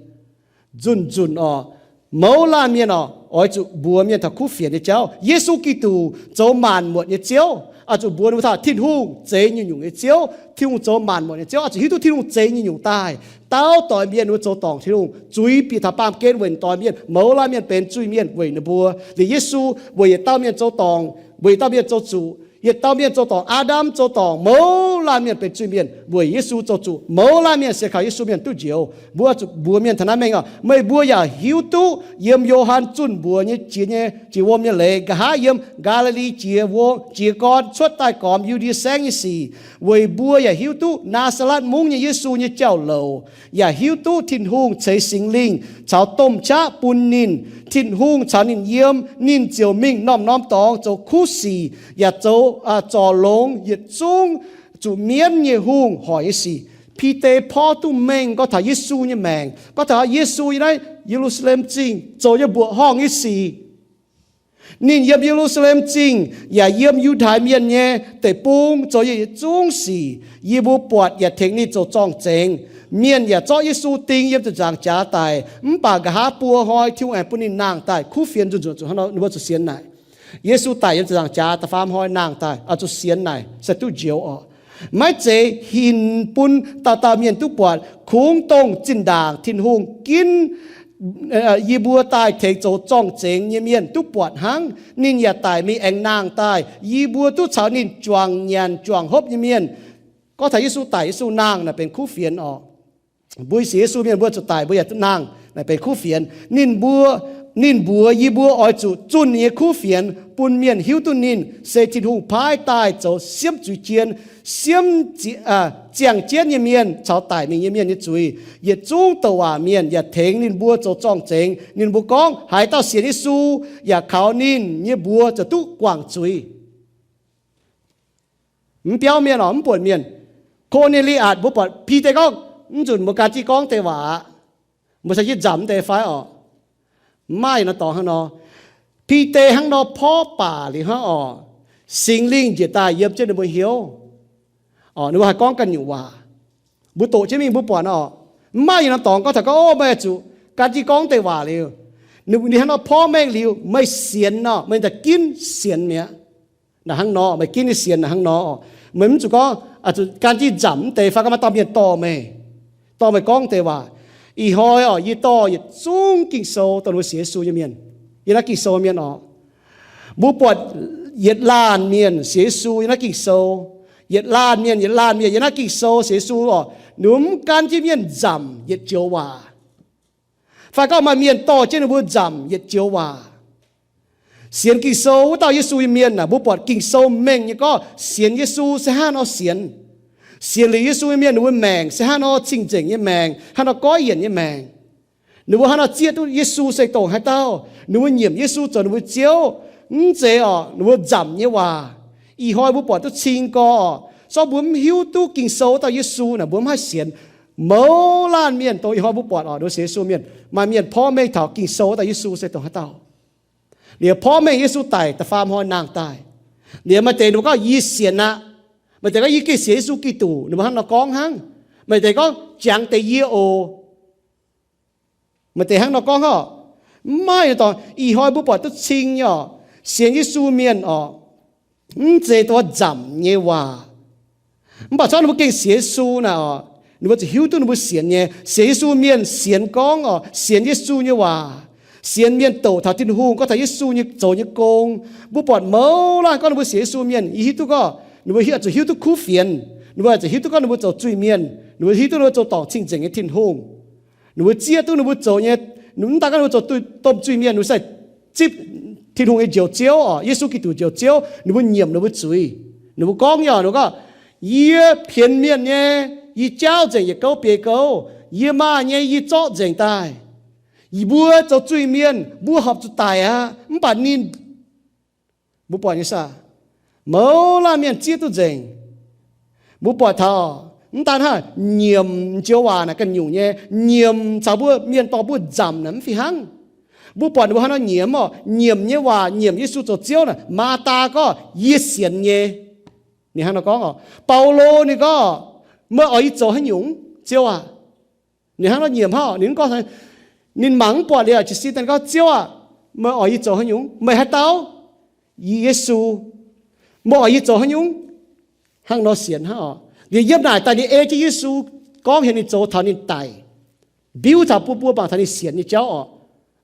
Nzunc nzunc oc, mouz laanh mienh oc, oix zuqc mbuox mienh taux kuv fienx nyei jauv. Yesu Giduc zoux maanc muotc nyei Ziouv, oix zuqc mbuox ninh mbuo taux Tin-Hungh zeiz nyungc-nyungc nyei Ziouv, Tin-Hungh zoux maanc muotc nyei Ziouv, oix zuqc hiuv duqv Tin-Hungh zeiz nyungc-nyungc daaih. Daauv doix mienh ninh mbuo zoux dorngc Tin-Hungh, zuiz bieqc taux baamh gen weic doix mienh, mouz laanh mienh benx zuiz-mienh weic ninh mbuo. Liuz Yesu weic yietc dauh mienh zoux dorngc, weic yietc dauh mienh zoux zuqc, Yietc dauh mienh zoux dorngc, Aa^ndam zoux dorngc, mouz laanh mienh benx zuiz-mienh. Weic Yesu zoux zuqc mouz laanh mienh sienx kaux Yesu mienh duqv njoux. Mbuo zuqc mbuox mienh taux naaiv mengh oc, meih mbuo yaac hiuv duqv yiem Yo^han zunh mbuox nyei jiex nyei jiex wuom nyei leiz, nqa'haav yiem Gaa^li^li jiex wuom, jiex gorn cuotv daaih gormx Yu^ndie Saengv nyei sic, weic mbuo yaac hiuv duqv Naa^saa^letv Mungv nyei Yesu nyei jauv-louc, yaac hiuv duqv Tin-Hungh ceix Singx Lingh caux domh qaqv bun ninh. Tin-Hungh caux ninh yiem, ninh ziouc mingh norm-norm dorngx zoux kuv sic, yaac zoux zorc longx yietc zungv zuqc mienv nyei hungh hoic nyei sic. Bide porv duqv mengh gorngv taux Yesu nyei maengc, gorngv taux Yesu yiem naaiv Ye^lu^saa^lem Zingh zoux nyei mbuoqc horngh nyei sic. Ninh yiem Ye^lu^saa^lem Zingh yaac yiem Yiutai Mienh nyei deic-bung zoux nyei yietc zungv sic, yie mbuo buatc yaac tengx ninh zoux zorng-zengx. Mienh yaac zorqv Yesu ding yiem ziepc nzaangc jaax daic, mv baac nqa'haav buo hnoi Tin-Hungh aengx bun ninh nangh daaih kuv fienx nzunc nzunc zuqc hnangv nor, ninh mbuo zuqc sienx naaic. Yesu daic yiem ziepc nzaangc jaax da'faam hnoi nangh daaih, zuqc sienx naaic se duqv njoux oc. Maiv zeiz hinc bun dauh dauh mienh duqv buatc, kungx dongh zinh ndaangc Tin-Hungh ginv yie mbuo daaih tengx zoux zorng-zengx nyei mienh duqv buatc hnangv. Ninh yaac daic mingh aengx nangh daaih, yie mbuo duqv caux ninh juangc nyanc juangc hopv nyei mienh. Gorngv taux Yesu daic, Yesu nangh naaic benx kuv fienx oc. Mbuo sienx Yesu mienh mbuo zuqc daic, mbuo yaac nangh naaic benx kuv fienx. Ninh mbuo, ninh mbuox yie mbuo oix zuqc zunh ninh nyei kuv fienx bun mienh hiuv duqv ninh se Tin-Hungh paaiv daaih zoux siemv zuiz jien, siemv ziangh jienv nyei mienh caux daic mingh nyei mienh nyei zuiz. Yietc zungv douc waac mienh yaac tengx ninh mbuo zoux zorng-zengx. Ninh mbuo gorngv haaix dauh sienx Yesu yaac kaux ninh nyei mbuox ziouc duqv guangc zuiz. Mv biauv mienh oc, mv buonc mienh. Ko^ne^li^atc, mbuo buatc Bide gorngv, mv nzunc mbuo gan jienv gorngv deix waac aqv. Mbuo cingx jienv nzamc deix fai oc? Mv maaih yietc norm dorngx hnangv nor. Bide hnangv nor porv baac liuz hnangv oc, Singx Lingh njiec daaih yiem jienv ninh mbuo hnyouv. Ninh mbuo haih gorngv ganh nyungc waac. Mbuo doqc jienv mingh mbuo buatc oc, mv maaih yietc norm dorngx gorngv taux gorngv, Ov, meih zuqc gan jienv gorngv deix waac liuz. Ninh hnangv nor porv mengh liuz, meih sienx nor, meih daaih ginv sienx mi'aqv. Naaic hnangv nor, meih ginv nyei sienx naaic hnangv nor. Meih mv zuqc gorngv, zuqc gan jienv nzamc mv deix fai gorngv maaih dauh mienh dorh meih, dorh meih gorngv deix waac. Ih hnoi oc, yie dorh yietc zungv Ging-Sou dongh mbuo sienx Yesu nyei mienh, yiem naaiv Ging-Sou mienh oc. Mbuo buatc yietc laanh mienh sienx Yesu yiem naaiv Ging-Sou. Yietc laanh mienh, yietc laanh mienh yiem naaiv Ging-Sou sienx Yesu oc, ninh mbuo mv gan jienv mienh nzamc yietc joux waac, fai gorngv maaih mienh dorh jienv ninh mbuo nzamc yietc joux waac. Sienx Ging-Sou wuov dauh Yesu nyei mienh aah, mbuo buatc Ging-Sou mengh nyei gorngv sienx Yesu se hnangv nor sienx. Sienx liuz Yesu nyei mienh ninh mbuo maengc se hnangv nor cing-nzengc nyei maengc, hnangv nor goiv yienc nyei maengc. Ninh mbuo hnangv nor zieqv duqv Yesu se dongh haaix dauh. Ninh mbuo nyiemc Yesu zoux ninh mbuo Ziouv. Mv zeiz oc, ninh mbuo nzamc nyei waac. Ih hnoi mbuo buatc duqv cing gorx, zorqv mbuo mv hiuv duqv Ging-Sou wuov dauh Yesu naaic mbuo mv haih sienx. Mouz laanh mienh dongh ih hnoi mbuo buatc oc, ninh mbuo sienx Yesu mienh, maaih mienh porv mengh taux Ging-Sou wuov dauh Yesu se dongh haaix dauh. Liuz porv mengh Yesu daic da'faam hnoi nangh daaih. Liuz maaih deix ninh mbuo gorngv, Yie sienx aqv. Maaih deix gorngv, Yie gengh sienx Yesu Giduc. Ninh mbuo hnangv nor gorngv hnangv. Maaih deix gorngv, Jangx deix yie oc. Maaih deix hnangv nor gorngv oc. Mv maaih yietc dorngx. Ih hnoi mbuo buatc duqv cing nyei oc, sienx Yesu mienh oc, mv zeiz dongh nzamc nyei waac. Mv baac corc ninh mbuo gengh sienx Yesu naaic oc, ninh mbuo ziouc hiuv duqv ninh mbuo sienx nyei. Sienx Yesu mienh sienx gorngv oc, sienx Yesu nyei waac, sienx mienh douc taux Tin-Hungh, gorngv taux Yesu nyei zoux nyei gong. Mbuo buatc mouz laanh gorngv ninh mbuo sienx Yesu mienh, yie hiuv duqv gorngv ninh mbuo hiuv, zuqc hiuv duqv kuv fienx. Ninh mbuo zuqc hiuv duqv gorngv ninh mbuo zoux zuiz-mienh. Ninh mbuo hiuv duqv ninh mbuo zoux dorngc cing-nzengc nyei Tin-Hungh. Ninh mbuo zieqv duqv ninh mbuo zoux nyei, mv daan gorngv ninh mbuo zoux domh zuiz-mienh, ninh mbuo se zipv Tin-Hungh nyei Njoux Ziouv oc, Yesu Giduc Njoux Ziouv, ninh mbuo nyiemc ninh mbuo zuiz. Ninh mbuo gorngv nyei oc, ninh mbuo gorngv, Yie pienx mienh nyei, yie jaauv nzengc yietc gouv biei gouv. Yie maaih nyei, yie zorqv nzengc daaih. Yie mbuo zoux zuiz-mienh, mbuo horpc zuqc daic aqv. Mv baac ninh, mbuo buatc nyei saah, mouz laanh mienh zieqv duqv nzengc. Mbuo buatc taux, mv daan hnangv, nyiemc njoux waac naaic ganh nyungc nyei, nyiemc caux mbuo mienh dorh mbuo nzamc naaic mv fih hnangv. Mbuo buatc ninh mbuo hnangv nor nyiemc oc, nyiemc nyei waac, nyiemc Yesu zoux Ziouv naaic, Maathaa gorngv, Yie sienx nyei. Ninh hnangv nor gorngv oc. Baulo ninh gorngv, Meih oix yie zoux haaix nyungc, Ziouv aah? Ninh hnangv nor nyiemc hnangv, ninh mv gorngv, ninh mangc mv buatc liuz, jiez sin daaih gorngv, Ziouv aah, meih oix yie zoux haaix nyungc? Meih haaix dauh? Yie Yesu. Meih oix yie zoux haaix nyungc? Hnangv nor sienx hnangv oc. Liuz yiem naaic daaih ninh ei jienv Yesu, gorngv heuc ninh zoux taux ninh daic, mbiuv taux bun mbuo mangc taux ninh sienx nyei jauv oc.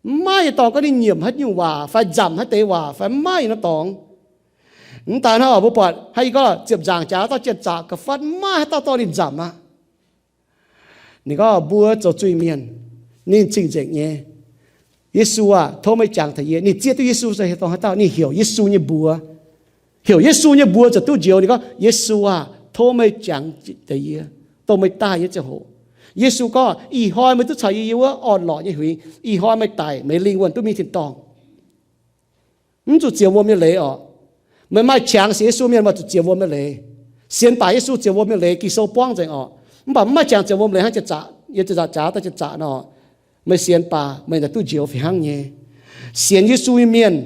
Mv maaih yietc dorngx gorngv ninh nyiemc haaix nyungc waac fai nzamc haaix deix waac fai mv maaih yietc norm dorngx. Mv daaih hnangv mbuo buatc hnangv yie gorngv ziepc nzaangc jaax dauh janx-zaqc ga'fatv maiv maaih haaix dauh dorh ninh nzamc aqv. Ninh gorngv mbuo zoux zuiz-mienh, ninh cing-nzengc nyei. Yesu aah, tov meih jangx deix yie. Ninh zieqv duqv Yesu se hieh dongh haaix dauh. Ninh heuc Yesu nyei mbuox. Heuc Yesu nyei mbuox ziouc duqv njoux. Ninh gorngv, Yesu aah, tov meih jangx deix yie, dongh meih daaih nyei ziangh hoc. Yesu gorngv, Ih hnoi meih duqv caux yie yiem wuov orn-lorqc nyei huingx. Ih hnoi meih daic, meih lingh wuonh duqv mingh tin-dorngh. Mv zuqc ziec wuom nyei leiz oc. Meih maaih qangx sienx Yesu mienh, meih zuqc ziec wuom nyei leiz. Sienx baac Yesu ziec wuom nyei leiz, Ging-Sou buangv nzengc oc. Mv baac mv maaih qangx ziec wuom leiz hnangv janx-zaqc, yie janx-zaqc jaax dauh janx-zaqc nor, meih sienx baac meih daaih duqv njoux fih hnangv nyei. Sienx Yesu nyei mienh,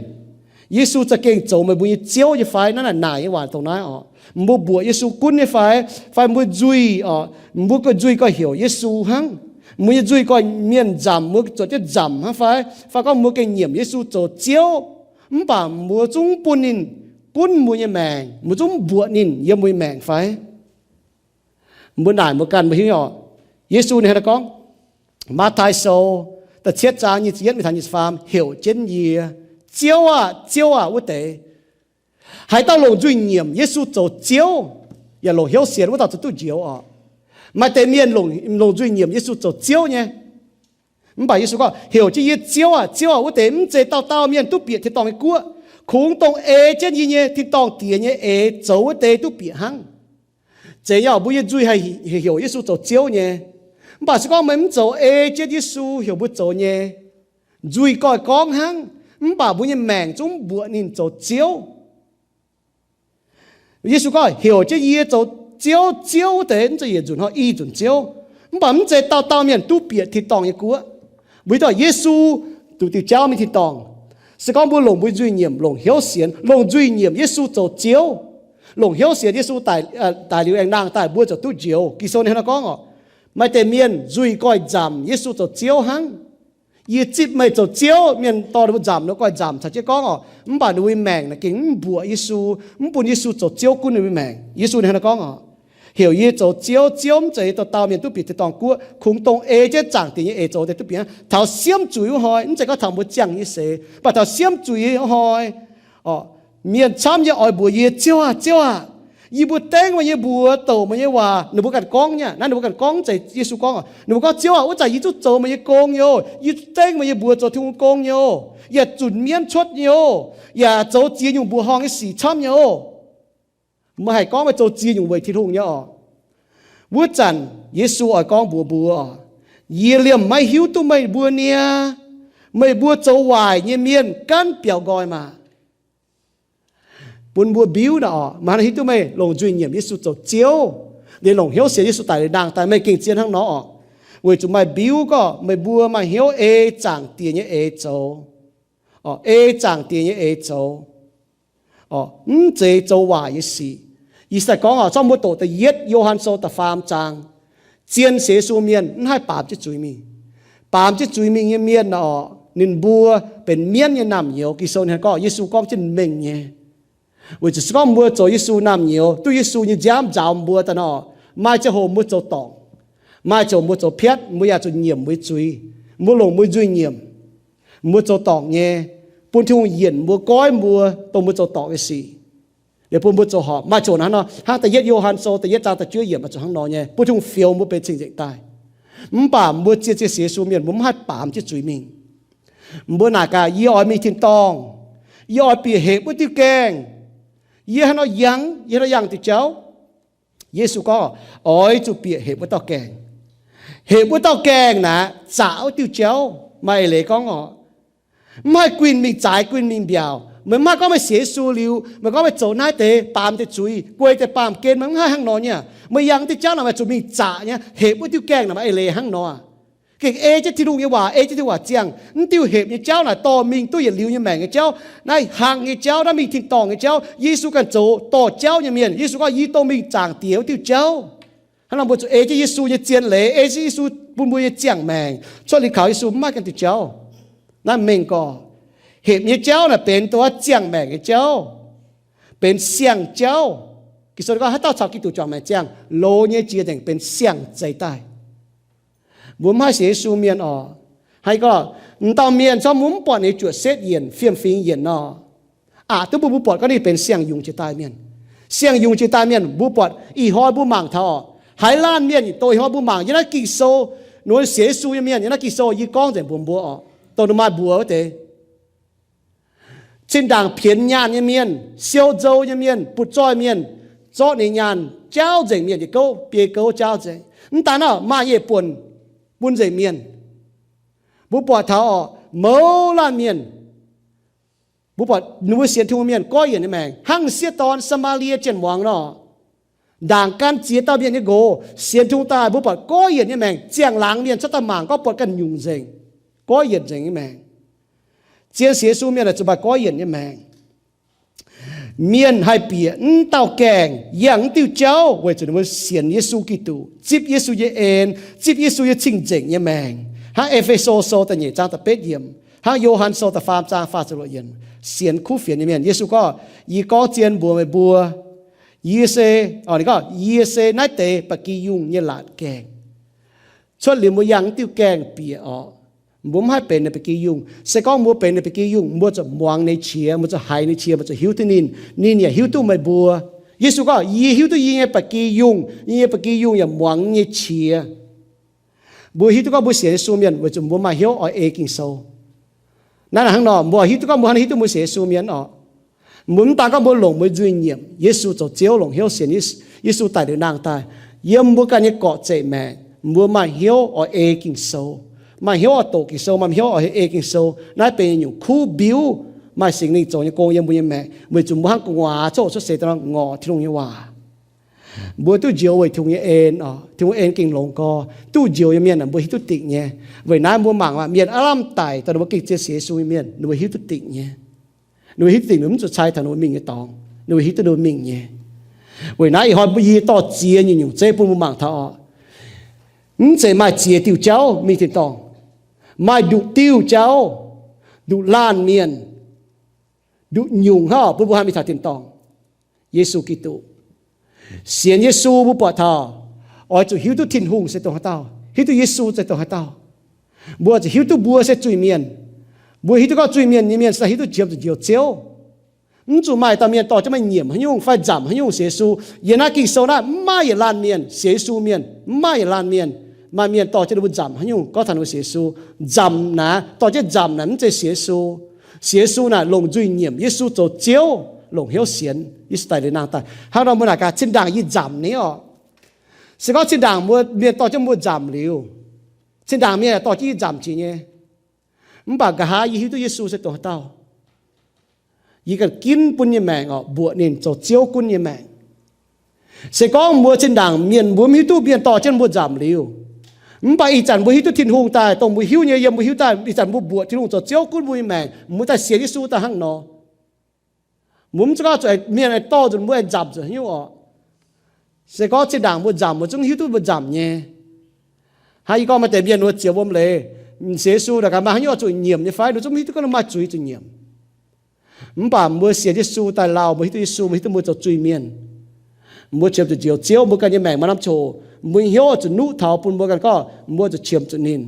Yesu za'gengh zoux meih mbuo nyei Ziouv nyei fai? Naaiv naaic naaic nyei waac dongh naaiv oc. Mbuo mbuoqc Yesu gunv nyei fai? Fai mbuo nzuih oc, mbuo ganh nzuih ganh heuc Yesu hnangv. Mbuo nyei nzuih ganh mienh nzamc, mbuo zuotc jienv nzamc hnangv fai? Fai gorngv mbuo gengh nyiemc Yesu zoux Ziouv, mv baac mbuo zungv mv bun ninh gunv mbuo nyei maengc, mbuo zungv mv mbuoqc ninh yiem mbuo nyei maengc fai? Mbuo naaic mbuo ganh mbuo hiuv oc. Yesu ninh hnangv naaiv gorngv, Matv^taai Sou da'cietv zaang nyic ziepc yietv mingh taux nyic ziepc faam, heuc jienv yie, Ziouv aah! Ziouv aah! Wuov deix. Haaix dauh longc nzuih nyiemc Yesu zoux Ziouv, yaac longc hnyouv sienx, wuov dauh zoux duqv njoux oc. Maaih deix mienh longc, longc nzuih nyiemc Yesu zoux Ziouv nyei. Mv baac Yesu gorngv, Heuc jienv yie, Ziouv aah! Ziouv aah! Wuov deix mv zeiz dauh dauh mienh duqv bieqc tin-dorngh nyei guoqv. Kungx dongh ei jienv yie nyei tin-dorngh Diex nyei eix zoux wuov deix duqv bieqc hnangv. Zeiz nyei oc, mbuo nyei nzuih haih heuc Yesu zoux Ziouv nyei. Mv baac se gorngv meih mv zoux ei jienv Yesu heuc mbuo zoux nyei, nzuih goih gorngv hnangv, mv baac mbuo nyei maengc zungv mv mbuoqc ninh zoux Ziouv. Yesu gorngv, Heuc jienv yie zoux Ziouv, Ziouv wuov deix, mv zeiz yietc nzunc hnoi i nzunc Ziouv. Mv baac mv zeiz dauh dauh mienh duqv bieqc tin-dorngh nyei guoqv. Mbuo hiuv duqv Yesu duqv diuh jauv mingh tin-dorngh. Se gorngv mbuo longc mbuo nzuih nyiemc, longc hnyouv sienx, longc nzuih nyiemc Yesu zoux Ziouv, longc hnyouv sienx Yesu daic, daic liuz aengx nangh daaih, mbuo ziouc duqv njoux. Ging-Sou ninh hnangv naaiv gorngv oc, Maaih deix mienh nzuih goih nzamc Yesu zoux Ziouv hnangv. Yie zipv meih zoux Ziouv. Mienh dorh ninh mbuo nzamc, ninh mbuo goih nzamc caux jienv gorngv oc, mv baac ninh mbuo nyei maengc naaic gengh mv mbuoqc Yesu, mv bun Yesu zoux Ziouv gunv ninh mbuo maengc. Yesu ninh hnangv naaiv gorngv oc, Heuc yie zoux Ziouv. Ziouv mv zeiz dauh dauh mienh duqv bieqc tin-dorngh guoqv. Kungx dongh ei jienv Zaangc Diex nyei eix zoux deix duqv bieqc. Taux siemv zuiz wuov hnoi, mv zeiz gorngv taux mbuo ziangh nyei seix, mv baac taux siemv zuiz wuov hnoi, mienh camv nyei oix mbuox yie, Ziouv aah! Ziouv aah! Yie mbuo dengv meih nyei mbuox, douc meih nyei waac. Ninh mbuo ganh gorngv nyei. Naaiv ninh mbuo ganh gorngv, mv zeiz Yesu gorngv. Ninh mbuo gorngv, Ziouv aah, wuov zanc yie duqv zoux meih nyei gong nyei oc. Yie duqv dengv meih nyei mbuox zoux Tin-Hungh gong nyei oc, yaac zunc mienv cuotv nyei oc, yaac zoux ziex nyungc mbuoqc horngh nyei sic camv nyei oc. Meih haih gorngv meih zoux ziex nyungc weic Tin-Hungh nyei oc. Wuov zanc Yesu oix gorngv mbuox mbuo oc, Yie liemh maiv hiuv duqv meih mbuo niaa. Meih mbuo zoux waaic nyei mienh gaanv biaux nqoi maah! Bun mbuo mbiuv naaic oc, maaih hnangv hiuv duqv meih longc nzuih nyiemc Yesu zoux Ziouv, liemh longc hnyouv sienx Yesu daic liuz nangh daaih, meih gengh zien hnangv nor oc. Weic zuqc maaih mbiuv gorngv meih mbuo maaih hnyouv ei Zaangc Diex nyei eix zoux, ei Zaangc Diex nyei eix zoux, mv zeiz zoux waaic nyei sic. Ih zanc gorngv oc, zorqv mbuo doqc da'yietv Yo^han Sou da'faam zaang, zien sienx Yesu mienh mv haih baamz jienv zuiz mingh. Baamz jienv zuiz mingh nyei mienh oc, ninh mbuo benx mienv nyei naamh nyouz. Ging-Sou ninh gorngv, Yesu gorngv jienv mengh nyei. Weic zuqc se gorngv mbuo zoux Yesu naamh nyouz, duqv Yesu nyei nziaamv nzaaux mbuo daaih nor, maaih ziangh hoc mbuo zoux dorngc, maaih ziangh hoc mbuo zoux piatv, mbuo yaac zuqc nyiemc mbuo zuiz. Mbuo longc mbuo nzuih nyiemc, mbuo zoux dorngc nyei, bun Tin-Hungh yienc mbuo, goiv mbuo, dongh mbuo zoux dorngc nyei sic, liuz bun mbuo zoux horpc. Maaih ziangh hoc hnangv nor, hnangv da'yietv Yo^han Sou da'yietv zaang da'juov yiemc maaih ziangh hoc hnangv nor nyei, bun Tin-Hungh fioux mbuo benx cing-nzengc daaih. Mv baac mbuo zien zien sienx Yesu mienh, mbuo mv haih baamz jienv zuiz mingh. Mbuo naaic gaax, Yie oix mingh tin-dorngh. Yie oix bieqc hepc wuov diuh gaengh. Yie haaix nor yangh? Yie haaix nor yangh diuh jauv? Yesu gorngv, Oix zuqc bieqc hepc wuov dauh gaengh. Hepc wuov dauh gaengh naaic zaqc wuov diuh jauv. Maaih eix leiz gorngv oc, mv haih guinh mingh zaaix, guinh mingh mbiaauc. Meih mv haih gorngv meih sienx Yesu liuz, meih gorngv meih zoux naaiv deix, baamz deix zuiz, guei deix baamh gen, meih mv haih hnangv nor nyei. Meih yangh diuh jauv naaic meih zuqc mingh zaqc nyei. Hepc wuov diuh gaengh naaic maaih eix leiz hnangv nor. Gengh ei jienv Tin-Hungh nyei waac, ei jienv Tin-Hungh waac ziangh. Mv diuh hepc nyei jauv naaic dorh mingh duqv yietc liuz nyei maengc nyei jauv. Naaiv hnangv nyei jauv, naaiv mingh tin-dorngh nyei jauv, Yesu ganh zoux dorh jauv nyei mienh. Yesu gorngv, Yie dongh mingh Zaangc Diex wuov diuh jauv. Hnangv nor mbuo zuqc ei jienv Yesu nyei zien leiz, ei jienv Yesu bun mbuo nyei ziangh maengc cuotv liuz kaux Yesu, mv maaih ganh diuh jauv. Naaiv mengh gorx, hepc nyei jauv naaic benx dongh wuov ziangh maengc nyei jauv, benx siang-jauv. Ging-Sou gorngv, haaix dauh caux Giduc juangc maengc ziangh, loz nyei jiex nzengc benx siang-zeix daaih. Mbuo mv haih sienx Yesu mienh oc, haaix gorngv, m'dauh mienh corc mbuo mv buatc ninh juoqc setv yienc, fiem-fingx yienc nor, aqc duqv mbuo, mbuo buatc gorngv ninh benx siang-yungz jiex daaih mienh. Siang-yungz jiex daaih mienh, mbuo buatc ih hnoi mbuo mangc taux oc, haaix laanh mienh dongh ih hnoi mbuo mangc yiem naaiv Ging-Sou, ninh mbuo sienx Yesu nyei mienh yiem naaiv Ging-Sou, yie gorngv nzengc mbuox mbuo oc, dongh ninh maaih mbuox wuov deix. Zinh ndaangc pienx nyaanh nyei mienh, siou nzou nyei mienh, butv-zoih mienh, zorqv ninh nyaanh jaauv nzengc mienh yietc gouv, biei gouv jaauv nzengc. Mv daan naaiv, maaih yietc buonc bun nzengc mienh. Mbuo buatc taux oc, mouz laanh mienh, mbuo buatc ninh mbuo sienx Tin-Hungh mienh goiv yienc nyei maengc, hnangv sieqv dorn Saa^maa^lie jienv muangx nor. Ndaangc gan ziex dauh mienh nyei nqox sienx Tin-Hungh daaih, mbuo buatc goiv yienc nyei maengc. Ziangh laangz mienh cuotv daaih mangc gorngv buatc ganh nyungc nzengc, goiv yienc nzengc nyei maengc. Zien sienx Yesu mienh aah, zuqc maaih goiv yienc nyei maengc. Mienh haih bieqc mv dauh gaengh, yangh mv diuh jauv, weic zuqc ninh mbuo sienx Yesu Giduc, zipv Yesu nyei en, zipv Yesu nyei cing-nzengc nyei maengc. Hnangv E^fe^so Sou da'nyeic zaang da'betv yiemc, hnangv Yo^han Sou da'faam zaang faah ziepc luoqc yiemc, sienx kuv fienx nyei mienh. Yesu gorngv, yie gorngv zien mbuox meih mbuo, yie se, ninh gorngv, yie se naaiv deix ba'gi yungh nyei laatc gaengh. Cuotv liuz mbuo yangh mv diuh gaengh bieqc oc, mbuo mv haih benx ninh ba'gi yungh. Se gorngv mbuo benx ninh ba'gi yungh, mbuo zuqc muangx ninh qiex, mbuo zuqc haiz ninh qiex, mbuo zuqc hiuv duqv ninh, ninh yaac hiuv duqv meih mbuo. Yesu gorngv, yie hiuv duqv yie nyei ba'gi yungh, yie nyei ba'gi yungh yaac muangx nyei qiex. Mbuo hiuv duqv gorngv mbuo sienx Yesu mienh weic zuqc mbuo maaih hnyouv oix ei Ging-Sou. Naaiv hnangv nor, mbuo hiuv duqv gorngv mbuo hnangv hiuv duqv mbuo sienx Yesu mienh oc, mbuo mv daan gorngv mbuo longc mbuo nzuih nyiemc Yesu zoux Ziouv, longc hnyouv sienx Yesu daic liuz nangh daaih, yiem mbuo ganh nyei gorqv-zeqc maengc, mbuo maaih hnyouv oix ei Ging-Sou, maaih hnyouv oix doqc Ging-Sou, maaih hnyouv oix ei Ging-Sou. Naaiv benx nyungc kuv mbiuv, maaih Singx Lingh zoux nyei gong yiem mbuo nyei maengc, weic zuqc mbuo hnangv gu'nguaaz coqv cuotv seix daaih nor ngorc Tin-Hungh nyei waac. Mbuo duqv njoux weic Tin-Hungh nyei en oc, Tin-Hungh en gengh longx gorx. Duqv njoux nyei mienh mbuo hiuv duqv dingc nyei. Weic naaiv mbuo mangc maah, mienh aav lamh daic dongh ninh mbuo gengh zien sienx Yesu nyei mienh, ninh mbuo hiuv duqv dingc nyei. Ninh mbuo hiuv duqv dingc, ninh mbuo mv zuqc cai taux ninh mbuo mingh nyei dorngx, ninh mbuo hiuv duqv ninh mbuo mingh nyei. Weic naaiv ih hnoi mbuo yie dorh ziex nyungc-nyungc zeiv bun mbuo mangc taux oc. Mv zeiz maaih ziex diuh jauv mingh tin-dorngh. Maaih nduqc diuh jauv, nduqc laanh mienh, nduqc nyungc hnangv bun mbuo haih mingh taux tin-dorngh. Yesu Giduc. Sienx Yesu mbuo buatc taux oix zuqc hiuv duqv Tin-Hungh se dongh haaix dauh, hiuv duqv Yesu se dongh haaix dauh. Mbuo zuqc hiuv duqv mbuo se zuiz-mienh. Mbuo hiuv duqv gorngv zuiz-mienh nyei mienh se hiuv duqv qiemx zuqc njoux Ziouv. Mv zuqc maaih dauh mienh dorh jienv meih nyiemc haaix nyungc fai nzamc haaix nyungc sienx Yesu. Yiem naaiv Ging-Sou naaiv mv maaih yietc laanh mienh sienx Yesu mienh, mv maaih yietc laanh mienh. Maaih mienh dorh jienv ninh mbuo nzamc haaix nyungc, gorngv taux ninh mbuo sienx Yesu. Nzamc naaic, dorh jienv nzamc naaic mv zeiz sienx Yesu. Sienx Yesu naaic longc nzuih nyiemc Yesu zoux Ziouv, longc hnyouv sienx Yesu daic liuz nangh daaih. Hnangv nor mbuo naaic gaax, zinh ndaangc yie nzamc ninh oc. Se gorngv zinh ndaangc mbuo mienh dorh jienv mbuo nzamc liuz, zinh ndaangc mienh dorh jienv yie nzamc jiex nyei. Mv baac nqa'haav yie hiuv duqv Yesu se dongh haaix dauh. Yie ganh ginv bun nyei maengc oc, mbuoqc ninh zoux Ziouv gunv nyei maengc. Se gorngv mbuo zinh ndaangc mienh mbuo mv hiuv duqv mienh dorh jienv mbuo nzamc liuz, mv baac ih zanc mbuo hiuv duqv Tin-Hungh daaih, dongh mbuo hiuv nyei yiem mbuo hiuv daaih, ih zanc mbuo mbuoqc Tin-Hungh zoux Ziouv gunv mbuo nyei maengc, mbuo daaih sienx Yesu daaih hnangv nor. Mbuo mv zuqc gorngv zuqc mienh aengx dorh nzunc mbuo aengx nzamc zuqc haaix nyungc oc. Se gorngv zinh ndaangc mbuo nzamc, mbuo zungv hiuv duqv mbuo nzamc nyei. Hnangv yie gorngv maaih deix mienh ninh mbuo ziex wuom leiz, sienx Yesu naaic gaax maaih haaix nyungc oix zuqc nyiemc nyei fai? Ninh zungv mv hiuv duqv gorngv maaih zuiz zuqc nyiemc. Mv baac mbuo sienx Yesu daaih lauh, mbuo hiuv duqv Yesu, mbuo hiuv duqv mbuo zoux zuiz-mienh. Mbuo qiemx zuqc njoux Ziouv, mbuo ganh nyei maengc maaih norm ziangh hoc mbuo hnyouv oix zuqc nuqv taux bun mbuo ganh gorngv mbuo zuqc qiemx zuqc ninh.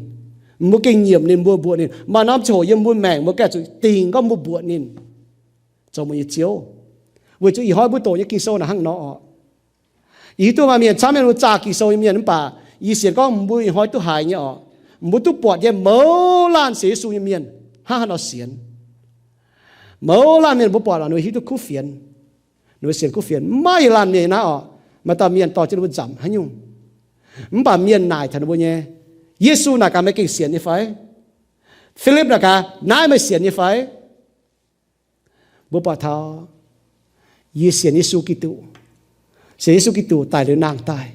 Mbuo gengh nyiemc ninh, mbuo mbuoqc ninh. Maaih norm ziangh hoc yiem mbuo maengc mbuo ganh zuqc dingc gorngv mbuo mbuoqc ninh zoux mbuo nyei Ziouv. Weic zuqc ih hnoi mbuo doqc nyei Ging-Sou naaic hnangv nor oc. Yie hiuv duqv maaih mienh camv mienh mbuo zaah Ging-Sou nyei mienh, mv baac yie sienx gorngv mbuo ih hnoi duqv haiz nyei oc. Mbuo duqv buatc nyei mouz laanh sienx Yesu nyei mienh hnangv haaix nor sienx. Mouz laanh mienh mbuo buatc oc, ninh mbuo hiuv duqv kuv fienx. Ninh mbuo sienx kuv fienx. Mv maaih yietc laanh mienh naaiv oc, maaih dauh mienh dorh jienv ninh mbuo nzamc haaix nyungc. Mv baac mienh naaic taux ninh mbuo nyei, Yesu naaic gaax meih gengh sienx nyei fai? Filipv naaic gaax, naaiv meih sienx nyei fai? Mbuo buatc taux yie sienx Yesu Giduc, sienx Yesu Giduc daic liuz nangh daaih,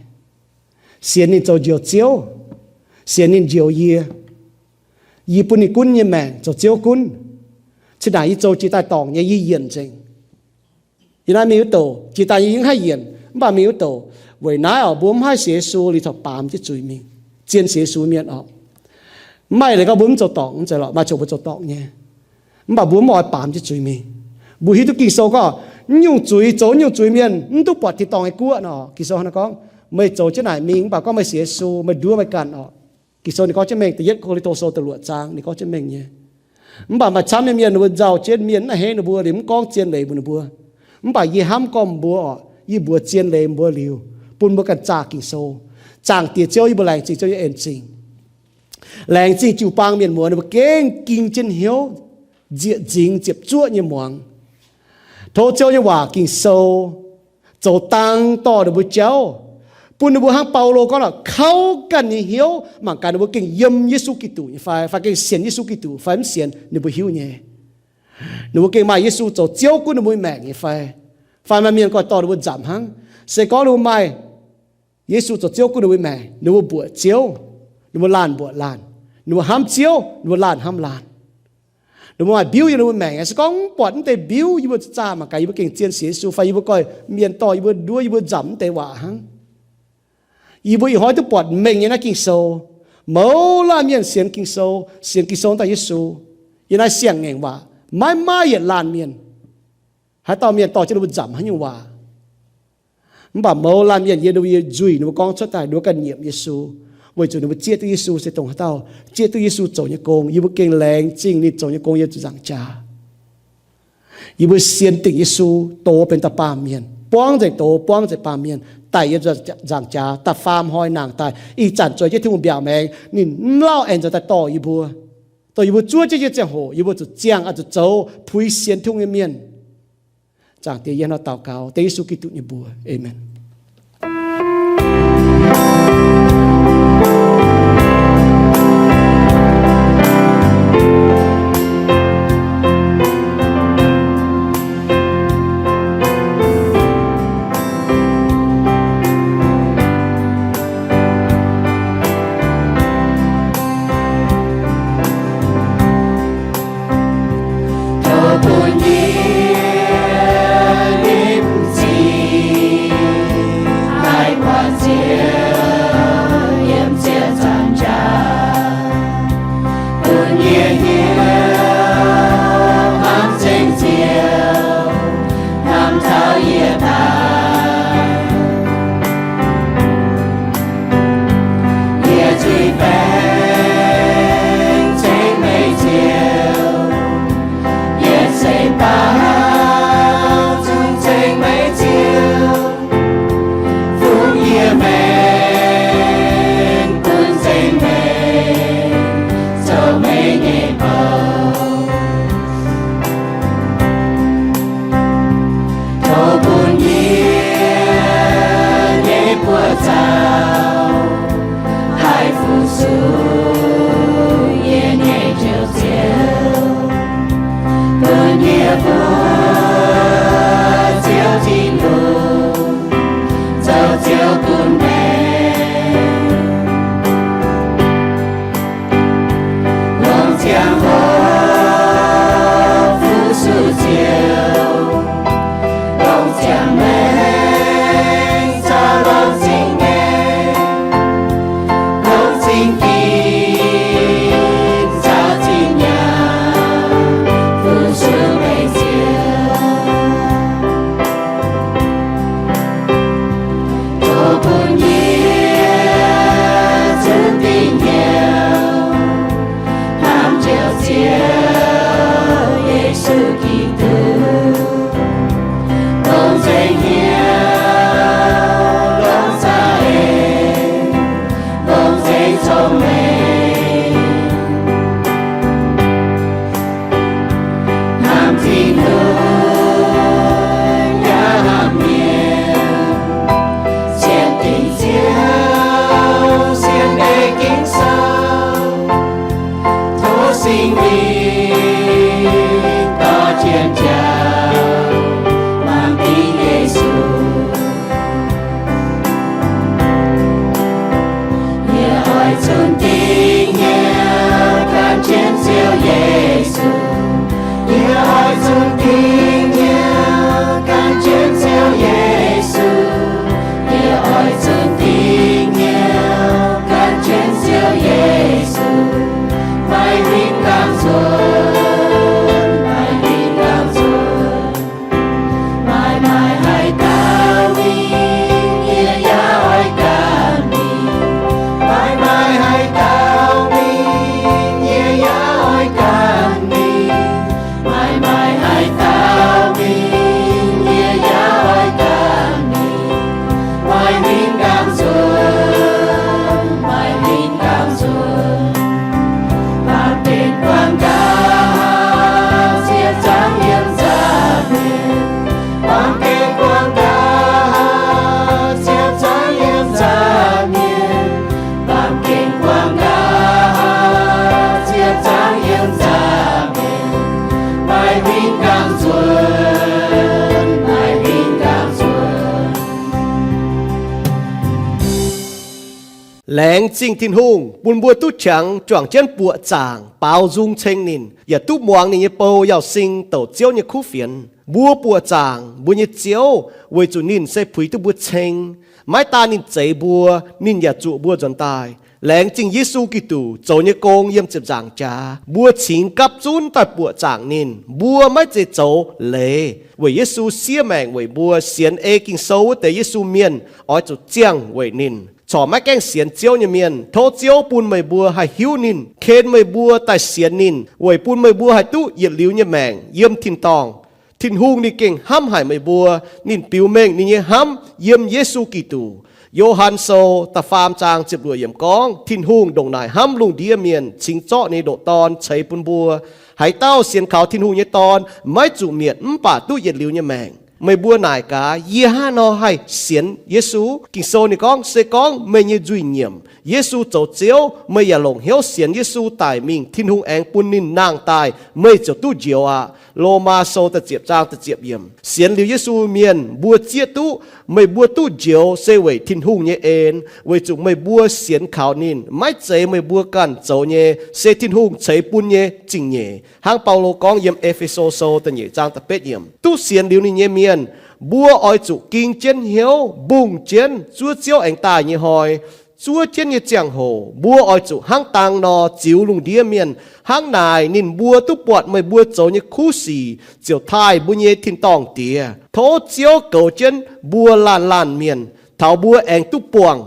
sienx ninh zoux njoux Ziouv, sienx ninh njoux yie. Yie bun ninh gunv nyei maengc zoux Ziouv gunv. Zinh ndaangc yie zoux jiex daaih dorngc nyei, yie yienc nzengc. Yie naaiv mingh wuov douc, jiex daaih yie mv haih yienc, mv baac mingh wuov douc. Weic naaiv oc, mbuo mv haih sienx Yesu liuz corc baamz jienv zuiz mingh. Zien sienx Yesu mienh oc, mv maaih leiz gorngv mbuo mv zoux dorngc, mv zeiz lorqc, maaih ziangh mbuo zoux dorngc nyei. Mv baac mbuo mv oix baamz jienv zuiz mingh. Mbuo hiuv duqv Ging-Sou gorngv, mv nyungc zuiz, zoux nyungc zuiz mienh mv duqv buatc tin-dorngh nyei guoqv nor. Ging-Sou hnangv naaiv gorngv, meih zoux jienv naaic mingh, mv baac gorngv meih sienx Yesu, meih nduov meih ganh oc. Ging-Sou ninh gorngv jienv mengh, da'yietv Ko^lin^to Sou da'luoqc zaang ninh gorngv jienv mengh nyei. Mv baac maaih camv nyei mienh ninh mbuo nzauh jienv mienh mv a'hneiv ninh mbuo liuz mv gorngv zien leiz mbuox ninh mbuo. Mv baac yie hnamv gorngv mbuo oc, yie mbuox zien leiz mbuo liuz, bun mbuo ganh zaah Ging-Sou. Zaangc Diex Ziouv, yie mbuo laengz zingh Ziouv nyei en zingh. Laengz zingh jiu-baang mienh muoz ninh mbuo gengh ging jienv hnyouv nzieqc nzingx ziepc zuoqv nyei muangx. Tov Ziouv nyei waac Ging-Sou zoux dang dorh ninh mbuo jauv, bun ninh mbuo hnangv Baulo gorngv lorqc, kauv ganh nyei hnyouv mangc gaax ninh mbuo gengh yiem Yesu Giduc nyei fai, fai gengh sienx Yesu Giduc fai mv sienx, ninh mbuo hiuv nyei. Ninh mbuo gengh maaih Yesu zoux Ziouv gunv ninh mbuo maengc nyei fai, fai maaih mienh goiv dorh ninh mbuo nzamc hnangv. Se gorngv ninh mbuo maaih Yesu zoux Ziouv gunv ninh mbuo maengc, ninh mbuo mbuoqc Ziouv, ninh mbuo laanh mbuoqc laanh. Ninh mbuo hnamv Ziouv, ninh mbuo laanh hnamv laanh. Ninh mbuo maaih mbiuv yiem ninh mbuo maengc. Se gorngv mv buatc mv deix mbiuv, yie mbuo zaah mangc gaax yie mbuo gengh zien sienx Yesu fai yie mbuo goiv mienh dorh yie mbuo nduov, yie mbuo nzamc mv deix waac hnangv. Yie mbuo ih hnoi duqv buatc mengh nyei naaiv Ging-Sou. Mouz laanh mienh sienx Ging-Sou, sienx Ging-Sou daaih Yesu. Yiem naaiv siang-ngaengc waac maiv maaih yietc laanh mienh, haaix dauh mienh dorh jienv ninh mbuo nzamc haaix nyungc waac. Mv baac mouz laanh mienh yiem ninh mbuo nyei nzuih ninh mbuo gorngv cuotv daaih, ninh mbuo ganh nyiemc Yesu, weic zuqc ninh mbuo zieqv duqv Yesu se dongh haaix dauh, zieqv duqv Yesu zoux nyei gong. Yie mbuo gengh laengz zingh ninh zoux nyei gong yiem zuqc nzaangc jaax. Yie mbuo sienx dingc Yesu, doz benx da'baamh mienh, buangv nzengc doz, buangv nzengc baamh mienh, daic yiem nzaangc jaax, da'faam hnoi nangh daaih. Ih zanc zueiz jienv Tin-Hungh mbiaauc maengx, ninh mv lauh aengx nzuonx daaih dorh yie mbuo. Dongh yie mbuo zuov jienv nyei ziangh hoc, yie mbuo zuqc ziangh oix zuqc zoux puix sienx Tin-Hungh nyei mienh. Zaangc Diex, yie nor daux gaux dengv Yesu Giduc nyei mbuox. Aamen. Tov bun yie limc zingh Laengz zingh Tin-Hungh bun mbuo duqv qangx juangc jienv buoqc zaangc baaux nzung ceng ninh, yaac duqv muangx ninh nyei bou Yauz Sing douc Ziouv nyei kuv fienx. Mbuo buoqc zaangc mbuo nyei Ziouv weic zuqc ninh se puix duqv mbuo ceng. Maiv daan ninh zeix mbuo, ninh yaac zuqc mbuo nzuonx daaih. Laengz zingh Yesu Giduc zoux nyei gong yiem ziepc nzaangc jaax, mbuo cingx gapv zunv daaih buoqc zaangc ninh. Mbuo maiv zeiz zoux leiz weic Yesu siev maengc weic mbuo. Sienx ei Ging-Sou wuov deix Yesu mienh oix zuqc ziangh weic ninh. Corc maiv gaengh sienx Ziouv nyei mienh, tov Ziouv bun meih mbuo haih hiuv ninh, ken meih mbuo daaih sienx ninh, weic bun meih mbuo haih duqv yietc liuz nyei maengc yiem tin-dorngh. Tin-Hungh ninh gengh hnamv haic meih mbuo. Ninh biux mengh ninh nyei hnamv yiem Yesu Giduc. Yo^han Sou da'faam zaang ziepc luoqc yiemc gorngv, Tin-Hungh ndongc naaic hnamv lungh ndiev mienh, cingx zorqv ninh nyei ndoqc Dorn ceix bun mbuo. Haaix dauh sienx kaux Tin-Hungh nyei Dorn maiv zuqc mietc, mv baac duqv yietc liuz nyei maengc. Meih mbuo naaic gaax, yie hnangv haaix nor haih sienx Yesu? Ging-Sou ninh gorngv, se gorngv meih nyei nzuih nyiemc Yesu zoux Ziouv, meih yaac longc hnyouv sienx Yesu daic mingh, Tin-Hungh aengx bun ninh nangh daaih, meih ziouc duqv njoux aqv. Lomaa Sou da'ziepc zaang da'ziepc yiemc. Sienx liuz Yesu mienh mbuo zieqv duqv, meih mbuo duqv njoux se weic Tin-Hungh nyei en, weic zuqc meih mbuo sienx kaux ninh. Maiv zeiz meih mbuo ganh zoux nyei, se Tin-Hungh ceix bun nyei zingh nyeic. Hnangv Baulo gorngv yiem E^fe^so Sou da'nyeic zaang da'betv yiemc, duqv sienx liuz ninh nyei mienh, mbuo oix zuqc ging jienv hnyouv, mbungh jienv zuov Ziouv aengx daaih nyei hnoi, zuov jienv nyei ziangh hoc, mbuo oix zuqc hnangv dang nor ziux lungh ndiev mienh. Hnangv naaic ninh mbuo duqv buatc meih mbuo zoux nyei kuv sic, ziouc taaih mbuo nyei tin-dorngh Diex. Tov Ziouv goux jienv mbuo laanh laanh mienh, taux mbuo aengx duqv buangh